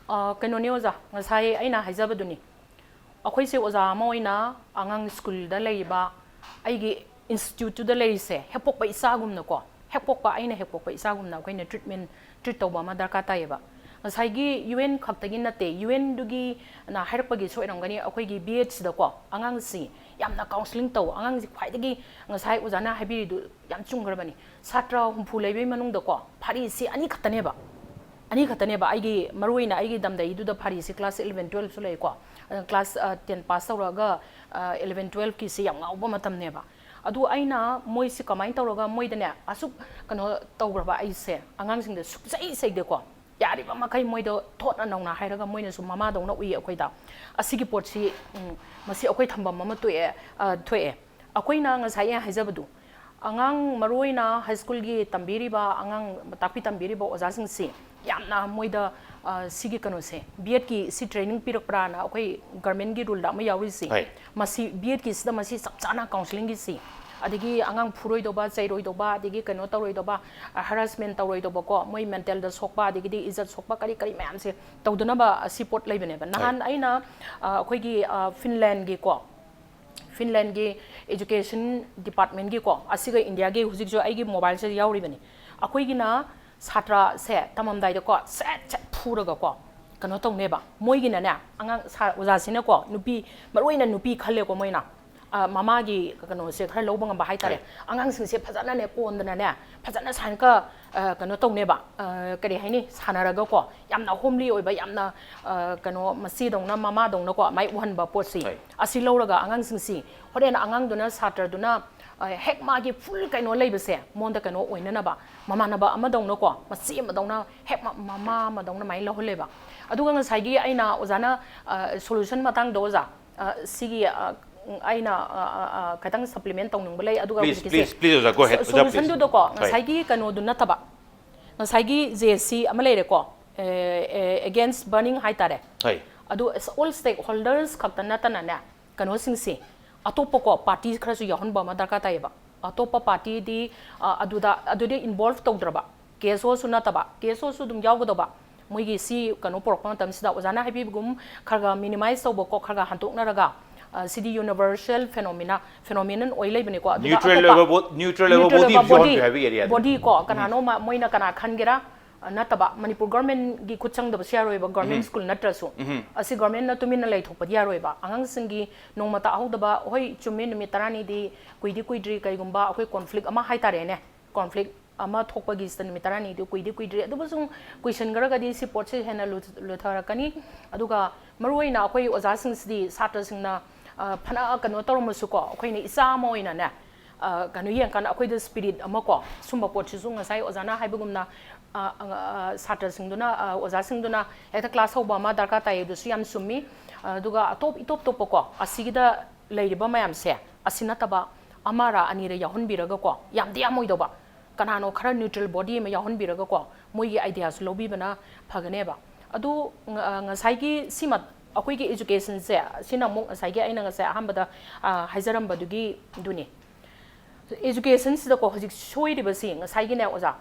ꯑ, ꯀꯩꯅꯣꯅꯤ ꯑꯣꯖꯥ, ꯉꯁꯥꯏ ꯑꯩꯅ ꯍꯥꯏꯖꯕꯗꯨꯅꯤ꯫ ꯑꯩꯈꯣꯏꯁꯦ ꯑꯣꯖꯥ ꯑꯃ ꯑꯣꯏꯅ ꯑꯉꯥꯡ ꯁ꯭ꯀꯨꯜꯗ ꯂꯩꯔꯤꯕ ꯑꯩꯒꯤ institute ꯇꯨꯗ ꯂꯩꯔꯤꯁꯦ ꯍꯦꯛ ꯄꯣꯛꯄ ꯏꯆꯥꯒꯨꯝꯅꯀꯣ, ꯍꯦꯛ ꯄꯣꯛꯄ, ꯑꯩꯅ ꯍꯦꯛ ꯄꯣꯛꯄ ꯏꯆꯥꯒꯨꯝꯅ ꯑꯩꯈꯣꯏꯅ treatment, treat ꯇꯧꯕ ꯑꯃ ꯗꯔꯀꯥꯔ ꯇꯥꯏꯌꯦꯕ꯫ ꯉꯁꯥꯏꯒꯤ U N ꯈꯛꯇꯒꯤ ꯅꯠꯇꯦ, U N ꯗꯨꯒꯤ ꯅ ꯍꯥꯏꯔꯛꯄꯒꯤꯁꯨ ꯑꯣꯏꯔꯝꯒꯅꯤ, ꯑꯩꯈꯣꯏꯒꯤ B Ed ꯁꯤꯗꯀꯣ ꯑꯉꯥꯡꯁꯤ ꯌꯥꯝꯅ counselling ꯇꯧ, ꯑꯉꯥꯡꯁꯤ ꯈ꯭ꯋꯥꯏꯗꯒꯤ ꯉꯁꯥꯏ ꯑꯣꯖꯥꯅ ꯍꯥꯏꯕꯤꯔꯤꯗꯨ ꯌꯥꯝ ꯆꯨꯝꯈ꯭ꯔꯕꯅꯤ꯫ ꯁꯥꯇ꯭ꯔ ꯍꯨꯝꯐꯨ ꯂꯩꯕꯒꯤ ꯃꯅꯨꯡꯗꯀꯣ ꯐꯥꯔꯤꯁꯤ ꯑꯅꯤ ꯈꯛꯇꯅꯦꯕ, ꯑꯅꯤ ꯈꯛꯇꯅꯦꯕ꯫ ꯑꯩꯒꯤ, ꯃꯔꯨ ꯑꯣꯏꯅ ꯑꯩꯒꯤ ꯗꯝꯗꯩꯗꯨꯗ ꯐꯥꯔꯤꯁꯤ class eleven twelve ꯁꯨ ꯂꯩꯀꯣ꯫ ꯑꯗꯨꯅ class, ꯑ, ten pass ꯇꯧꯔꯒ, ꯑ, eleven twelve ꯀꯤꯁꯤ ꯌꯥꯝ ꯉꯥꯎꯕ ꯃꯇꯝꯅꯦꯕ꯫ ꯑꯗꯨ ꯑꯩꯅ ꯃꯣꯏꯁꯤ ꯀꯃꯥꯏꯅ ꯇꯧꯔꯒ ꯃꯣꯏꯗꯅꯦ ꯑꯁꯨꯛ ꯀꯩꯅꯣ ꯇꯧꯈ꯭ꯔꯕ ꯑꯩꯁꯦ, ꯑꯉꯥꯡꯁꯤꯡꯗ ꯁꯨꯛꯆꯩ ꯆꯩꯗꯦꯀꯣ꯫ ꯌꯥꯔꯤꯕ ꯃꯈꯩ ꯃꯣꯏꯗ ꯊꯣꯠꯅ ꯅꯧꯅ ꯍꯥꯏꯔꯒ ꯃꯣꯏꯅꯁꯨ ꯃꯃꯥꯗꯧꯅ ꯎꯏ ꯑꯩꯈꯣꯏꯗ꯫ ꯑꯁꯤꯒꯤ ꯄꯣꯠꯁꯤ, ꯎꯝ, ꯃꯁꯤ ꯑꯩꯈꯣꯏ ꯊꯝꯐꯝ ꯑꯃ ꯇꯣꯛꯑꯦ, ꯑ, ꯊꯣꯛꯑꯦ꯫ ꯑꯩꯈꯣꯏꯅ ꯉꯁꯥꯏ ꯑꯩ ꯍꯥꯏꯖꯕꯗꯨ, ꯑꯉꯥꯡ ꯃꯔꯨꯑꯣꯏꯅ ꯍꯥꯏ ꯁ꯭ꯀꯨꯜꯒꯤ ꯇꯝꯕꯤꯔꯤꯕ ꯑꯉꯥꯡ ꯇꯥꯛꯄꯤ ꯇꯝꯕꯤꯔꯤꯕ ꯑꯣꯖꯥꯁꯤꯡꯁꯤ ꯌꯥꯝꯅ ꯃꯣꯏꯗ, ꯑ, ꯁꯤꯒꯤ ꯀꯩꯅꯣꯁꯦ, ꯕꯤ ꯑꯦꯗꯀꯤ ꯁꯤ ꯇ꯭ꯔꯦꯅꯤꯡ ꯄꯤꯔꯛꯄ꯭ꯔꯥꯅ ꯑꯩꯈꯣꯏ ꯒꯔꯃꯦꯟꯒꯤ ꯔꯨꯜꯗ ꯑꯃ ꯌꯥꯎꯔꯤꯁꯤ꯫ ꯍꯣꯏ꯫ ꯃꯁꯤ ꯕꯤ ꯑꯦꯗꯀꯤꯁꯤꯗ ꯃꯁꯤ ꯆꯞ ꯆꯥꯅ ꯀꯥꯎꯟꯁꯤꯂꯤꯡꯒꯤꯁꯤ, ꯑꯗꯒꯤ ꯑꯉꯥꯡ ꯐꯨꯔꯣꯏꯗꯧꯕ, ꯆꯩꯔꯣꯏꯗꯧꯕ, ꯑꯗꯒꯤ ꯀꯩꯅꯣ ꯇꯧꯔꯣꯏꯗꯧꯕ, ꯍꯔꯥꯁꯃꯦꯟ ꯇꯧꯔꯣꯏꯗꯧꯕꯀꯣ, ꯃꯣꯏ ꯃꯦꯟꯇꯦꯜꯗ ꯁꯣꯛꯄ, ꯑꯗꯒꯤꯗꯤ ꯏꯖꯠ ꯁꯣꯛꯄ, ꯀꯔꯤ ꯀꯔꯤ ꯃꯌꯥꯝꯁꯦ ꯇꯧꯗꯅꯕ ꯑꯁꯤ ꯄꯣꯠ ꯂꯩꯕꯅꯦꯕ꯫ ꯍꯣꯏ꯫ ꯅꯍꯥꯟ ꯑꯩꯅ, ꯑ, ꯑꯩꯈꯣꯏꯒꯤ, ꯑ, ꯐꯤꯟꯂꯦꯟꯒꯤꯀꯣ, ꯐꯤꯟꯂꯦꯟꯒꯤ education departmentꯒꯤꯀꯣ, ꯑꯁꯤꯒ ꯏꯟꯗꯤꯌꯥꯒꯤ ꯍꯧꯖꯤꯛꯁꯨ ꯑꯩꯒꯤ ꯃꯣꯕꯥꯏꯜꯁꯤꯗ ꯌꯥꯎꯔꯤꯕꯅꯤ꯫ ꯑꯩꯈꯣꯏꯒꯤꯅ ꯁꯥꯇ꯭ꯔꯁꯦ ꯇꯝꯃꯝꯗꯥꯏꯗꯀꯣ, ꯁꯦꯠ ꯁꯦꯠ ꯐꯨꯔꯒꯀꯣ, ꯀꯩꯅꯣ ꯇꯧꯅꯦꯕ꯫ ꯃꯣꯏꯒꯤꯅꯅꯦ, ꯑꯉꯥꯡ ꯁꯥ-, ꯑꯣꯖꯥꯁꯤꯅꯀꯣ, ꯅꯨꯄꯤ, ꯃꯔꯨ ꯑꯣꯏꯅ ꯅꯨꯄꯤ ꯈꯜꯂꯦꯀꯣ ꯃꯣꯏꯅ꯫ ꯑ, ꯃꯃꯥꯒꯤ ꯀꯩꯅꯣꯁꯦ ꯈꯔ ꯂꯧꯕ ꯉꯝꯕ ꯍꯥꯏꯇꯥꯔꯦ꯫ ꯍꯣꯏ꯫ ꯑꯉꯥꯡꯁꯤꯡꯁꯦ ꯐꯖꯅꯅꯦ, ꯀꯣꯟꯗꯅꯅꯦ, ꯐꯖꯅ ꯁꯥꯏꯅꯀ, ꯑ, ꯀꯩꯅꯣ ꯇꯧꯅꯦꯕ, ꯑ, ꯀꯔꯤ ꯍꯥꯏꯅꯤ, ꯁꯥꯟꯅꯔꯒꯀꯣ, ꯌꯥꯝꯅ homely ꯑꯣꯏꯕ, ꯌꯥꯝꯅ, ꯑ, ꯀꯩꯅꯣ, ꯃꯆꯦꯗꯧꯅ, ꯃꯃꯥꯗꯧꯅꯀꯣ, ꯃꯥꯏ ꯎꯍꯟꯕ ꯄꯣꯠꯁꯤ꯫ ꯍꯣꯏ꯫ ꯑꯁꯤ ꯂꯧꯔꯒ ꯑꯉꯥꯡꯁꯤꯡꯁꯤ, ꯍꯣꯔꯦꯟ ꯑꯉꯥꯡꯗꯨꯅ, ꯁꯥꯇ꯭ꯔꯗꯨꯅ, ꯑ, ꯍꯦꯛ ꯃꯥꯒꯤ full ꯀꯩꯅꯣ ꯂꯩꯕꯁꯦ, ꯃꯉꯣꯟꯗ ꯀꯩꯅꯣ ꯑꯣꯏꯅꯅꯕ, ꯃꯃꯥꯟꯅꯕ ꯑꯃꯗꯧꯅꯀꯣ, ꯃꯆꯦ ꯑꯃꯗꯧꯅ, ꯍꯦꯛ ꯃ-, ꯃꯃꯥ ꯑꯃꯗꯧꯅ ꯑꯗꯨꯃꯥꯏꯅ ꯂꯧꯍꯜꯂꯦꯕ꯫ ꯑꯗꯨꯒ ꯉꯁꯥꯏꯒꯤ ꯑꯩꯅ ꯑꯣꯖꯥꯅ, ꯑ, solution ꯃꯇꯥꯡꯗ, ꯑꯣꯖꯥ, ꯑ, ꯁꯤꯒꯤ, ꯑ, ꯑꯩꯅ, ꯑ, ꯑ, ꯑ, ꯈꯤꯇꯪ supplement ꯇꯧꯅꯤꯡꯕ ꯂꯩ꯫ ꯑꯗꯨꯒ please, ꯍꯧꯖꯤꯛꯀꯤꯁꯦ please, please, ꯑꯣꯖꯥ, go ahead, ꯁꯣ-, ꯑꯣꯖꯥ, please꯫ Solutionꯗꯨꯗꯀꯣ, ꯍꯣꯏ꯫ ꯉꯁꯥꯏꯒꯤ ꯀꯩꯅꯣꯗꯨ ꯅꯠꯇꯕ, ꯉꯁꯥꯏꯒꯤ J C ꯑꯃ ꯂꯩꯔꯦꯀꯣ, ꯑꯦ, ꯑꯦ, against burning ꯍꯥꯏꯇꯥꯔꯦ꯫ ꯍꯣꯏ꯫ ꯑꯗꯨ all stakeholders ꯈꯛꯇ ꯅꯠꯇꯅꯅꯦ, ꯀꯩꯅꯣꯁꯤꯡꯁꯤ, ꯑꯇꯣꯞꯄꯀꯣ, party ꯈꯔꯁꯨ ꯌꯥꯎꯍꯟꯕ ꯑꯃ ꯗꯔꯀꯥꯔ ꯇꯥꯏꯌꯦꯕ꯫ ꯑꯇꯣꯞꯄ partyꯗꯤ, ꯑ, ꯑꯗꯨꯗ, ꯑꯗꯨꯗꯤ involve ꯇꯧꯗ꯭ꯔꯕ, K S Oꯁꯨ ꯅꯠꯇꯕ, K S Oꯁꯨ ꯑꯗꯨꯝ ꯌꯥꯎꯒꯗꯧꯕ꯫ ꯃꯣꯏꯒꯤ ꯁꯤ ꯀꯩꯅꯣ ꯄꯨꯔꯛꯄ ꯃꯇꯝꯁꯤꯗ ꯑꯣꯖꯥꯅ ꯍꯥꯏꯕꯤꯕꯒꯨꯝ ꯈꯔ ꯈꯔ minimize ꯇꯧꯕꯀꯣ, ꯈꯔ ꯈꯔ ꯍꯟꯗꯣꯛꯅꯔꯒ, ꯑ, ꯁꯤꯗꯤ universal phenomena, phenomenon ꯑꯣꯏ ꯂꯩꯕꯅꯤꯀꯣ꯫ ꯑꯗꯨꯗ neutral ꯑꯇꯣꯞꯄ ꯑꯣꯏꯕ ꯕꯣ-, neutral ꯑꯣꯏꯕ neutral body ꯑꯣꯏꯕ ꯑꯃꯁꯨ body, ꯌꯥꯎꯍꯟꯕ ꯍꯥꯏꯕ areaꯗ꯫ Body ꯀꯣ, ꯎꯝ꯫ ꯀꯅꯥꯅꯣ ꯃ-, ꯃꯣꯏꯅ ꯀꯅꯥ ꯈꯟꯒꯦꯔꯥ, ꯑ, ꯅꯠꯇꯕ, ꯃꯅꯤꯄꯨꯔ governmentꯒꯤ ꯈꯨꯠ ꯆꯪꯗꯕꯁꯨ ꯌꯥꯔꯣꯏꯕ, government ꯎꯝ꯫ School ꯅꯠꯇ꯭ꯔꯁꯨ꯫ ꯎꯝ꯫ ꯑꯁꯤ governmentꯅ ꯇꯨꯃꯤꯟꯅ ꯂꯩꯊꯣꯛꯄꯗꯤ ꯌꯥꯔꯣꯏꯕ꯫ ꯑꯉꯥꯡꯁꯤꯡꯒꯤ ꯅꯣꯡꯃ ꯇꯥꯍꯧꯗꯕ, ꯍꯣꯏ, ꯆꯨꯝꯃꯤ, ꯅꯨꯃꯤꯠ ꯇꯔꯥꯅꯤꯗꯤ ꯀꯨꯏꯗꯤ ꯀꯨꯏꯗ꯭ꯔꯤ, ꯀꯩꯒꯨꯝꯕ ꯑꯩꯈꯣꯏ conflict ꯑꯃ ꯍꯥꯏꯇꯥꯔꯦꯅꯦ, conflict ꯑꯃ ꯊꯣꯛꯄꯒꯤꯁꯤꯗ ꯅꯨꯃꯤꯠ ꯇꯔꯥꯅꯤꯗꯤ ꯀꯨꯏꯗꯤ ꯀꯨꯏꯗ꯭ꯔꯤ꯫ ꯑꯗꯨꯕꯨ ꯁꯨꯝ ꯀꯨꯏꯁꯟꯈ꯭ꯔꯒꯗꯤ ꯁꯤ ꯄꯣꯠꯁꯤ ꯍꯦꯟꯅ ꯂꯨ-, ꯂꯨꯊꯔꯛꯀꯅꯤ꯫ ꯑꯗꯨꯒ ꯃꯔꯨꯑꯣꯏꯅ ꯑꯩꯈꯣꯏ ꯑꯣꯖꯥꯁꯤꯡꯁꯤꯗꯤ ꯁꯥꯇ꯭ꯔꯁꯤꯡꯅ, ꯑ, ꯐꯅ ꯀꯩꯅꯣ ꯇꯧꯔꯝꯃꯁꯨꯀꯣ, ꯑꯩꯈꯣꯏꯅ ꯏꯆꯥ ꯑꯃ ꯑꯣꯏꯅꯅꯦ, ꯑ, ꯀꯩꯅꯣ ꯌꯦꯡꯀꯥꯟꯗ ꯑꯩꯈꯣꯏꯗ spirit ꯑꯃ ꯀꯣ, ꯁꯨꯝꯕ ꯄꯣꯠꯁꯤꯁꯨ ꯉꯁꯥꯏ ꯑꯣꯖꯥꯅ ꯍꯥꯏꯕꯒꯨꯝꯅ, ꯑ, ꯑ, ꯑ, ꯁꯥꯇ꯭ꯔꯁꯤꯡꯗꯨꯅ, ꯑ, ꯑꯣꯖꯥꯁꯤꯡꯗꯨꯅ ꯍꯦꯛꯇ class ꯍꯧꯕ ꯑꯃ ꯗꯔꯀꯥꯔ ꯇꯥꯏ, ꯑꯗꯨꯁꯨ ꯌꯥꯝ ꯆꯨꯝꯃꯤ꯫ ꯑꯗꯨꯒ ꯑꯇꯣꯞ, ꯏꯇꯣꯞ ꯇꯣꯞꯄꯀꯣ, ꯑꯁꯤꯒꯤꯗ ꯂꯩꯔꯤꯕ ꯃꯌꯥꯝꯁꯦ, ꯑꯁꯤ ꯅꯠꯇꯕ ꯑꯃꯔ ꯑꯅꯤꯔ ꯌꯥꯎꯍꯟꯕꯤꯔꯒꯀꯣ, ꯌꯥꯝꯗꯤ ꯌꯥꯝꯃꯣꯏꯗꯧꯕ, ꯀꯅꯥꯅꯣ ꯈꯔ neutral body ꯑꯃ ꯌꯥꯎꯍꯟꯕꯤꯔꯒꯀꯣ, ꯃꯣꯏꯒꯤ ideaꯁꯨ ꯂꯧꯕꯤꯕꯅ ꯐꯒꯅꯦꯕ꯫ ꯑꯗꯨ ꯉ-, ꯉꯁꯥꯏꯒꯤ ꯁꯤꯃ, ꯑꯩꯈꯣꯏꯒꯤ educationꯁꯦ, ꯁꯤꯅ ꯑꯃꯨꯛ ꯉꯁꯥꯏꯒꯤ ꯑꯩꯅ ꯉꯁꯥꯏ ꯑꯍꯥꯟꯕꯗ, ꯑ, ꯍꯥꯏꯖꯔꯝꯕꯗꯨꯒꯤ, ꯑꯗꯨꯅꯤ꯫ Educationꯁꯤꯗꯀꯣ ꯍꯧꯖꯤꯛ ꯁꯣꯏꯔꯤꯕꯁꯤ ꯉꯁꯥꯏꯒꯤꯅꯦ ꯑꯣꯖꯥ,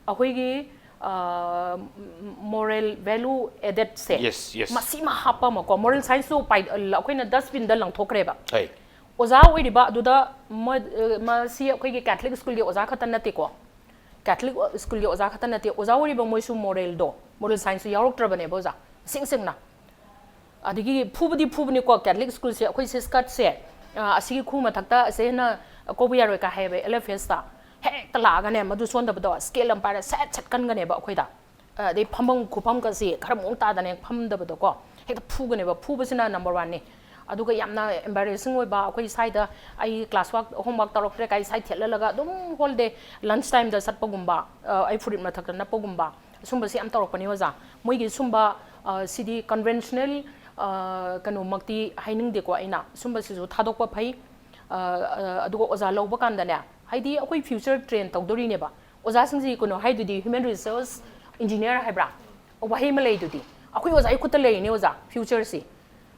ꯑꯩꯈꯣꯏꯒꯤ, ꯑ, moral value addedꯁꯦ, Yes, yes. ꯃꯁꯤꯃ ꯍꯥꯞꯄ ꯑꯃꯀꯣ, moral scienceꯇꯨ ꯄꯥꯏ-, ꯑꯩꯈꯣꯏꯅ dustbinꯗ ꯂꯪꯊꯣꯛꯈ꯭ꯔꯦꯕ꯫ ꯍꯩ꯫ ꯑꯣꯖꯥ ꯑꯣꯏꯔꯤꯕ ꯑꯗꯨꯗ ꯃ-, ꯑ, ꯃꯁꯤ ꯑꯩꯈꯣꯏꯒꯤ Catholic schoolꯒꯤ ꯑꯣꯖꯥ ꯈꯛꯇ ꯅꯠꯇꯦꯀꯣ, Catholic schoolꯒꯤ ꯑꯣꯖꯥ ꯈꯛꯇ ꯅꯠꯇꯦ, ꯑꯣꯖꯥ ꯑꯣꯏꯔꯤꯕ ꯃꯣꯏꯁꯨ moralꯗꯣ, moral scienceꯁꯨ ꯌꯥꯎꯔꯛꯇ꯭ꯔꯕꯅꯦꯕ ꯑꯣꯖꯥ, ꯏꯁꯦꯡ ꯁꯦꯡꯅ꯫ ꯑꯗꯒꯤ ꯐꯨꯕꯗꯤ ꯐꯨꯕꯅꯤꯀꯣ, Catholic schoolꯁꯦ ꯑꯩꯈꯣꯏ ꯁꯤ skirtꯁꯦ, ꯑ, ꯑꯁꯤꯒꯤ ꯈꯨ ꯃꯊꯛꯇ ꯑꯁꯤ ꯍꯦꯟꯅ ꯀꯧꯕ ꯌꯥꯔꯣꯏ ꯀꯥꯏ ꯍꯥꯏꯌꯦꯕ LFSꯇ꯫ ꯍꯦꯛꯇ ꯂꯥꯛꯑꯒꯅꯦ, ꯃꯗꯨ ꯁꯣꯟꯗꯕꯗꯣ scale ꯑꯃ ꯄꯥꯏꯔ ꯁꯦꯠ ꯁꯦꯠ ꯀꯟꯒꯅꯦꯕ ꯑꯩꯈꯣꯏꯗ꯫ ꯑ, ꯑꯗꯩ ꯐꯝꯐꯝ ꯈꯨꯐꯝꯒꯁꯤ ꯈꯔ ꯃꯑꯣꯡ ꯇꯥꯗꯅ ꯍꯦꯛ ꯐꯝꯗꯕꯗꯣꯀꯣ, ꯍꯦꯛꯇ ꯐꯨꯒꯅꯦꯕ꯫ ꯐꯨꯕꯁꯤꯅ number oneꯅꯤ꯫ ꯑꯗꯨꯒ ꯌꯥꯝꯅ embarrassing ꯑꯣꯏꯕ, ꯑꯩꯈꯣꯏ ꯁ꯭ꯋꯥꯏꯗ ꯑꯩ class work, homework ꯇꯧꯔꯛꯇ꯭ꯔꯦ ꯀꯥꯏ ꯁ꯭ꯋꯥꯏ ꯊꯦꯠꯍꯜꯂꯒ ꯑꯗꯨꯝ whole day lunch timeꯗ ꯆꯠꯄꯒꯨꯝꯕ, ꯑ, ꯑꯩ ꯐꯨꯔꯤꯠ ꯃꯊꯛꯇ ꯅꯞꯄꯒꯨꯝꯕ, ꯁꯨꯝꯕꯁꯤ ꯌꯥꯝ ꯇꯧꯔꯛꯄꯅꯤ ꯑꯣꯖꯥ꯫ ꯃꯣꯏꯒꯤ ꯁꯨꯝꯕ, ꯑ, ꯁꯤꯗꯤ conventional, ꯑ, ꯀꯩꯅꯣꯃꯛꯇꯤ ꯍꯥꯏꯅꯤꯡꯗꯦꯀꯣ ꯑꯩꯅ꯫ ꯁꯨꯝꯕꯁꯤꯁꯨ ꯊꯥꯗꯣꯛꯄ ꯐꯩ꯫ ꯑ, ꯑ, ꯑꯗꯨꯒ ꯑꯣꯖꯥ ꯂꯧꯕ ꯀꯥꯟꯗꯅꯦ, ꯍꯥꯏꯗꯤ ꯑꯩꯈꯣꯏ future train ꯇꯧꯗꯣꯔꯤꯅꯦꯕ꯫ ꯑꯣꯖꯥꯁꯤꯡꯁꯤ ꯀꯩꯅꯣ ꯍꯥꯏꯗꯨꯗꯤ, human resource engineer ꯍꯥꯏꯕ꯭ꯔꯥ? ꯋꯥꯍꯩ ꯑꯃ ꯂꯩꯗꯨꯗꯤ꯫ ꯑꯩꯈꯣꯏ ꯑꯣꯖꯥꯒꯤ ꯈꯨꯠꯇ ꯂꯩꯔꯤꯅꯦ ꯑꯣꯖꯥ, futureꯁꯤ꯫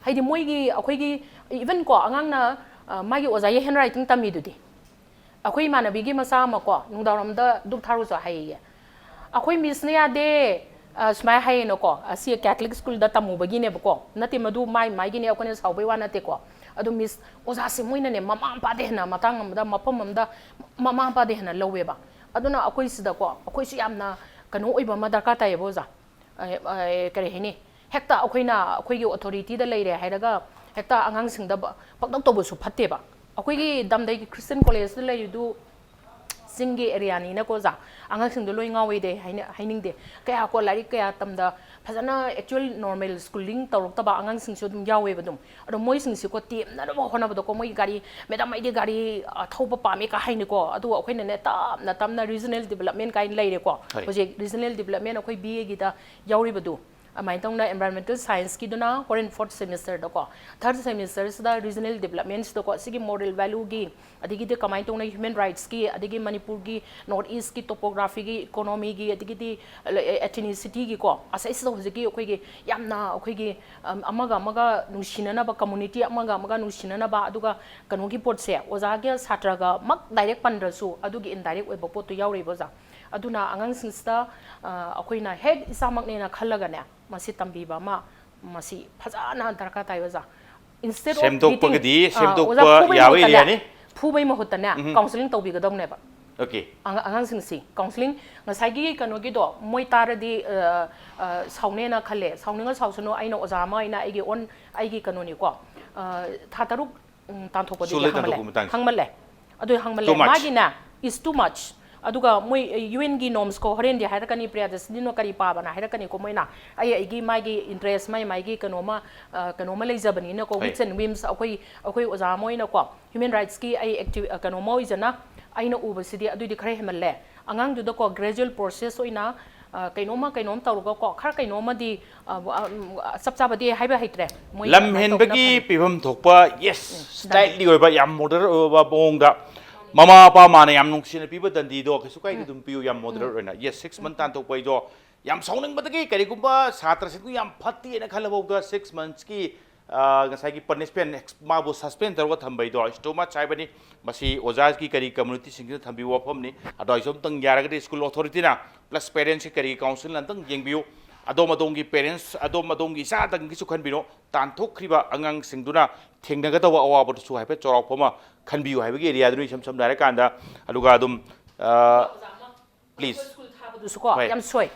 ꯍꯥꯏꯗꯤ ꯃꯣꯏꯒꯤ, ꯑꯩꯈꯣꯏꯒꯤ, even ꯀꯣ, ꯑꯉꯥꯡꯅ, ꯑ, ꯃꯥꯒꯤ ꯑꯣꯖꯥꯒꯤ handwriting ꯇꯝꯃꯤꯗꯨꯗꯤ꯫ ꯑꯩꯈꯣꯏ ꯏꯃꯥꯟꯅꯕꯤꯒꯤ ꯃꯆꯥ ꯑꯃ ꯀꯣ, ꯅꯨꯡꯗꯥꯡꯋꯥꯏꯔꯝꯗ ꯙꯨꯞ ꯊꯥꯔꯨꯆꯣ ꯍꯥꯏꯌꯦ꯫ ꯑꯩꯈꯣꯏ missꯅ ꯌꯥꯗꯦ, ꯑ, ꯁꯨꯃꯥꯏꯅ ꯍꯥꯏꯌꯦꯅꯀꯣ, ꯑꯁꯤ Catholic schoolꯗ ꯇꯝꯃꯨꯕꯒꯤꯅꯦꯕꯀꯣ, ꯅꯠꯇꯦ, ꯃꯗꯨ ꯃꯥꯏ ꯃꯥꯏꯒꯤꯅꯦ, ꯑꯩꯈꯣꯏꯅ ꯁꯥꯎꯕꯩ ꯋꯥ ꯅꯠꯇꯦꯀꯣ꯫ ꯑꯗꯨ miss, ꯑꯣꯖꯥꯁꯦ ꯃꯣꯏꯅꯅꯦ, ꯃꯃꯥ ꯃꯄꯥꯗ ꯍꯦꯟꯅ ꯃꯇꯥꯡ ꯑꯃꯗ, ꯃꯐꯝ ꯑꯃꯗ ꯃꯃꯥ ꯃꯄꯥꯗ ꯍꯦꯟꯅ ꯂꯧꯋꯦꯕ꯫ ꯑꯗꯨꯅ ꯑꯩꯈꯣꯏ ꯁꯤꯗꯀꯣ, ꯑꯩꯈꯣꯏꯁꯨ ꯌꯥꯝꯅ ꯀꯩꯅꯣ ꯑꯣꯏꯕ ꯑꯃ ꯗꯔꯀꯥꯔ ꯇꯥꯏꯌꯦꯕ ꯑꯣꯖꯥ꯫ ꯑ, ꯑ, ꯀꯔꯤ ꯍꯥꯏꯅꯤ, ꯍꯦꯛꯇ ꯑꯩꯈꯣꯏꯅ ꯑꯩꯈꯣꯏꯒꯤ authorityꯗ ꯂꯩꯔꯦ ꯍꯥꯏꯔꯒ ꯍꯦꯛꯇ ꯑꯉꯥꯡꯁꯤꯡꯗ ꯕ-, ꯄꯪꯇꯧ ꯇꯧꯕꯁꯨ ꯐꯠꯇꯦꯕ꯫ ꯑꯩꯈꯣꯏꯒꯤ ꯗꯝꯗꯩꯒꯤ Christian collegeꯇ ꯂꯩꯔꯤꯗꯨ ꯆꯤꯡꯒꯤ ꯑꯦꯔꯤꯌꯥꯅꯤꯅꯀꯣ ꯑꯣꯖꯥ, ꯑꯉꯥꯡꯁꯤꯡꯗꯣ ꯂꯣꯏ ꯉꯥꯎꯋꯦꯗꯤ ꯍꯥꯏꯅ ꯍꯥꯏꯅꯤꯡꯗꯦ꯫ ꯀꯌꯥ ꯀꯣ ꯂꯥꯏꯔꯤꯛ ꯀꯌꯥ ꯇꯝꯗ ꯐꯖꯅ ꯑꯦꯛꯆꯨꯋꯦꯜ ꯅꯣꯔꯃꯦꯜ ꯁ꯭ꯀꯨꯂꯤꯡ ꯇꯧꯔꯛꯇꯕ ꯑꯉꯥꯡꯁꯤꯡꯁꯨ ꯑꯗꯨꯝ ꯌꯥꯎꯋꯦꯕ꯫ ꯑꯗꯨꯝ ꯑꯗꯣ ꯃꯣꯏꯁꯤꯡꯁꯤꯀꯣ ꯇꯦꯝꯅꯅꯕ ꯍꯣꯠꯅꯕꯗꯀꯣ, ꯃꯣꯏ ꯒꯥꯔꯤ, "ꯃꯦꯗꯥꯝ, ꯑꯩꯗꯤ ꯒꯥꯔꯤ ꯑ, ꯊꯧꯕ ꯄꯥꯝꯃꯦ" ꯀ ꯍꯥꯏꯅꯤꯀꯣ꯫ ꯑꯗꯨꯒ ꯑꯩꯈꯣꯏꯅꯅꯦ ꯇꯞꯅ ꯇꯞꯅ ꯔꯤꯖꯅꯦꯜ ꯗꯤꯕꯂꯞꯃꯦꯟ ꯀꯥꯏꯅ ꯂꯩꯔꯦꯀꯣ꯫ ꯍꯣꯏ꯫ ꯍꯧꯖꯤꯛ ꯔꯤꯖꯅꯦꯜ ꯗꯤꯕꯂꯞꯃꯦꯟ ꯑꯩꯈꯣꯏ ꯕꯤ ꯑꯦꯒꯤꯗ ꯌꯥꯎꯔꯤꯕꯗꯨ, ꯑꯗꯨꯃꯥꯏꯅ ꯇꯧꯅ ꯑꯦꯟꯚꯥꯏꯔꯣꯟꯃꯦꯟꯇꯦꯜ ꯁꯥꯏꯟꯁꯀꯤꯗꯨꯅ ꯍꯣꯔꯦꯟ ꯐꯣꯔꯠ ꯁꯦꯃꯤꯁꯇꯔꯗꯀꯣ, ꯊꯥꯔꯠ ꯁꯦꯃꯤꯁꯇꯔꯁꯤꯗ ꯔꯤꯖꯅꯦꯜ ꯗꯤꯕꯂꯞꯃꯦꯟꯁꯤꯗꯀꯣ, ꯁꯤꯒꯤ ꯃꯣꯔꯦꯜ ꯚꯦꯂꯨꯒꯤ, ꯑꯗꯒꯤꯗꯤ ꯀꯃꯥꯏꯅ ꯇꯧꯅ ꯍ꯭ꯌꯨꯃꯦꯟ ꯔꯥꯏꯠꯁꯀꯤ, ꯑꯗꯒꯤ ꯃꯅꯤꯄꯨꯔꯒꯤ ꯅꯣꯔꯠ ꯏꯁꯀꯤ ꯇꯣꯄꯣꯒ꯭ꯔꯥꯐꯤꯒꯤ, ꯏꯀꯣꯅꯣꯃꯤꯒꯤ, ꯑꯗꯒꯤꯗꯤ ꯑꯦꯊꯤꯅꯤꯁꯤꯇꯤꯒꯤꯀꯣ, ꯑꯁꯤꯁꯤꯗ ꯍꯧꯖꯤꯛꯀꯤ ꯑꯩꯈꯣꯏꯒꯤ ꯌꯥꯝꯅ ꯑꯩꯈꯣꯏꯒꯤ, ꯑꯝ, ꯑꯃꯒ ꯑꯃꯒ ꯅꯨꯡꯁꯤꯅꯅꯕ, ꯀꯝꯃꯨꯅꯤꯇꯤ ꯑꯃꯒ ꯑꯃꯒ ꯅꯨꯡꯁꯤꯅꯅꯕ, ꯑꯗꯨꯒ ꯀꯩꯅꯣꯒꯤ ꯄꯣꯠꯁꯦ ꯑꯣꯖꯥꯒ ꯁꯥꯇ꯭ꯔꯒꯃꯛ ꯗꯥꯏꯔꯦꯛ ꯄꯟꯗ꯭ꯔꯁꯨ ꯑꯗꯨꯒꯤ ꯏꯟꯗꯥꯏꯔꯦꯛ ꯑꯣꯏꯕ ꯄꯣꯠꯇꯣ ꯌꯥꯎꯔꯤꯕ ꯑꯣꯖꯥ꯫ ꯑꯗꯨꯅ ꯑꯉꯥꯡꯁꯤꯡꯁꯤꯗ, ꯑ, ꯑꯩꯈꯣꯏꯅ ꯍꯦꯛ ꯏꯁꯥꯃꯛꯅꯦꯅ ꯈꯜꯂꯒꯅꯦ, ꯃꯁꯤ ꯇꯝꯕꯤꯕ ꯑꯃ, ꯃꯁꯤ ꯐꯖꯅ ꯗꯔꯀꯥꯔ ꯇꯥꯏ ꯑꯣꯖꯥ꯫ Instead of ꯁꯦꯝꯗꯣꯛꯄꯒꯗꯤ beating, ꯑ, ꯑꯣꯖꯥ, ꯁꯦꯝꯗꯣꯛꯄ ꯐꯨꯕꯩ ꯌꯥꯕ ꯃꯍꯨꯠꯇꯅꯦ, ꯑꯦꯔꯤꯌꯥꯅꯤ꯫ ꯐꯨꯕꯩ ꯃꯍꯨꯠꯇꯅꯦ, ꯎꯝ꯫ Counselling ꯇꯧꯕꯤꯒꯗꯧꯅꯦꯕ꯫ Okay꯫ ꯑꯉꯥꯡꯁꯤꯡꯁꯤ counselling, ꯉꯁꯥꯏꯒꯤ ꯀꯩꯅꯣꯒꯤꯗꯣ ꯃꯣꯏ ꯇꯥꯔꯗꯤ, ꯑ, ꯑ, ꯁꯥꯎꯅꯦꯅ ꯈꯜꯂꯦ꯫ ꯁꯥꯎꯅꯤꯡꯉ ꯁꯥꯎꯁꯅꯨ, ꯑꯩꯅ ꯑꯣꯖꯥ ꯑꯃ ꯑꯣꯏꯅ ꯑꯩꯒꯤ ꯑꯣꯟ, ꯑꯩꯒꯤ ꯀꯩꯅꯣꯅꯤꯀꯣ, ꯑ, ꯊꯥ ꯇꯔꯨꯛ, ꯎꯝ, ꯇꯥꯟꯊꯣꯛꯄꯗꯨꯗꯤ ꯁꯨꯂꯦ ꯍꯪꯃꯜꯂꯦ꯫ ꯇꯥꯟꯊꯣꯛꯄ ꯃꯇꯥꯡꯁꯦ꯫ ꯍꯪꯃꯜꯂꯦ꯫ ꯑꯗꯨ ꯍꯪꯃꯜꯂꯦ꯫ Too much꯫ ꯃꯥꯒꯤꯅ is too much꯫ ꯑꯗꯨꯒ ꯃꯣꯏ, ꯑ, UN ꯒꯤ norms ꯀꯣ, ꯍꯣꯔꯦꯟꯗꯤ ꯍꯥꯏꯔꯛꯀꯅꯤ, ꯄ꯭ꯔꯤꯌꯥꯗꯔꯁꯤꯅꯤꯅ ꯀꯔꯤ ꯄꯥꯕꯅ ꯍꯥꯏꯔꯛꯀꯅꯤꯀꯣ꯫ ꯃꯣꯏꯅ ꯑꯩ, ꯑꯩꯒꯤ ꯃꯥꯒꯤ interest, ꯃꯥꯏ, ꯃꯥꯏꯒꯤ ꯀꯩꯅꯣꯃ, ꯑ, ꯀꯩꯅꯣꯃ ꯂꯩꯖꯕꯅꯤꯅꯀꯣ, ꯍꯣꯏ꯫ Wits and whims, ꯑꯩꯈꯣꯏ, ꯑꯩꯈꯣꯏ ꯑꯣꯖꯥ ꯑꯃ ꯑꯣꯏꯅꯀꯣ, human rights ꯀꯤ ꯑꯩ active, ꯑ, ꯀꯩꯅꯣꯃ ꯑꯣꯏꯖꯅ ꯑꯩꯅ ꯎꯕꯁꯤꯗꯤ ꯑꯗꯨꯗꯤ ꯈꯔ ꯍꯦꯟꯃꯜꯂꯦ꯫ ꯑꯉꯥꯡꯗꯨꯗꯀꯣ gradual process ꯑꯣꯏꯅ, ꯑ, ꯀꯩꯅꯣꯝꯃ ꯀꯩꯅꯣꯝ ꯇꯧꯔꯒꯀꯣ, ꯈꯔ ꯀꯩꯅꯣꯝꯃꯗꯤ, ꯑ, ꯑ, ꯆꯞ ꯆꯥꯕꯗꯤ ꯍꯥꯏꯕ ꯍꯩꯇ꯭ꯔꯦ꯫ ꯃꯣꯏ ꯂꯝ ꯑꯗꯨꯃꯥꯏꯅ ꯍꯦꯟꯕꯒꯤ ꯇꯧꯕꯅ ꯐꯅꯤ꯫ ꯄꯤꯐꯝ ꯊꯣꯛꯄ, yes, ꯎꯝ, slightly ꯑꯣꯏꯕ, ꯌꯥꯝ moderate ꯑꯣꯏꯕ ꯃꯑꯣꯡꯗ ꯃꯃꯥ ꯃꯄꯥ ꯃꯥꯅ ꯌꯥꯝ ꯅꯨꯡꯁꯤꯅ ꯄꯤꯕ ꯗꯟꯗꯤꯗꯣ ꯀꯩꯁꯨ ꯀꯥꯏꯗꯦ, ꯎꯝ꯫ ꯑꯗꯨꯝ ꯄꯤꯌꯨ, ꯌꯥꯝ moderate ꯎꯝ꯫ ꯑꯣꯏꯅ꯫ Yes, six month ꯇꯥꯟꯊꯣꯛꯄ ꯍꯥꯏꯗꯣ ꯌꯥꯝ ꯁꯥꯎꯅꯤꯡꯕꯗꯒꯤ, ꯀꯔꯤꯒꯨꯝꯕ ꯁꯥꯇ꯭ꯔꯁꯤꯡꯗꯨ ꯌꯥꯝ ꯐꯠꯇꯦꯅ ꯈꯜꯂꯐꯥꯎꯗ six months ꯀꯤ, ꯑ, ꯉꯁꯥꯏꯒꯤ punishment, ꯃꯥꯕꯨ suspend ꯇꯧꯔꯒ ꯊꯝꯕꯩꯗꯣ, it's too much ꯍꯥꯏꯕꯅꯤ꯫ ꯃꯁꯤ ꯑꯣꯖꯥꯒꯤ ꯀꯔꯤ community ꯁꯤꯡꯁꯤꯅ ꯊꯝꯕꯤꯕ ꯋꯥꯐꯝꯅꯤ꯫ ꯑꯗꯣ ꯑꯩꯁꯨ ꯑꯝꯇꯪ ꯌꯥꯔꯒꯗꯤ school authority ꯅ plus parents ꯀꯤ ꯀꯔꯤ council ꯅ ꯑꯝꯇꯪ ꯌꯦꯡꯕꯤꯌꯨ꯫ ꯑꯗꯣꯝ ꯑꯗꯣꯝꯒꯤ parents, ꯑꯗꯣꯝ ꯑꯗꯣꯝꯒꯤ ꯏꯆꯥꯗꯪꯒꯤꯁꯨ ꯈꯟꯕꯤꯔꯣ꯫ ꯇꯥꯟꯊꯣꯛꯈ꯭ꯔꯤꯕ ꯑꯉꯥꯡꯁꯤꯡꯗꯨꯅ ꯊꯦꯡꯅꯒꯗꯧꯕ ꯑꯋꯥꯕꯗꯨꯁꯨ ꯍꯥꯏꯐꯦꯠ ꯆꯥꯎꯔꯥꯛꯄ ꯑꯃ ꯈꯟꯕꯤꯌꯨ ꯍꯥꯏꯕꯒꯤ area ꯗꯨꯅꯤ, ꯏꯁꯝ ꯁꯝꯅ ꯍꯥꯏꯔꯀꯥꯟꯗ꯫ ꯑꯗꯨꯒ ꯑꯗꯨꯝ, ꯑ, ꯑꯣꯖꯥ ꯑꯃ, please꯫ ꯑꯩꯈꯣꯏ school ꯊꯥꯕꯗꯨꯁꯨꯀꯣ, ꯍꯣꯏ꯫ ꯌꯥꯝ ꯁꯣꯏ꯫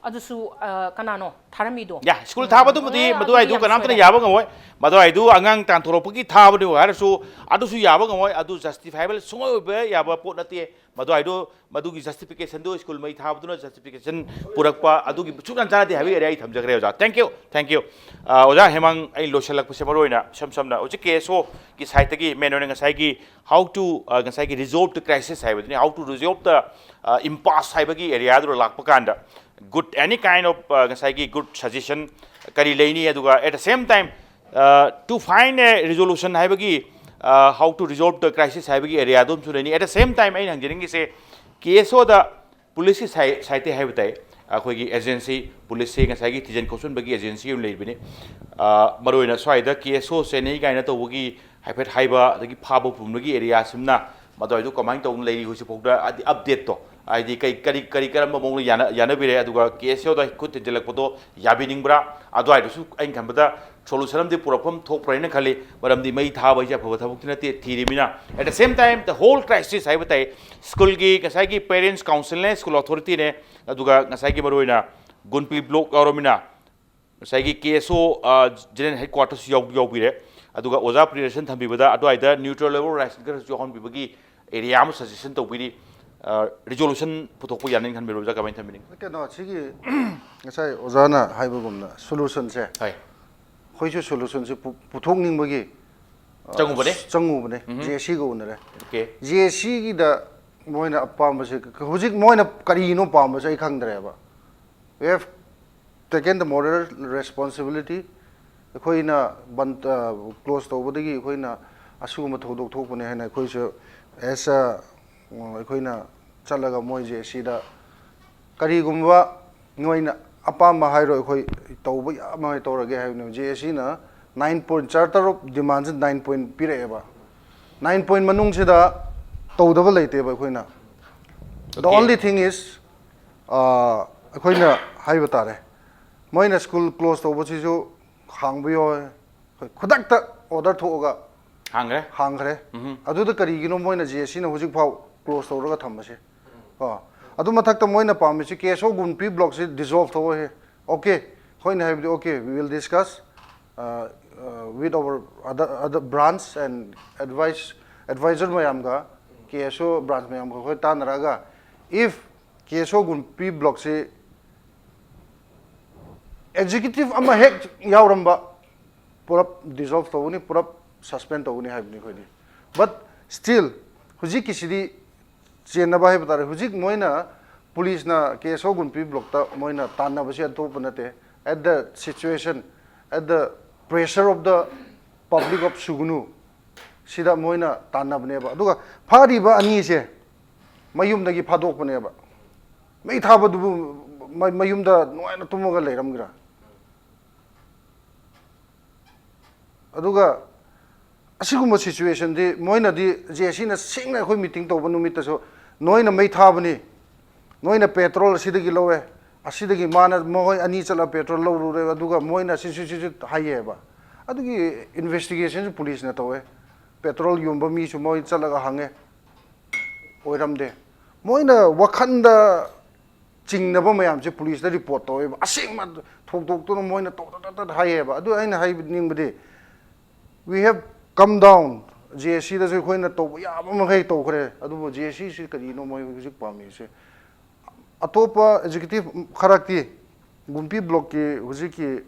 ꯑꯗꯨꯁꯨ ꯑ, ꯀꯅꯥꯅꯣ ꯊꯥꯔꯝꯃꯤꯗꯣ? ꯌꯥ, ꯁ꯭ꯀꯨꯜ ꯊꯥꯕꯗꯨꯕꯨꯗꯤ, ꯑꯗꯨꯗꯤ ꯃꯗꯨꯋꯥꯏꯗꯨ ꯌꯥꯝ ꯀꯅꯥꯝꯇꯅ ꯁꯣꯏꯔꯦ꯫ ꯌꯥꯕ ꯉꯝꯃꯣꯏ꯫ ꯃꯗꯨꯋꯥꯏꯗꯨ ꯑꯉꯥꯡ ꯇꯥꯟꯊꯣꯔꯛꯄꯒꯤ ꯊꯥꯕꯅꯤ ꯍꯥꯏꯔꯁꯨ, ꯑꯗꯨꯁꯨ ꯌꯥꯕ ꯉꯝꯃꯣꯏ꯫ ꯑꯗꯨ ꯖꯁꯇꯤꯐꯥꯏꯕꯜ ꯁꯨꯡꯑꯣꯏ ꯑꯣꯏꯕ ꯌꯥꯕ ꯄꯣꯠ ꯅꯠꯇꯦ꯫ ꯃꯗꯨꯋꯥꯏꯗꯨ, ꯃꯗꯨꯒꯤ ꯖꯁꯇꯤꯐꯤꯀꯦꯁꯟꯗꯨ, ꯁ꯭ꯀꯨꯜ ꯃꯩ ꯊꯥꯕꯗꯨꯅ ꯖꯁꯇꯤꯐꯤꯀꯦꯁꯟ ꯄꯨꯔꯛꯄ, ꯑꯗꯨꯒꯤ ꯁꯨꯡꯆꯥꯟ ꯆꯥꯟꯅꯗꯦ ꯍꯥꯏꯕꯒꯤ ꯑꯦꯔꯤꯌꯥ ꯑꯩ ꯊꯝꯖꯈ꯭ꯔꯦ ꯑꯣꯖꯥ꯫ Thank you, thank you꯫ ꯑ, ꯑꯣꯖꯥ ꯍꯦꯃꯥꯡ, ꯑꯩ ꯂꯣꯏꯁꯤꯜꯂꯛꯄꯁꯦ ꯃꯔꯨ ꯑꯣꯏꯅ ꯏꯁꯝ ꯁꯝꯅ ꯍꯧꯖꯤꯛ ꯀꯦ ꯑꯦꯁ ꯑꯣꯒꯤ ꯁꯥꯏꯠꯇꯒꯤ ꯃꯦꯟ ꯑꯣꯏꯅ ꯉꯁꯥꯏꯒꯤ how to, ꯑ, ꯉꯁꯥꯏꯒꯤ resolve the crisis ꯍꯥꯏꯕꯗꯨꯅꯤ, how to resolve the, ꯑ, impasse ꯍꯥꯏꯕꯒꯤ ꯑꯦꯔꯤꯌꯥꯗꯨꯗ ꯂꯥꯛꯄ ꯀꯥꯟꯗ, good, any kind of, ꯑ, ꯉꯁꯥꯏꯒꯤ good suggestion ꯀꯔꯤ ꯂꯩꯅꯤ, ꯑꯗꯨꯒ at the same time, ꯑ, to find a resolution ꯍꯥꯏꯕꯒꯤ, ꯑ, how to resolve the crisis ꯍꯥꯏꯕꯒꯤ ꯑꯦꯔꯤꯌꯥꯗꯨ ꯑꯃꯁꯨ ꯂꯩꯅꯤ꯫ At the same time ꯑꯩꯅ ꯍꯪꯖꯅꯤꯡꯉꯤꯁꯦ, ꯀꯦ ꯑꯦꯁ ꯑꯣꯗ ꯄꯨꯂꯤꯁꯀꯤ ꯁꯥꯏ ꯁꯥꯏꯠꯇꯩ ꯍꯥꯏꯕ ꯇꯥꯏ, ꯑꯩꯈꯣꯏꯒꯤ ꯑꯦꯖꯦꯟꯁꯤ, ꯄꯨꯂꯤꯁꯁꯤ ꯉꯁꯥꯏꯒꯤ ꯊꯤꯖꯤꯟ ꯈꯣꯠꯆꯤꯟꯕꯒꯤ ꯑꯦꯖꯦꯟꯁꯤ ꯑꯃ ꯂꯩꯕꯅꯤ꯫ ꯑ, ꯃꯔꯨꯑꯣꯏꯅ ꯁ꯭ꯋꯥꯏꯗ ꯀꯦ ꯑꯦꯁ ꯑꯣ ꯆꯦꯟꯅꯩ ꯀꯥꯏꯅ ꯇꯧꯕꯒꯤ ꯍꯥꯏꯐꯦꯠ ꯍꯥꯏꯕ, ꯑꯗꯒꯤ ꯐꯥꯕ ꯄꯨꯝꯕꯒꯤ ꯑꯦꯔꯤꯌꯥꯁꯤꯝꯅ ꯃꯗꯨꯋꯥꯏꯗꯨ ꯀꯃꯥꯏꯅ ꯇꯧꯗꯅ ꯂꯩꯔꯤ ꯍꯧꯖꯤꯛꯐꯥꯎꯗ, ꯍꯥꯏꯗꯤ ꯑꯞꯗꯦꯠꯇꯣ, ꯍꯥꯏꯗꯤ ꯀꯩ, ꯀꯔꯤ, ꯀꯔꯤ ꯀꯔꯝꯕ ꯃꯑꯣꯡꯗ ꯌꯥꯅ-, ꯌꯥꯅꯕꯤꯔꯦ, ꯑꯗꯨꯒ ꯀꯦ ꯑꯦꯁ ꯑꯣꯗ ꯈꯨꯠ ꯊꯤꯟꯖꯤꯜꯂꯛꯄꯗꯣ ꯌꯥꯕꯤꯅꯤꯡꯕ꯭ꯔꯥ? ꯑꯗꯨꯋꯥꯏꯗꯨꯁꯨ ꯑꯩꯅ ꯈꯟꯕꯗ ꯁꯣꯂꯨꯁꯟ ꯑꯃꯗꯤ ꯄꯨꯔꯛꯐꯝ ꯊꯣꯛꯄ꯭ꯔꯥ ꯍꯥꯏꯅ ꯈꯜꯂꯤ꯫ ꯃꯔꯝꯗꯤ ꯃꯩ ꯊꯥꯕ ꯍꯥꯏꯁꯦ ꯑꯐꯕ ꯊꯕꯛꯇꯤ ꯅꯠꯇꯦ, ꯊꯤꯔꯤꯃꯤꯅ꯫ At the same time, the whole crisis ꯍꯥꯏꯕ ꯇꯥꯏ, ꯁ꯭ꯀꯨꯜꯒꯤ ꯉꯁꯥꯏꯒꯤ ꯄꯦꯔꯦꯟꯁ ꯀꯥꯎꯟꯁꯤꯜꯅꯦ, ꯁ꯭ꯀꯨꯜ ꯑꯣꯊꯣꯔꯤꯇꯤꯅꯦ, ꯑꯗꯨꯒ ꯉꯁꯥꯏꯒꯤ ꯃꯔꯨꯑꯣꯏꯅ ꯒꯨꯟꯄꯤ ꯕ꯭ꯂꯣꯛ ꯌꯥꯎꯔꯃꯤꯅ, ꯉꯁꯥꯏꯒꯤ ꯀꯦ ꯑꯦꯁ ꯑꯣ, ꯑ, ꯖꯦꯅꯔꯦꯜ ꯍꯦꯗꯀ꯭ꯋꯥꯇꯔꯁꯨ ꯌꯥꯎ-, ꯌꯥꯎꯕꯤꯔꯦ꯫ ꯑꯗꯨꯒ ꯑꯣꯖꯥ ꯄ꯭ꯔꯤꯌꯗꯔꯁꯟ ꯊꯝꯕꯤꯕꯗ ꯑꯗꯨꯋꯥꯏꯗ ꯅ꯭ꯌꯨꯇ꯭ꯔꯦꯜ ꯑꯣꯏꯕ ꯔꯥꯏꯁꯟ ꯈꯔꯁꯨ ꯌꯥꯎꯍꯟꯕꯤꯕꯒꯤ ꯑꯦꯔꯤꯌꯥ ꯑꯃ ꯁꯖꯦꯁꯟ ꯇꯧꯕꯤꯔꯤ꯫ ꯑ, ꯔꯤꯖꯣꯂꯨꯁꯟ ꯄꯨꯊꯣꯛꯄ ꯌꯥꯅꯤꯅ ꯈꯟꯕꯤꯕ꯭ꯔꯥ ꯑꯣꯖꯥ? ꯀꯃꯥꯏꯅ ꯊꯝꯕꯤꯅꯤꯡ? ꯀꯩꯅꯣ, ꯁꯤꯒꯤ ꯉꯁꯥꯏ ꯑꯣꯖꯥꯅ ꯍꯥꯏꯕꯒꯨꯝꯅ ꯁꯣꯂꯨꯁꯟꯁꯦ, ꯍꯣꯏ, ꯑꯩꯈꯣꯏꯁꯨ ꯁꯣꯂꯨꯁꯟꯁꯦ ꯄꯨ-, ꯄꯨꯊꯣꯛꯅꯤꯡꯕꯒꯤ, ꯑ, ꯆꯪꯉꯨꯕꯅꯦ? ꯆꯪꯉꯨꯕꯅꯦ꯫ ꯎꯝ꯫ ꯖꯦ ꯑꯦꯁ ꯁꯤꯒ ꯎꯅꯔꯦ꯫ ꯑꯣꯀꯦ꯫ ꯖꯦ ꯑꯦꯁ ꯁꯤꯒꯤꯗ ꯃꯣꯏꯅ ꯑꯄꯥꯝꯕꯁꯦ ꯀ-, ꯍꯧꯖꯤꯛ ꯃꯣꯏꯅ ꯀꯔꯤꯅꯣ ꯄꯥꯝꯕꯁꯦ ꯑꯩ ꯈꯪꯗ꯭ꯔꯦꯕ꯫ We have taken the moral responsibility꯫ ꯑꯩꯈꯣꯏꯅ ꯕꯟ, ꯑ, ꯀ꯭ꯂꯣꯖ ꯇꯧꯕꯗꯒꯤ ꯑꯩꯈꯣꯏꯅ ꯑꯁꯤꯒꯨꯝꯕ ꯊꯧꯗꯣꯛ ꯊꯣꯛꯄꯅꯦ ꯍꯥꯏꯅ ꯑꯩꯈꯣꯏꯁꯨ as a, ꯑ, ꯑꯩꯈꯣꯏꯅ ꯆꯠꯂꯒ ꯃꯣꯏ ꯖꯦ ꯑꯦꯁ ꯁꯤꯗ ꯀꯔꯤꯒꯨꯝꯕ ꯅꯣꯏꯅ ꯑꯄꯥꯝꯕ ꯍꯥꯏꯔꯣ, ꯑꯩꯈꯣꯏ ꯇꯧꯕ ꯌꯥꯕ ꯇꯧꯔꯒꯦ ꯍꯥꯏꯕꯅꯦꯕ꯫ ꯖꯦ ꯑꯦꯁ ꯁꯤꯅ nine point, charter of demands nine point ꯄꯤꯔꯛꯑꯦꯕ꯫ Nine point ꯃꯅꯨꯡꯁꯤꯗ ꯇꯧꯗꯕ ꯂꯩꯇꯦꯕ ꯑꯩꯈꯣꯏꯅ꯫ The Okay. only thing is, ꯑ, ꯑꯩꯈꯣꯏꯅ ꯍꯥꯏꯕ ꯇꯥꯔꯦ, ꯃꯣꯏꯅ ꯁ꯭ꯀꯨꯜ ꯀ꯭ꯂꯣꯖ ꯇꯧꯕꯁꯤꯁꯨ ꯍꯥꯡꯕ ꯌꯥꯎꯋꯦ, ꯑꯩꯈꯣꯏ ꯈꯨꯗꯛꯇ ꯑꯣꯔꯗꯔ ꯊꯣꯛꯑꯒ ꯍꯥꯡꯈ꯭ꯔꯦ꯫ ꯍꯥꯡꯈ꯭ꯔꯦ꯫ ꯎꯝꯍꯨꯝ꯫ ꯑꯗꯨꯗ ꯀꯔꯤꯒꯤꯅꯣ ꯃꯣꯏꯅ ꯖꯦ ꯑꯦꯁ ꯁꯤꯅ ꯍꯧꯖꯤꯛ ꯐꯥꯎ ꯀ꯭ꯂꯣꯖ ꯇꯧꯔꯒ ꯊꯝꯕꯁꯦ? ꯀꯣ, ꯑꯗꯨ ꯃꯊꯛꯇ ꯃꯣꯏꯅ ꯄꯥꯝꯃꯤꯁꯤ ꯀꯦ ꯑꯦꯁ ꯑꯣ ꯒꯨꯟꯄꯤ ꯕ꯭ꯂꯣꯛꯁꯤ ꯗꯤꯖꯣꯜꯕ ꯇꯧꯑꯣ ꯍꯥꯏ꯫ ꯑꯣꯀꯦ, ꯑꯩꯈꯣꯏꯅ ꯍꯥꯏꯕꯗꯤ, "okay, we will discuss with our other other branch and advice, advisor ꯃꯌꯥꯝꯒ, ꯀꯦ ꯑꯦꯁ ꯑꯣ ꯕ꯭ꯔꯥꯟꯁ ꯃꯌꯥꯝꯒ ꯑꯩꯈꯣꯏ ꯇꯥꯟꯅꯔꯛꯑꯒ, if ꯀꯦ ꯑꯦꯁ ꯑꯣ ꯒꯨꯟꯄꯤ ꯕ꯭ꯂꯣꯛꯁꯤ ꯑꯦꯛꯖꯤꯀ꯭ꯌꯨꯇꯤꯚ ꯑꯃ ꯍꯦꯛ ꯌꯥꯎꯔꯝꯕ, ꯄꯨꯂꯞ ꯗꯤꯖꯣꯜꯕ ꯇꯧꯒꯅꯤ, ꯄꯨꯂꯞ ꯁꯁꯄꯦꯟ ꯇꯧꯒꯅꯤ" ꯍꯥꯏꯕꯅꯤ ꯑꯩꯈꯣꯏꯗꯤ꯫ ꯕꯠ ꯁ꯭ꯇꯤꯜ ꯍꯧꯖꯤꯛꯀꯤꯁꯤꯗꯤ ꯆꯦꯟꯅꯕ ꯍꯥꯏꯕ ꯇꯥꯔꯦ꯫ ꯍꯧꯖꯤꯛ ꯃꯣꯏꯅ, ꯄꯨꯂꯤꯁꯅ ꯀꯦ ꯑꯦꯁ ꯑꯣ ꯒꯨꯟꯄꯤ ꯕ꯭ꯂꯣꯛꯇ ꯃꯣꯏꯅ ꯇꯥꯟꯅꯕꯁꯤ ꯑꯇꯣꯞꯄ ꯅꯠꯇꯦ, at the situation, at the pressure of the public of ꯁꯨꯒꯅꯨ, ꯁꯤꯗ ꯃꯣꯏꯅ ꯇꯥꯟꯅꯕꯅꯦꯕ꯫ ꯑꯗꯨꯒ ꯐꯥꯔꯤꯕ ꯑꯅꯤꯁꯦ ꯃꯌꯨꯝꯗꯒꯤ ꯐꯥꯗꯣꯛꯄꯅꯦꯕ꯫ ꯃꯩ ꯊꯥꯕꯗꯨꯕꯨ ꯃ-, ꯃꯌꯨꯝꯗ ꯅꯨꯡꯉꯥꯏꯅ ꯇꯨꯝꯃꯒ ꯂꯩꯔꯝꯒꯦꯔꯥ? ꯑꯗꯨꯒ ꯑꯁꯤꯒꯨꯝꯕ ꯁꯤꯆꯨꯋꯦꯁꯟꯗꯤ ꯃꯣꯏꯅꯗꯤ, ꯖꯦ ꯑꯦ ꯁꯤꯅ ꯁꯦꯡꯅ ꯑꯩꯈꯣꯏ ꯃꯤꯇꯤꯡ ꯇꯧꯕ ꯅꯨꯃꯤꯠꯇꯁꯨ, "ꯅꯣꯏꯅ ꯃꯩ ꯊꯥꯕꯅꯤ, ꯅꯣꯏꯅ ꯄꯦꯇ꯭ꯔꯣꯜ ꯑꯁꯤꯗꯒꯤ ꯂꯧꯋꯦ, ꯑꯁꯤꯗꯒꯤ ꯃꯥꯅ, ꯃꯈꯣꯏ ꯑꯅꯤ ꯆꯠꯂ ꯄꯦꯇ꯭ꯔꯣꯜ ꯂꯧꯔꯨꯔꯦ, ꯑꯗꯨꯒ ꯃꯣꯏꯅ ꯁꯤ, ꯁꯤ, ꯁꯤ, ꯁꯤ" ꯍꯥꯏꯌꯦꯕ꯫ ꯑꯗꯨꯒꯤ ꯏꯟꯚꯦꯁꯇꯤꯒꯦꯁꯟꯁꯨ ꯄꯨꯂꯤꯁꯅ ꯇꯧꯋꯦ꯫ ꯄꯦꯇ꯭ꯔꯣꯜ ꯌꯣꯟꯕ ꯃꯤꯁꯨ ꯃꯣꯏ ꯆꯠꯂꯒ ꯍꯪꯉꯦ, ꯑꯣꯏꯔꯝꯗꯦ꯫ ꯃꯣꯏꯅ ꯋꯥꯈꯟꯗ ꯆꯤꯡꯅꯕ ꯃꯌꯥꯝꯁꯦ ꯄꯨꯂꯤꯁꯇ ꯔꯤꯄꯣꯔꯠ ꯇꯧꯋꯦꯕ꯫ ꯑꯁꯦꯡꯕ ꯊꯣꯛꯇꯣꯛꯇꯨꯅ ꯃꯣꯏꯅ ꯇꯧ ꯇꯠ ꯇꯠ ꯍꯥꯏꯌꯦꯕ꯫ ꯑꯗꯨ ꯑꯩꯅ ꯍꯥꯏꯅꯤꯡꯕꯗꯤ, "We have come down", J A ꯁꯤꯗꯁꯨ ꯑꯩꯈꯣꯏꯅ ꯇꯧꯕ ꯌꯥꯕ ꯃꯈꯩ ꯇꯧꯈ꯭ꯔꯦ, ꯑꯗꯨꯕꯨ ꯖꯦ ꯑꯦ ꯁꯤꯁꯤ ꯀꯔꯤꯅꯣ ꯃꯣꯏ ꯍꯧꯖꯤꯛ ꯄꯥꯝꯃꯤꯁꯦ? ꯑꯇꯣꯞꯄ ꯑꯦꯛꯖꯤꯀ꯭ꯌꯨꯇꯤꯚ ꯈꯔꯛꯇꯤ, ꯒꯨꯝꯄꯤ ꯕ꯭ꯂꯣꯛꯀꯤ ꯍꯧꯖꯤꯛꯀꯤ,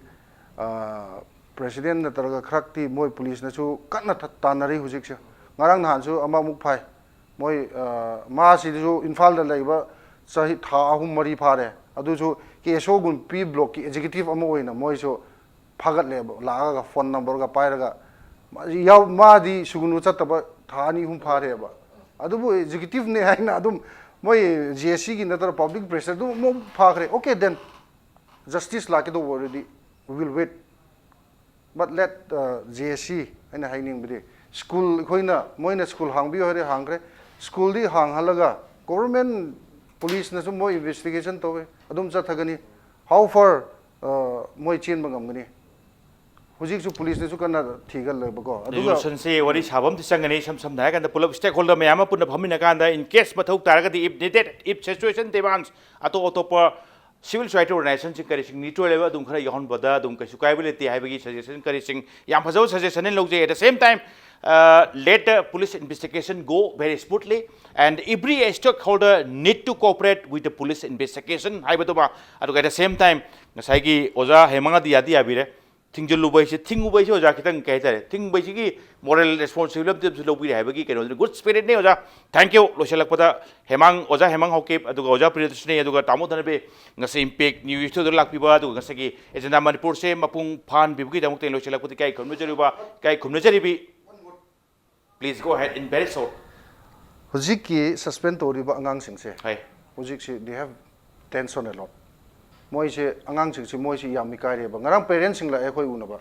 ꯑ, ꯄ꯭ꯔꯦꯁꯤꯗꯦꯟ ꯅꯠꯇ꯭ꯔꯒ ꯈꯔꯛꯇꯤ ꯃꯣꯏ ꯄꯨꯂꯤꯁꯅꯁꯨ ꯀꯟꯅ ꯊ-, ꯇꯥꯟꯅꯔꯤ ꯍꯧꯖꯤꯛꯁꯦ꯫ ꯉꯔꯥꯡ ꯅꯍꯥꯟꯁꯨ ꯑꯃꯃꯨꯛ ꯐꯥꯏ꯫ ꯃꯣꯏ, ꯑ, ꯃꯥꯁꯤꯗꯁꯨ ꯏꯝꯐꯥꯜꯗ ꯂꯩꯕ ꯆꯍꯤ, ꯊꯥ ꯑꯍꯨꯝ ꯃꯔꯤ ꯐꯥꯔꯦ꯫ ꯑꯗꯨꯁꯨ ꯀꯦ ꯑꯦꯁ ꯑꯣ ꯒꯨꯝꯄꯤ ꯕ꯭ꯂꯣꯛꯀꯤ ꯑꯦꯛꯖꯤꯀ꯭ꯌꯨꯇꯤꯚ ꯑꯃ ꯑꯣꯏꯅ ꯃꯣꯏꯁꯨ ꯐꯥꯒꯠꯂꯦꯕ, ꯂꯥꯛꯑꯒ ꯐꯣꯟ ꯅꯝꯕꯔꯒ ꯄꯥꯏꯔꯒ꯫ ꯃꯥ-, ꯌꯥꯎ-, ꯃꯥꯗꯤ ꯁꯨꯒꯨꯅꯨ ꯆꯠꯇꯕ ꯊꯥ ꯑꯅꯤ ꯑꯍꯨꯝ ꯐꯥꯔꯦꯕ꯫ ꯑꯗꯨꯕꯨ ꯑꯦꯛꯖꯤꯀ꯭ꯌꯨꯇꯤꯚꯅꯦ ꯍꯥꯏꯅ ꯑꯗꯨꯝ ꯃꯣꯏ ꯖꯦ ꯑꯦ ꯁꯤꯒꯤ ꯅꯠꯇ꯭ꯔꯒ ꯄꯕ꯭ꯂꯤꯛ ꯄ꯭ꯔꯦꯁꯔꯗꯨ ꯑꯃꯨꯛ ꯐꯥꯈ꯭ꯔꯦ꯫ ꯑꯣꯀꯦ, ꯗꯦꯟ ꯖꯁꯇꯤꯁ ꯂꯥꯛꯀꯗꯧꯕ ꯑꯣꯏꯔꯗꯤ, we will wait꯫ But let, uh, J A C ꯑꯩꯅ ꯍꯥꯏꯅꯤꯡꯕꯗꯤ, ꯁ꯭ꯀꯨꯜ ꯑꯩꯈꯣꯏꯅ, ꯃꯣꯏꯅ ꯁ꯭ꯀꯨꯜ ꯍꯥꯡꯕꯤꯌꯨ ꯍꯥꯏꯔꯦ, ꯍꯥꯡꯈ꯭ꯔꯦ꯫ ꯁ꯭ꯀꯨꯜꯗꯤ ꯍꯥꯡꯍꯜꯂꯒ ꯒꯣꯚꯔꯟꯃꯦꯟꯠ ꯄꯨꯂꯤꯁꯅꯁꯨ ꯃꯣꯏ ꯏꯟꯚꯦꯁꯇꯤꯒꯦꯁꯟ ꯇꯧꯋꯦ, ꯑꯗꯨꯝ ꯆꯠꯊꯒꯅꯤ꯫ How far, uh, ꯃꯣꯏ ꯆꯦꯟꯕ ꯉꯝꯒꯅꯤ? ꯍꯧꯖꯤꯛꯁꯨ ꯄꯨꯂꯤꯁꯅꯁꯨ ꯀꯟꯅ ꯊꯤꯒꯠꯂꯦꯕꯀꯣ꯫ ꯑꯗꯨꯒ ꯔꯤꯖꯣꯂꯨꯁꯟꯁꯤ ꯋꯥꯔꯤ ꯁꯥꯕ ꯑꯃꯗꯤ ꯆꯪꯒꯅꯤ꯫ ꯏꯁꯝ ꯁꯝꯅ ꯍꯥꯏꯔꯀꯥꯟꯗ ꯄꯨꯂꯞ ꯁ꯭ꯇꯦꯛ ꯍꯣꯜꯗꯔ ꯃꯌꯥꯝ ꯑꯃ ꯄꯨꯟꯅ ꯐꯝꯃꯤꯟꯅ ꯀꯥꯟꯗ, in case ꯃꯊꯧ ꯇꯥꯔꯒꯗꯤ, if needed, if situation demands, ꯑꯇꯣꯞ ꯑꯇꯣꯞꯄ civil society organizationꯁꯤꯡ ꯀꯔꯤꯁꯤꯡ neutral ꯑꯣꯏꯕ ꯑꯗꯨꯝ ꯈꯔ ꯌꯥꯎꯍꯟꯕꯗ ꯑꯗꯨꯝ ꯀꯩꯁꯨ ꯀꯥꯏꯕ ꯂꯩꯇꯦ ꯍꯥꯏꯕꯒꯤ suggestion ꯀꯔꯤꯁꯤꯡ ꯌꯥꯝ ꯐꯖꯕ suggestion ꯑꯃ ꯂꯧꯖꯩ꯫ At the same time, uh, let the police investigation go very smoothly and every stakeholder need to cooperate with the police investigation ꯍꯥꯏꯕꯗꯨꯃ꯫ ꯑꯗꯨꯒ at the same time, ꯉꯁꯥꯏꯒꯤ ꯑꯣꯖꯥ ꯍꯦꯃꯪꯅꯗꯤ ꯌꯥꯗꯤ ꯌꯥꯕꯤꯔꯦ, ꯊꯤꯡꯖꯤꯜꯂꯨꯕ ꯍꯥꯏꯁꯦ, ꯊꯤꯡꯉꯨꯕ ꯍꯥꯏꯁꯦ ꯑꯣꯖꯥ ꯈꯤꯇꯪ ꯀꯩ ꯍꯥꯏꯇꯥꯔꯦ, ꯊꯤꯡꯕ ꯍꯥꯏꯁꯤꯒꯤ moral responsibility ꯑꯃꯁꯨ ꯂꯧꯕꯤꯔꯦ ꯍꯥꯏꯕꯒꯤ ꯀꯩꯅꯣꯗꯨꯅ good spiritꯅꯦ ꯑꯣꯖꯥ꯫ Thank you꯫ ꯂꯣꯏꯁꯤꯜꯂꯛꯄꯗ ꯍꯦꯃꯥꯡ, ꯑꯣꯖꯥ ꯍꯦꯃꯥꯡ ꯍꯥꯎꯀꯤꯞ, ꯑꯗꯨꯒ ꯑꯣꯖꯥ ꯄ꯭ꯔꯤꯌꯗꯔꯁꯤꯅꯤ, ꯑꯗꯨꯒ ꯇꯥꯃꯣ ꯙꯅꯕꯤ, ꯉꯁꯤ Impact News Studio ꯗ ꯂꯥꯛꯄꯤꯕ, ꯑꯗꯨꯒ ꯉꯁꯤꯒꯤ Agenda ꯃꯅꯤꯄꯨꯔꯁꯦ ꯃꯄꯨꯡ ꯐꯥꯍꯟꯕꯤꯕꯒꯤꯗꯃꯛꯇ ꯑꯩꯅ ꯂꯣꯏꯁꯤꯜꯂꯛꯄꯗ ꯏꯀꯥꯏ ꯈꯨꯝꯅꯖꯔꯤꯕ, ꯏꯀꯥꯏ ꯈꯨꯝꯅꯖꯔꯤꯕꯤ꯫ Please go ahead in very short. ꯍꯧꯖꯤꯛꯀꯤ suspend ꯇꯧꯔꯤꯕ ꯑꯉꯥꯡꯁꯤꯡꯁꯦ, ꯍꯣꯏ꯫ ꯍꯧꯖꯤꯛꯁꯤ they have tension a lot. ꯃꯣꯏꯁꯦ, ꯑꯉꯥꯡꯁꯤꯡꯁꯦ, ꯃꯣꯏꯁꯤ ꯌꯥꯝ ꯏꯀꯥꯏꯔꯦꯕ꯫ ꯉꯔꯥꯡ parents ꯁꯤꯡ ꯂꯥꯛꯑꯦ ꯑꯩꯈꯣꯏ ꯎꯅꯕ꯫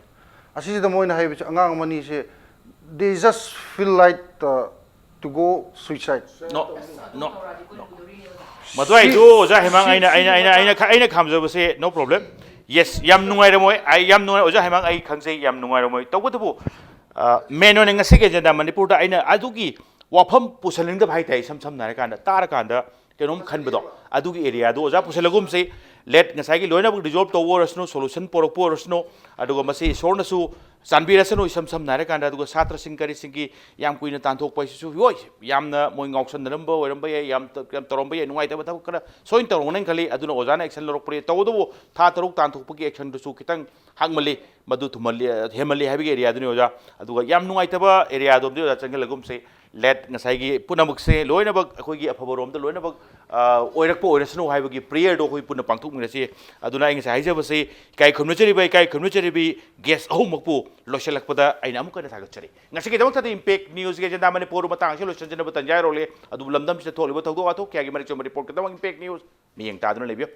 ꯑꯁꯤꯁꯤꯗ ꯃꯣꯏꯅ ꯍꯥꯏꯕꯁꯦ, ꯑꯉꯥꯡ ꯑꯃꯅꯤꯁꯦ, they just feel like uh, to go suicide. No, no, no. ꯃꯗꯨꯋꯥꯏꯗꯨ ꯑꯣꯖꯥ ꯍꯦꯃꯥꯡ, ꯑꯩꯅ, ꯑꯩꯅ, ꯑꯩꯅ, ꯑꯩꯅ, ꯑꯩꯅ ꯈꯥꯝꯖꯕꯁꯦ no problem. Yes, ꯌꯥꯝ ꯅꯨꯡꯉꯥꯏꯔꯝꯃꯣꯏ꯫ ꯑꯩ ꯌꯥꯝ ꯅꯨꯡꯉꯥꯏ, ꯑꯣꯖꯥ ꯍꯦꯃꯥꯡ, ꯑꯩ ꯈꯪꯖꯩ, ꯌꯥꯝ ꯅꯨꯡꯉꯥꯏꯔꯝꯃꯣꯏ꯫ ꯇꯧꯕꯇꯕꯨ, ꯑ, main ꯑꯣꯏꯅ ꯉꯁꯤꯒꯤ Agenda ꯃꯅꯤꯄꯨꯔꯗ ꯑꯩꯅ ꯑꯗꯨꯒꯤ ꯋꯥꯐꯝ ꯄꯨꯁꯜꯅꯤꯡꯗꯕ ꯍꯥꯏꯇꯥꯔꯦ, ꯏꯁꯝ ꯁꯝꯅ ꯍꯥꯏꯔꯀꯥꯟꯗ, ꯇꯥꯔꯀꯥꯟꯗ ꯀꯩꯅꯣꯝ ꯈꯟꯕꯗꯣ, ꯑꯗꯨꯒꯤ areaꯗꯨ ꯑꯣꯖꯥ ꯄꯨꯁꯜꯂꯒꯨꯝꯁꯤ꯫ Let ꯉꯁꯥꯏꯒꯤ ꯂꯣꯏꯅꯃꯛ resolve ꯇꯧꯕ ꯑꯣꯏꯔꯁꯅꯨ, solution ꯄꯨꯔꯛꯄ ꯑꯣꯏꯔꯁꯅꯨ, ꯑꯗꯨꯒ ꯃꯁꯤ ꯏꯁꯣꯔꯅꯁꯨ ꯆꯥꯟꯕꯤꯔꯁꯅꯨ, ꯏꯁꯝ ꯁꯝꯅ ꯍꯥꯏꯔꯀꯥꯟꯗ꯫ ꯑꯗꯨꯒ ꯁꯥꯇ꯭ꯔꯁꯤꯡ ꯀꯔꯤꯁꯤꯡꯒꯤ ꯌꯥꯝ ꯀꯨꯏꯅ ꯇꯥꯟꯊꯣꯛꯄ ꯍꯥꯏꯁꯤꯁꯨ, ꯍꯣꯏ, ꯌꯥꯝꯅ ꯃꯣꯏ ꯉꯥꯎꯁꯟꯅꯔꯝꯕ ꯑꯣꯏꯔꯝꯕ ꯌꯥꯏ, ꯌꯥꯝ ꯇ-, ꯌꯥꯝ ꯇꯧꯔꯝꯕ ꯌꯥꯏ, ꯅꯨꯡꯉꯥꯏꯇꯕ ꯊꯕꯛ ꯈꯔ ꯁꯣꯏꯅ ꯇꯧꯔꯝꯒꯅꯦꯅ ꯈꯜꯂꯤ꯫ ꯑꯗꯨꯅ ꯑꯣꯖꯥꯅ action ꯂꯧꯔꯛꯄꯅꯤ꯫ ꯇꯧꯕꯇꯕꯨ ꯊꯥ ꯇꯔꯨꯛ ꯇꯥꯟꯊꯣꯛꯄꯒꯤ actionꯗꯨꯁꯨ ꯈꯤꯇꯪ ꯍꯥꯡꯃꯜꯂꯤ, ꯃꯗꯨ ꯊꯨꯝꯍꯜꯂꯤ, ꯍꯦꯟꯃꯜꯂꯤ ꯍꯥꯏꯕꯒꯤ areaꯗꯨꯅꯤ ꯑꯣꯖꯥ꯫ ꯑꯗꯨꯒ ꯌꯥꯝ ꯅꯨꯡꯉꯥꯏꯇꯕ areaꯗꯣꯝꯗꯤ ꯑꯣꯖꯥ ꯆꯪꯁꯤꯜꯂꯒꯨꯝꯁꯤ꯫ Let ꯉꯁꯥꯏꯒꯤ ꯄꯨꯝꯅꯃꯛꯁꯦ ꯂꯣꯏꯅꯃꯛ ꯑꯩꯈꯣꯏꯒꯤ ꯑꯐꯕꯔꯣꯝꯗ ꯂꯣꯏꯅꯃꯛ, ꯑ, ꯑꯣꯏꯔꯛꯄ ꯑꯣꯏꯔꯁꯅꯨ ꯍꯥꯏꯕꯒꯤ prayerꯗꯣ ꯑꯩꯈꯣꯏ ꯄꯨꯟꯅ ꯄꯥꯡꯊꯣꯛꯃꯤꯟꯅꯁꯤ꯫ ꯑꯗꯨꯅ ꯑꯩ ꯉꯁꯥꯏ ꯍꯥꯏꯖꯕꯁꯤ, ꯏꯀꯥꯏ ꯈꯨꯝꯅꯖꯔꯤꯕ, ꯏꯀꯥꯏ ꯈꯨꯝꯅꯖꯔꯤꯕꯤ guest ꯑꯍꯨꯝꯃꯛꯄꯨ ꯂꯣꯏꯁꯤꯜꯂꯛꯄꯗ ꯑꯩꯅ ꯑꯃꯨꯛ ꯍꯟꯅ ꯊꯥꯒꯠꯆꯔꯤ꯫ ꯉꯁꯤꯒꯤꯗꯃꯛꯇꯗꯤ Impact Newsꯀꯤ Agenda ꯃꯅꯤꯄꯨꯔ ꯃꯇꯥꯡ ꯑꯁꯤ ꯂꯣꯏꯁꯤꯟꯖꯅꯕ ꯇꯥꯟꯖꯥ ꯌꯧꯔꯛꯂꯦ꯫ ꯑꯗꯨꯕꯨ ꯂꯝꯗꯝꯁꯤꯗ ꯊꯣꯛꯂꯤꯕ ꯊꯧꯗꯣꯛ ꯋꯥꯊꯣꯛ ꯀꯌꯥꯒꯤ ꯃꯔꯤꯛ ꯆꯨꯝꯕ report ꯈꯛꯇꯃꯛ Impact News ꯃꯤꯠꯌꯦꯡ ꯇꯥꯗꯨꯅ ꯂꯩꯕꯤꯌꯨ꯫